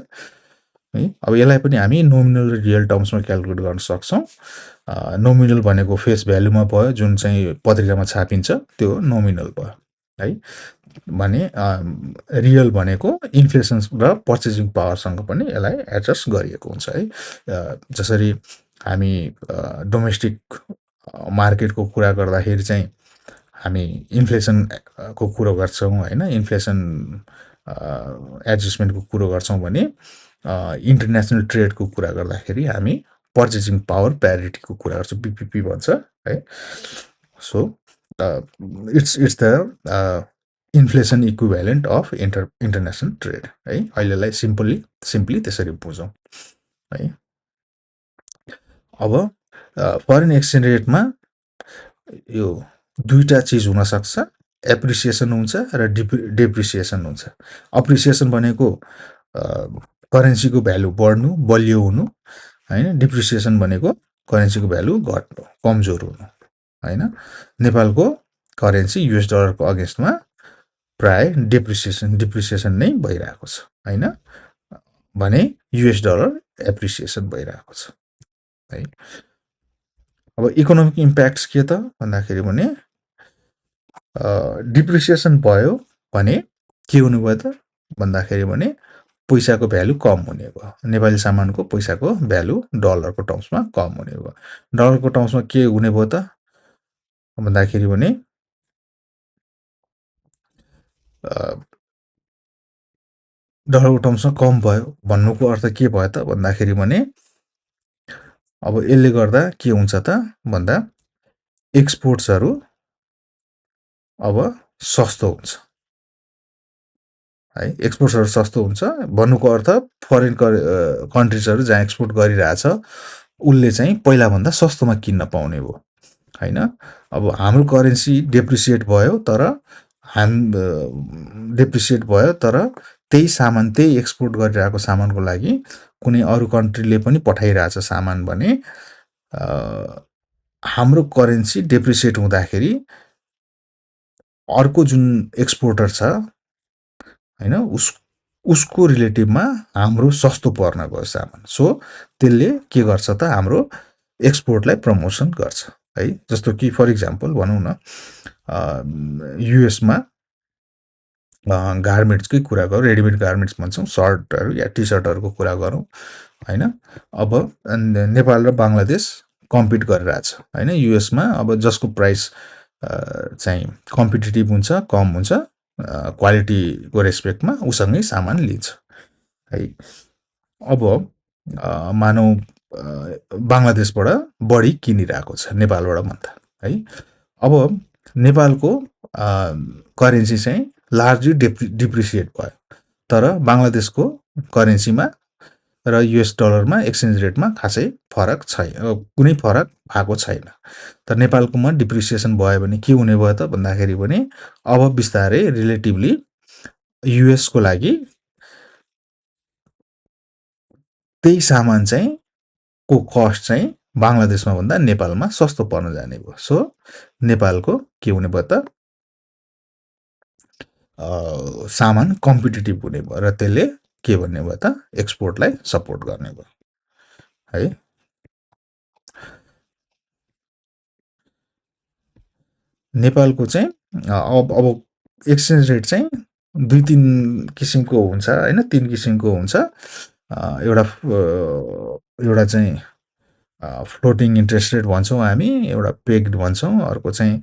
है। अब यसलाई पनि हामी नोमिनल र रियल टर्म्समा क्यालकुलेट गर्न सक्छौँ। नोमिनल भनेको फेस भ्यालुमा भयो, जुन चाहिँ पत्रिकामा छापिन्छ त्यो नोमिनल भयो है। भने रियल भनेको इन्फ्लेसन र पर्चेजिङ पावरसँग पनि यसलाई एडजस्ट गरिएको हुन्छ है। जसरी हामी डोमेस्टिक मार्केटको कुरा गर्दाखेरि चाहिँ हामी इन्फ्लेसन को कुरो गर्छौँ होइन, इन्फ्लेसन एडजस्टमेन्टको कुरो गर्छौँ भने इन्टरनेसनल ट्रेडको कुरा गर्दाखेरि हामी पर्चेजिङ पावर प्यारिटीको कुरा गर्छौँ, पिपिपी भन्छ है। So it's the inflation equivalent of international trade है। अहिलेलाई सिम्पली त्यसरी बुझौँ है। अब फरेन एक्सचेन्ज रेटमा यो दुईवटा चिज हुनसक्छ, एप्रिसिएसन हुन्छ र डेप्रिसिएसन हुन्छ। अप्रिसिएसन भनेको करेन्सीको भ्यालु बढ्नु, बलियो हुनु होइन। डिप्रिसिएसन भनेको करेन्सीको भ्यालु घट्नु, कमजोर हुनु होइन। नेपालको करेन्सी युएस डलरको अगेन्स्टमा प्राय डिप्रिसिएसन नै भइरहेको छ होइन, भने युएस डलर एप्रिसिएसन भइरहेको छ है। अब इकोनोमिक इम्प्याक्ट्स के त भन्दाखेरि भने डिप्रिसिएसन भयो भने के हुने भयो त भन्दाखेरि भने पैसाको भ्यालु कम हुने भयो। नेपाली सामानको पैसाको भ्यालु डलरको टर्म्समा कम हुने भयो। डलरको टर्म्समा के हुने भयो त भन्दाखेरि भने डलरको टर्म्समा कम भयो भन्नुको अर्थ के भयो त भन्दाखेरि भने अब यसले गर्दा के हुन्छ त भन्दा एक्सपोर्ट्सहरू अब सस्तो हुन्छ है। एक्सपोर्ट्सहरू सस्तो हुन्छ भन्नुको अर्थ फरेन कन्ट्रिजहरू जहाँ एक्सपोर्ट गरिरहेछ उसले चाहिँ पहिलाभन्दा सस्तोमा किन्न पाउने भयो होइन। अब हाम्रो करेन्सी डेप्रिसिएट भयो तर त्यही सामान, त्यही एक्सपोर्ट गरिरहेको सामानको लागि कुनै अरू कन्ट्रीले पनि पठाइरहेछ सामान भने हाम्रो करेन्सी डेप्रिसिएट हुँदाखेरि अर्को जुन एक्सपोर्टर छ होइन उसको रिलेटिभमा हाम्रो सस्तो पर्न गयो सामान। सो त्यसले के गर्छ त हाम्रो एक्सपोर्टलाई प्रमोसन गर्छ है। जस्तो कि फर इक्जाम्पल भनौँ न युएसमा गार्मेन्ट्सकै कुरा गरौँ, रेडिमेड गार्मेन्ट्स भन्छौँ, सर्टहरू या टी सर्टहरूको कुरा गरौँ होइन। अब नेपाल र बङ्गलादेश कम्पिट गरिरहेछ होइन युएसमा। अब जसको प्राइस चाहिँ कम्पिटिटिभ हुन्छ, कम हुन्छ, क्वालिटीको रेस्पेक्टमा उसँगै सामान लिन्छ है। अब मानौ बङ्गलादेशबाट बढी किनिरहेको छ नेपालबाट भन्दा है। अब नेपालको करेन्सी चाहिँ लार्जली डिप्रिसिएट भयो, तर बङ्गलादेशको करेन्सीमा र युएस डलरमा एक्सचेन्ज रेटमा खासै फरक छैन, कुनै फरक भएको छैन। तर नेपालकोमा डिप्रिसिएसन भयो भने के हुने भयो त भन्दाखेरि भने अब बिस्तारै रिलेटिभली युएसको लागि त्यही सामान चाहिँ को कस्ट चाहिँ बङ्गलादेशमा भन्दा नेपालमा सस्तो पर्न जाने भयो। सो नेपालको के हुने भयो त सामान कम्पिटिटिभ हुने भयो र त्यसले के भन्ने भयो त एक्सपोर्टलाई सपोर्ट गर्ने भयो है। नेपालको चाहिँ अब एक्सचेन्ज रेट चाहिँ दुई तिन किसिमको हुन्छ होइन, तीन किसिमको हुन्छ। एउटा चाहिँ फ्लोटिङ इन्ट्रेस्ट रेट भन्छौँ हामी, एउटा पेग्ड भन्छौँ, अर्को चाहिँ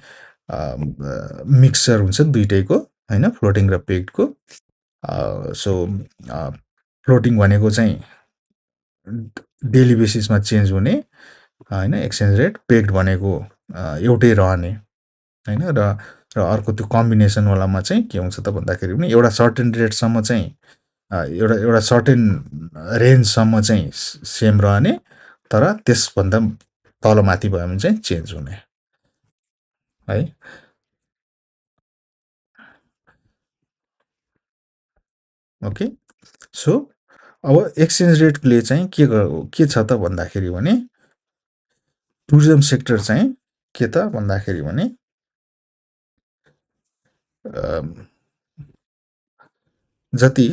मिक्सचर हुन्छ दुइटैको होइन, फ्लोटिङ र पेग्डको। सो फ्लोटिङ भनेको चाहिँ डेली बेसिसमा चेन्ज हुने होइन एक्सचेन्ज रेट, पेग्ड भनेको एउटै रहने होइन। र अर्को त्यो कम्बिनेसनवालामा चाहिँ के हुन्छ त भन्दाखेरि पनि एउटा सर्टेन रेटसम्म चाहिँ एउटा सर्टेन रेन्जसम्म चाहिँ सेम रहने, तर त्यसभन्दा तलमाथि भयो भने चाहिँ चेन्ज हुने है। ओके, सो अब एक्सचेन्ज रेटले चाहिँ के छ त भन्दाखेरि भने टुरिज्म सेक्टर चाहिँ के त भन्दाखेरि भने जति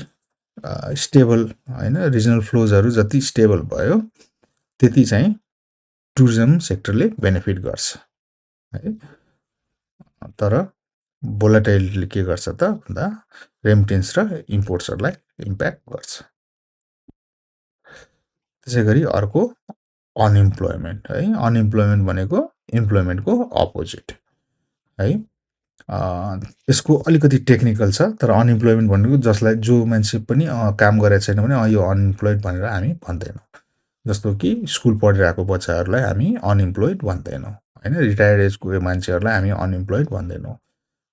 स्टेबल होइन, रिजनल फ्लोजहरू जति स्टेबल भयो त्यति चाहिँ टुरिज्म सेक्टरले बेनिफिट गर्छ है। तर भोलाटाइलिटीले के गर्छ त भन्दा रेमिटेन्स र इम्पोर्ट्सहरूलाई इम्प्याक्ट गर्छ। त्यसै गरी अर्को अनइम्प्लोइमेन्ट है। अनइम्प्लोइमेन्ट भनेको इम्प्लोइमेन्टको अपोजिट है। यसको अलिकति टेक्निकल छ, तर अनइम्प्लोइमेन्ट भनेको जसलाई जो मान्छे पनि काम गरेको छैन भने यो अनइम्प्लोइड भनेर हामी भन्दैनौँ। जस्तो कि स्कुल पढिरहेको बच्चाहरूलाई हामी अनइम्प्लोइड भन्दैनौँ होइन। रिटायर्ड एजको मान्छेहरूलाई हामी अनइम्प्लोइड भन्दैनौँ।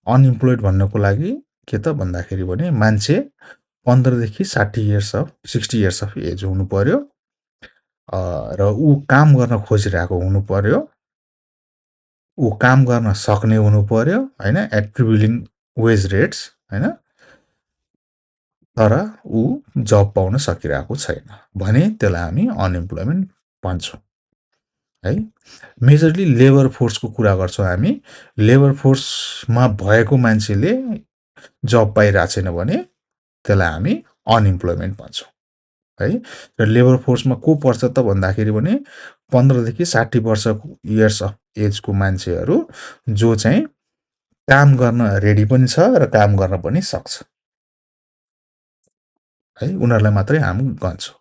अनइम्प्लोइड भन्नको लागि के त भन्दाखेरि भने मान्छे 15 देखि 60 इयर्स अफ एज हुनु पर्यो र ऊ काम गर्न खोजिरहेको हुनु पर्यो, ऊ काम गर्न सक्ने हुनु पर्यो होइन, एट प्रिभिलिङ वेज रेट्स होइन, तर ऊ जब पाउन सकिरहेको छैन भने त्यसलाई हामी अनइम्प्लोइमेन्ट भन्छौँ है। मेजरली लेबर फोर्सको कुरा गर्छौँ हामी। लेबर फोर्समा भएको मान्छेले जब पाइरहेको छैन भने त्यसलाई हामी अनइम्प्लोइमेन्ट भन्छौँ है। र लेबर फोर्समा को पर्छ त भन्दाखेरि भने 15 देखि 60 वर्ष इयर्स अफ एजको मान्छेहरू जो चाहिँ काम गर्न रेडी पनि छ र काम गर्न पनि सक्छ है, उनीहरूलाई मात्रै हामी गन्छौँ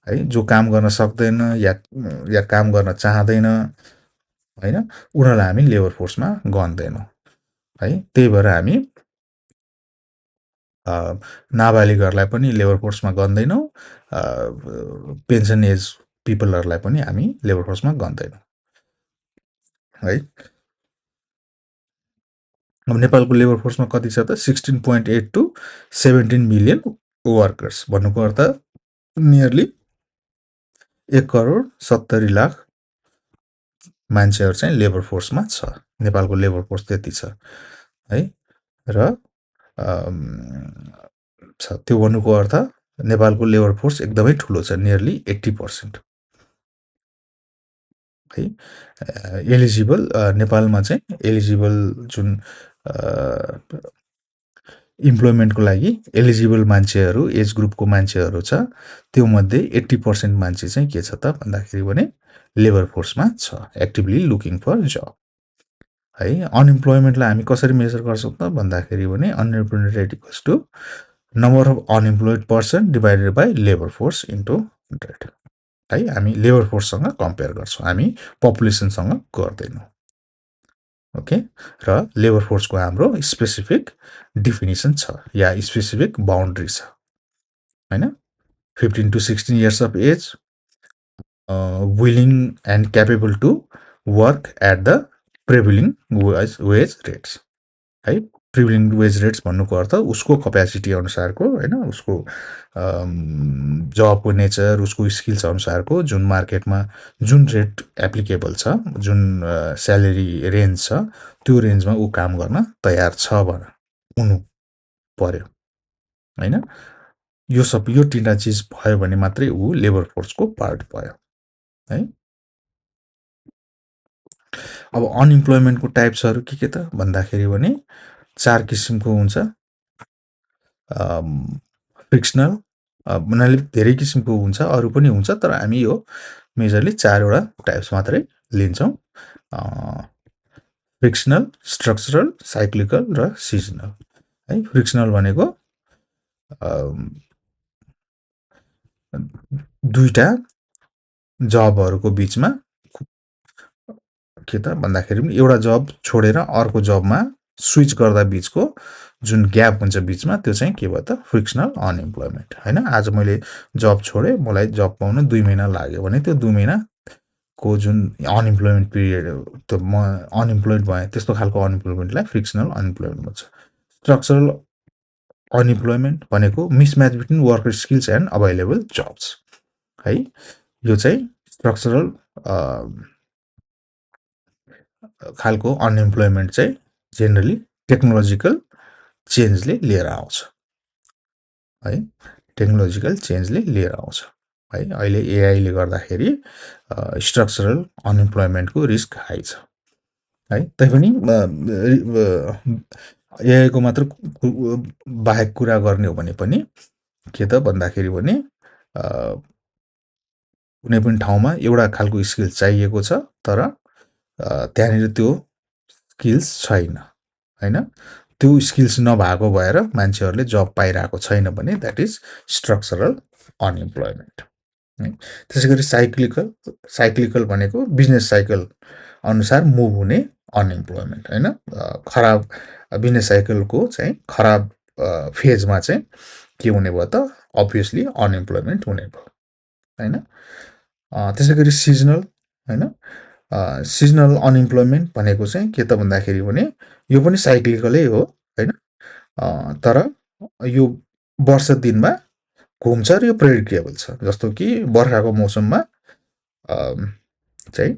है। जो काम गर्न सक्दैन या काम गर्न चाहँदैन होइन, उनीहरूलाई हामी लेबर फोर्समा गन्दैनौँ है। त्यही भएर हामी नाबालिगहरूलाई पनि लेबर फोर्समा गन्दैनौँ, पेन्सन एज पिपलहरूलाई पनि हामी लेबर फोर्समा गन्दैनौँ है। अब नेपालको लेबर फोर्समा कति छ त 16.8 to 17 मिलियन वर्कर्स भन्नुको अर्थ नियरली 1,70,00,000 मान्छेहरू चाहिँ लेबर फोर्समा छ। नेपालको लेबर फोर्स त्यति छ है। र त्यो भन्नुको अर्थ नेपालको लेबर फोर्स एकदमै ठुलो छ, नियरली 80% है। एलिजिबल नेपालमा चाहिँ एलिजिबल जुन इम्प्लोइमेन्टको लागि एलिजिबल मान्छेहरू एज ग्रुपको मान्छेहरू छ, त्यो मध्ये 80% मान्छे चाहिँ के छ त भन्दाखेरि भने लेबर फोर्समा छ, एक्टिभली लुकिङ फर जब है। अनइम्प्लोइमेन्टलाई हामी कसरी मेजर गर्छौँ त भन्दाखेरि भने unemployment equals to number of unemployed person divided by labour force into 100 है। हामी लेबर फोर्ससँग कम्पेयर गर्छौँ, हामी पपुलेसनसँग गर्दैनौँ ओके। र लेबर फोर्सको हाम्रो स्पेसिफिक डिफिनिसन छ या स्पेसिफिक बााउन्ड्री छ होइन। 15 to 16 years of age, willing and capable to work at the prevailing wage rates है। प्रिभिलिङ वेज रेट्स भन्नुको अर्थ उसको कपेसिटी अनुसारको होइन, उसको जबको नेचर, उसको स्किल्स अनुसारको जुन मार्केटमा जुन रेट एप्लिकेबल छ, जुन स्यालेरी रेन्ज छ, त्यो रेन्जमा ऊ काम गर्न तयार छ भनेर हुनु पर्यो होइन। यो तिनवटा चिज भयो भने मात्रै ऊ लेबर फोर्सको पार्ट भयो है। अब अनइम्प्लोइमेन्टको टाइप्सहरू के त भन्दाखेरि भने 4 किसिमको हुन्छ। फ्रिक्सनल भन्नाले धेरै किसिमको हुन्छ, अरू पनि हुन्छ, तर हामी यो मेजरली 4वटा टाइप्स मात्रै लिन्छौँ। फ्रिक्सनल, स्ट्रक्चरल, साइक्लिकल र सिजनल है। फ्रिक्सनल भनेको दुईटा जबहरूको बिचमा के त भन्दाखेरि पनि एउटा जब छोडेर अर्को जबमा स्विच गर्दा बिचको जुन ग्याप हुन्छ बिचमा, त्यो चाहिँ के भयो त फ्रिक्सनल अनइम्प्लोइमेन्ट होइन। आज मैले जब छोडेँ, मलाई जब पाउन 2 महिना लाग्यो भने त्यो 2 महिनाको जुन अनइम्प्लोइमेन्ट पिरियड, त्यो म अनइम्प्लोइड भएँ, त्यस्तो खालको अनइम्प्लोइमेन्टलाई फ्रिक्सनल अनइम्प्लोइमेन्ट भन्छ। स्ट्रक्चरल अनइम्प्लोइमेन्ट भनेको mismatch between worker skills and available jobs है। यो चाहिँ स्ट्रक्चरल खालको अनइम्प्लोइमेन्ट चाहिँ जेनरली टेक्नोलोजिकल चेन्जले लिएर आउँछ है। टेक्नोलोजिकल चेन्जले लिएर आउँछ है। अहिले एआईले गर्दाखेरि स्ट्रक्चरल अनइम्प्लोइमेन्टको रिस्क हाई छ है। तैपनि एआईको मात्र बाहेक कुरा गर्ने हो भने पनि के त भन्दाखेरि भने कुनै पनि ठाउँमा एउटा खालको स्किल चाहिएको छ, तर त्यहाँनिर त्यो स्किल्स छैन होइन। त्यो स्किल्स नभएको भएर मान्छेहरूले जब पाइरहेको छैन भने द्याट इज स्ट्रक्चरल अनइम्प्लोइमेन्ट है। त्यसै गरी साइक्लिकल भनेको बिजनेस साइकल अनुसार मुभ हुने अनइम्प्लोइमेन्ट होइन। खराब बिजनेस साइकलको चाहिँ खराब फेजमा चाहिँ के हुने भयो त अभियसली अनइम्प्लोइमेन्ट हुने भयो होइन। त्यसै गरी सिजनल होइन, सिजनल अनइम्प्लोइमेन्ट भनेको चाहिँ के त भन्दाखेरि भने यो पनि साइक्लिकलै हो होइन। तर यो वर्ष दिनमा घुम्छ र यो प्रेडिक्टेबल छ। जस्तो कि बर्खाको मौसममा चाहिँ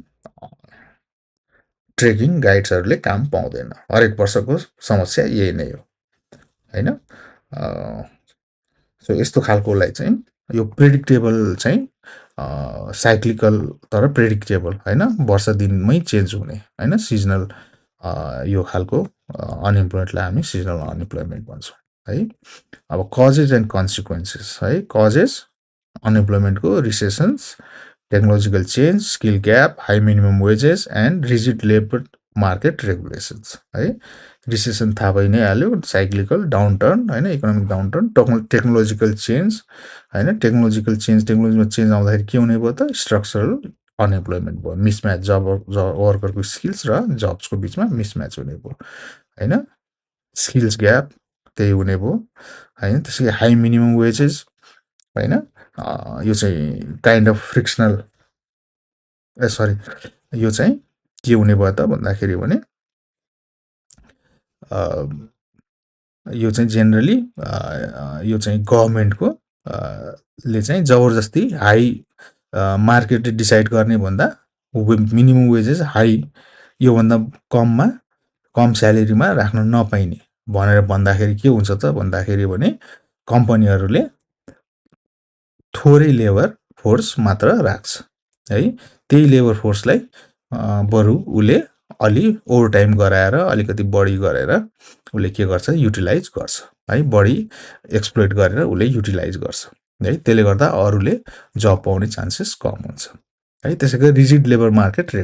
ट्रेकिङ गाइड्सहरूले काम पाउँदैन। हरेक वर्षको समस्या यही नै हो होइन। सो यस्तो खालकोलाई चाहिँ यो प्रेडिक्टेबल चाहिँ साइक्लिकल तर प्रेडिक्टेबल होइन, वर्ष दिनमै चेन्ज हुने होइन सिजनल यो खालको अनइम्प्लोइमेन्टलाई हामी सिजनल अनइम्प्लोइमेन्ट भन्छौँ है। अब कजेस एन्ड कन्सिक्वेन्सेस है। कजेस अनइम्प्लोइमेन्टको recessions, technological change, skill gap, high minimum wages and rigid labour market regulations है। रिसेसन थाहा भइ नै हाल्यो, साइक्लिकल डाउन टर्न होइन, economic downturn, technological change होइन। टेक्नोलोजीमा चेन्ज आउँदाखेरि के हुने भयो त स्ट्रक्चरल अनइम्प्लोइमेन्ट भयो। मिसम्याच वर्करको स्किल्स र जब्सको बिचमा मिसम्याच हुने भयो होइन। स्किल्स ग्याप त्यही हुने भयो होइन। त्यसै हाई मिनिमम वेजेस होइन, यो चाहिँ काइन्ड अफ फ्रिक्सनल यो चाहिँ के हुने भयो त भन्दाखेरि भने यो चाहिँ जेनरली यो चाहिँ गभर्मेन्टको ले चाहिँ जबरजस्ती हाई मार्केटले डिसाइड गर्ने भन्दा मिनिमम वेजेस हाई योभन्दा कम स्यालेरीमा राख्न नपाइने भनेर भन्दाखेरि के हुन्छ त भन्दाखेरि भने कम्पनीहरूले थोरै लेबर फोर्स मात्र राख्छ है। त्यही लेबर फोर्सलाई बरु उसले अलि ओभर टाइम गराएर अलिकति बढी गरेर उसले के गर्छ युटिलाइज गर्छ है। बढी एक्सप्लोइट गरेर उसले युटिलाइज गर्छ है। त्यसले गर्दा अरूले जब पाउने चान्सेस कम हुन्छ है। त्यसै गरी रिजिड लेबर मार्केट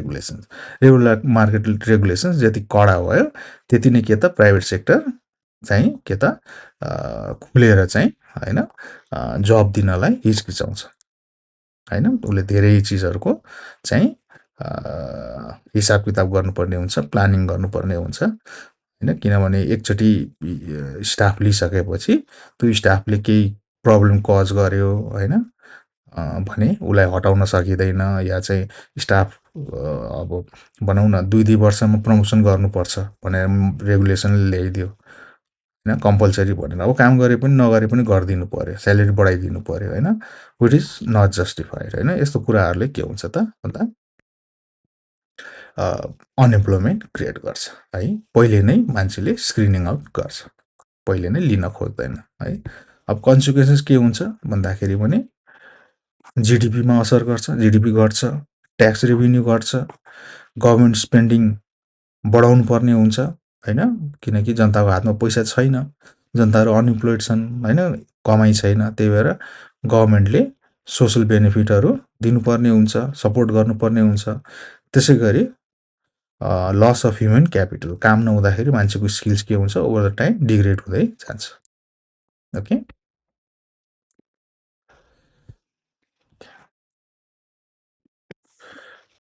रेगुलेसन्स जति कडा भयो त्यति नै के त प्राइभेट सेक्टर चाहिँ के त खुलेर चाहिँ होइन जब दिनलाई हिचकिचाउँछ होइन। उसले धेरै चिजहरूको चाहिँ हिसाब किताब गर्नुपर्ने हुन्छ, प्लानिङ गर्नुपर्ने हुन्छ होइन। किनभने एकचोटि स्टाफ लिइसकेपछि त्यो स्टाफले केही प्रब्लम कज गर्यो होइन भने उसलाई हटाउन सकिँदैन, या चाहिँ स्टाफ अब भनौँ न 2 वर्षमा प्रमोसन गर्नुपर्छ भनेर रेगुलेसन ल्याइदियो होइन, कम्पलसरी भनेर अब काम गरे पनि नगरे पनि गरिदिनु पऱ्यो, स्यालेरी बढाइदिनु पऱ्यो होइन, विच इज नट जस्टिफाइड होइन। यस्तो कुराहरूले के हुन्छ त भन्दा अनइम्प्लोइमेन्ट क्रिएट गर्छ है। पहिले नै मान्छेले स्क्रिनिङ आउट गर्छ, पहिले नै लिन खोज्दैन है। अब कन्सिक्वेन्सेस के हुन्छ भन्दाखेरि भने जिडिपीमा असर गर्छ, जिडिपी घट्छ, ट्याक्स रेभिन्यू घट्छ, गभर्मेन्ट स्पेन्डिङ बढाउनु पर्ने हुन्छ होइन। किनकि जनताको हातमा पैसा छैन, जनताहरू अनइम्प्लोइड छन् होइन, कमाइ छैन। त्यही भएर गभर्मेन्टले सोसल बेनिफिटहरू दिनुपर्ने हुन्छ, सपोर्ट गर्नुपर्ने हुन्छ। त्यसै गरी लस अफ ह्युमन क्यापिटल, काम नहुँदाखेरि मान्छेको स्किल्स के हुन्छ ओभर द टाइम डिग्रेड हुँदै जान्छ। ओके।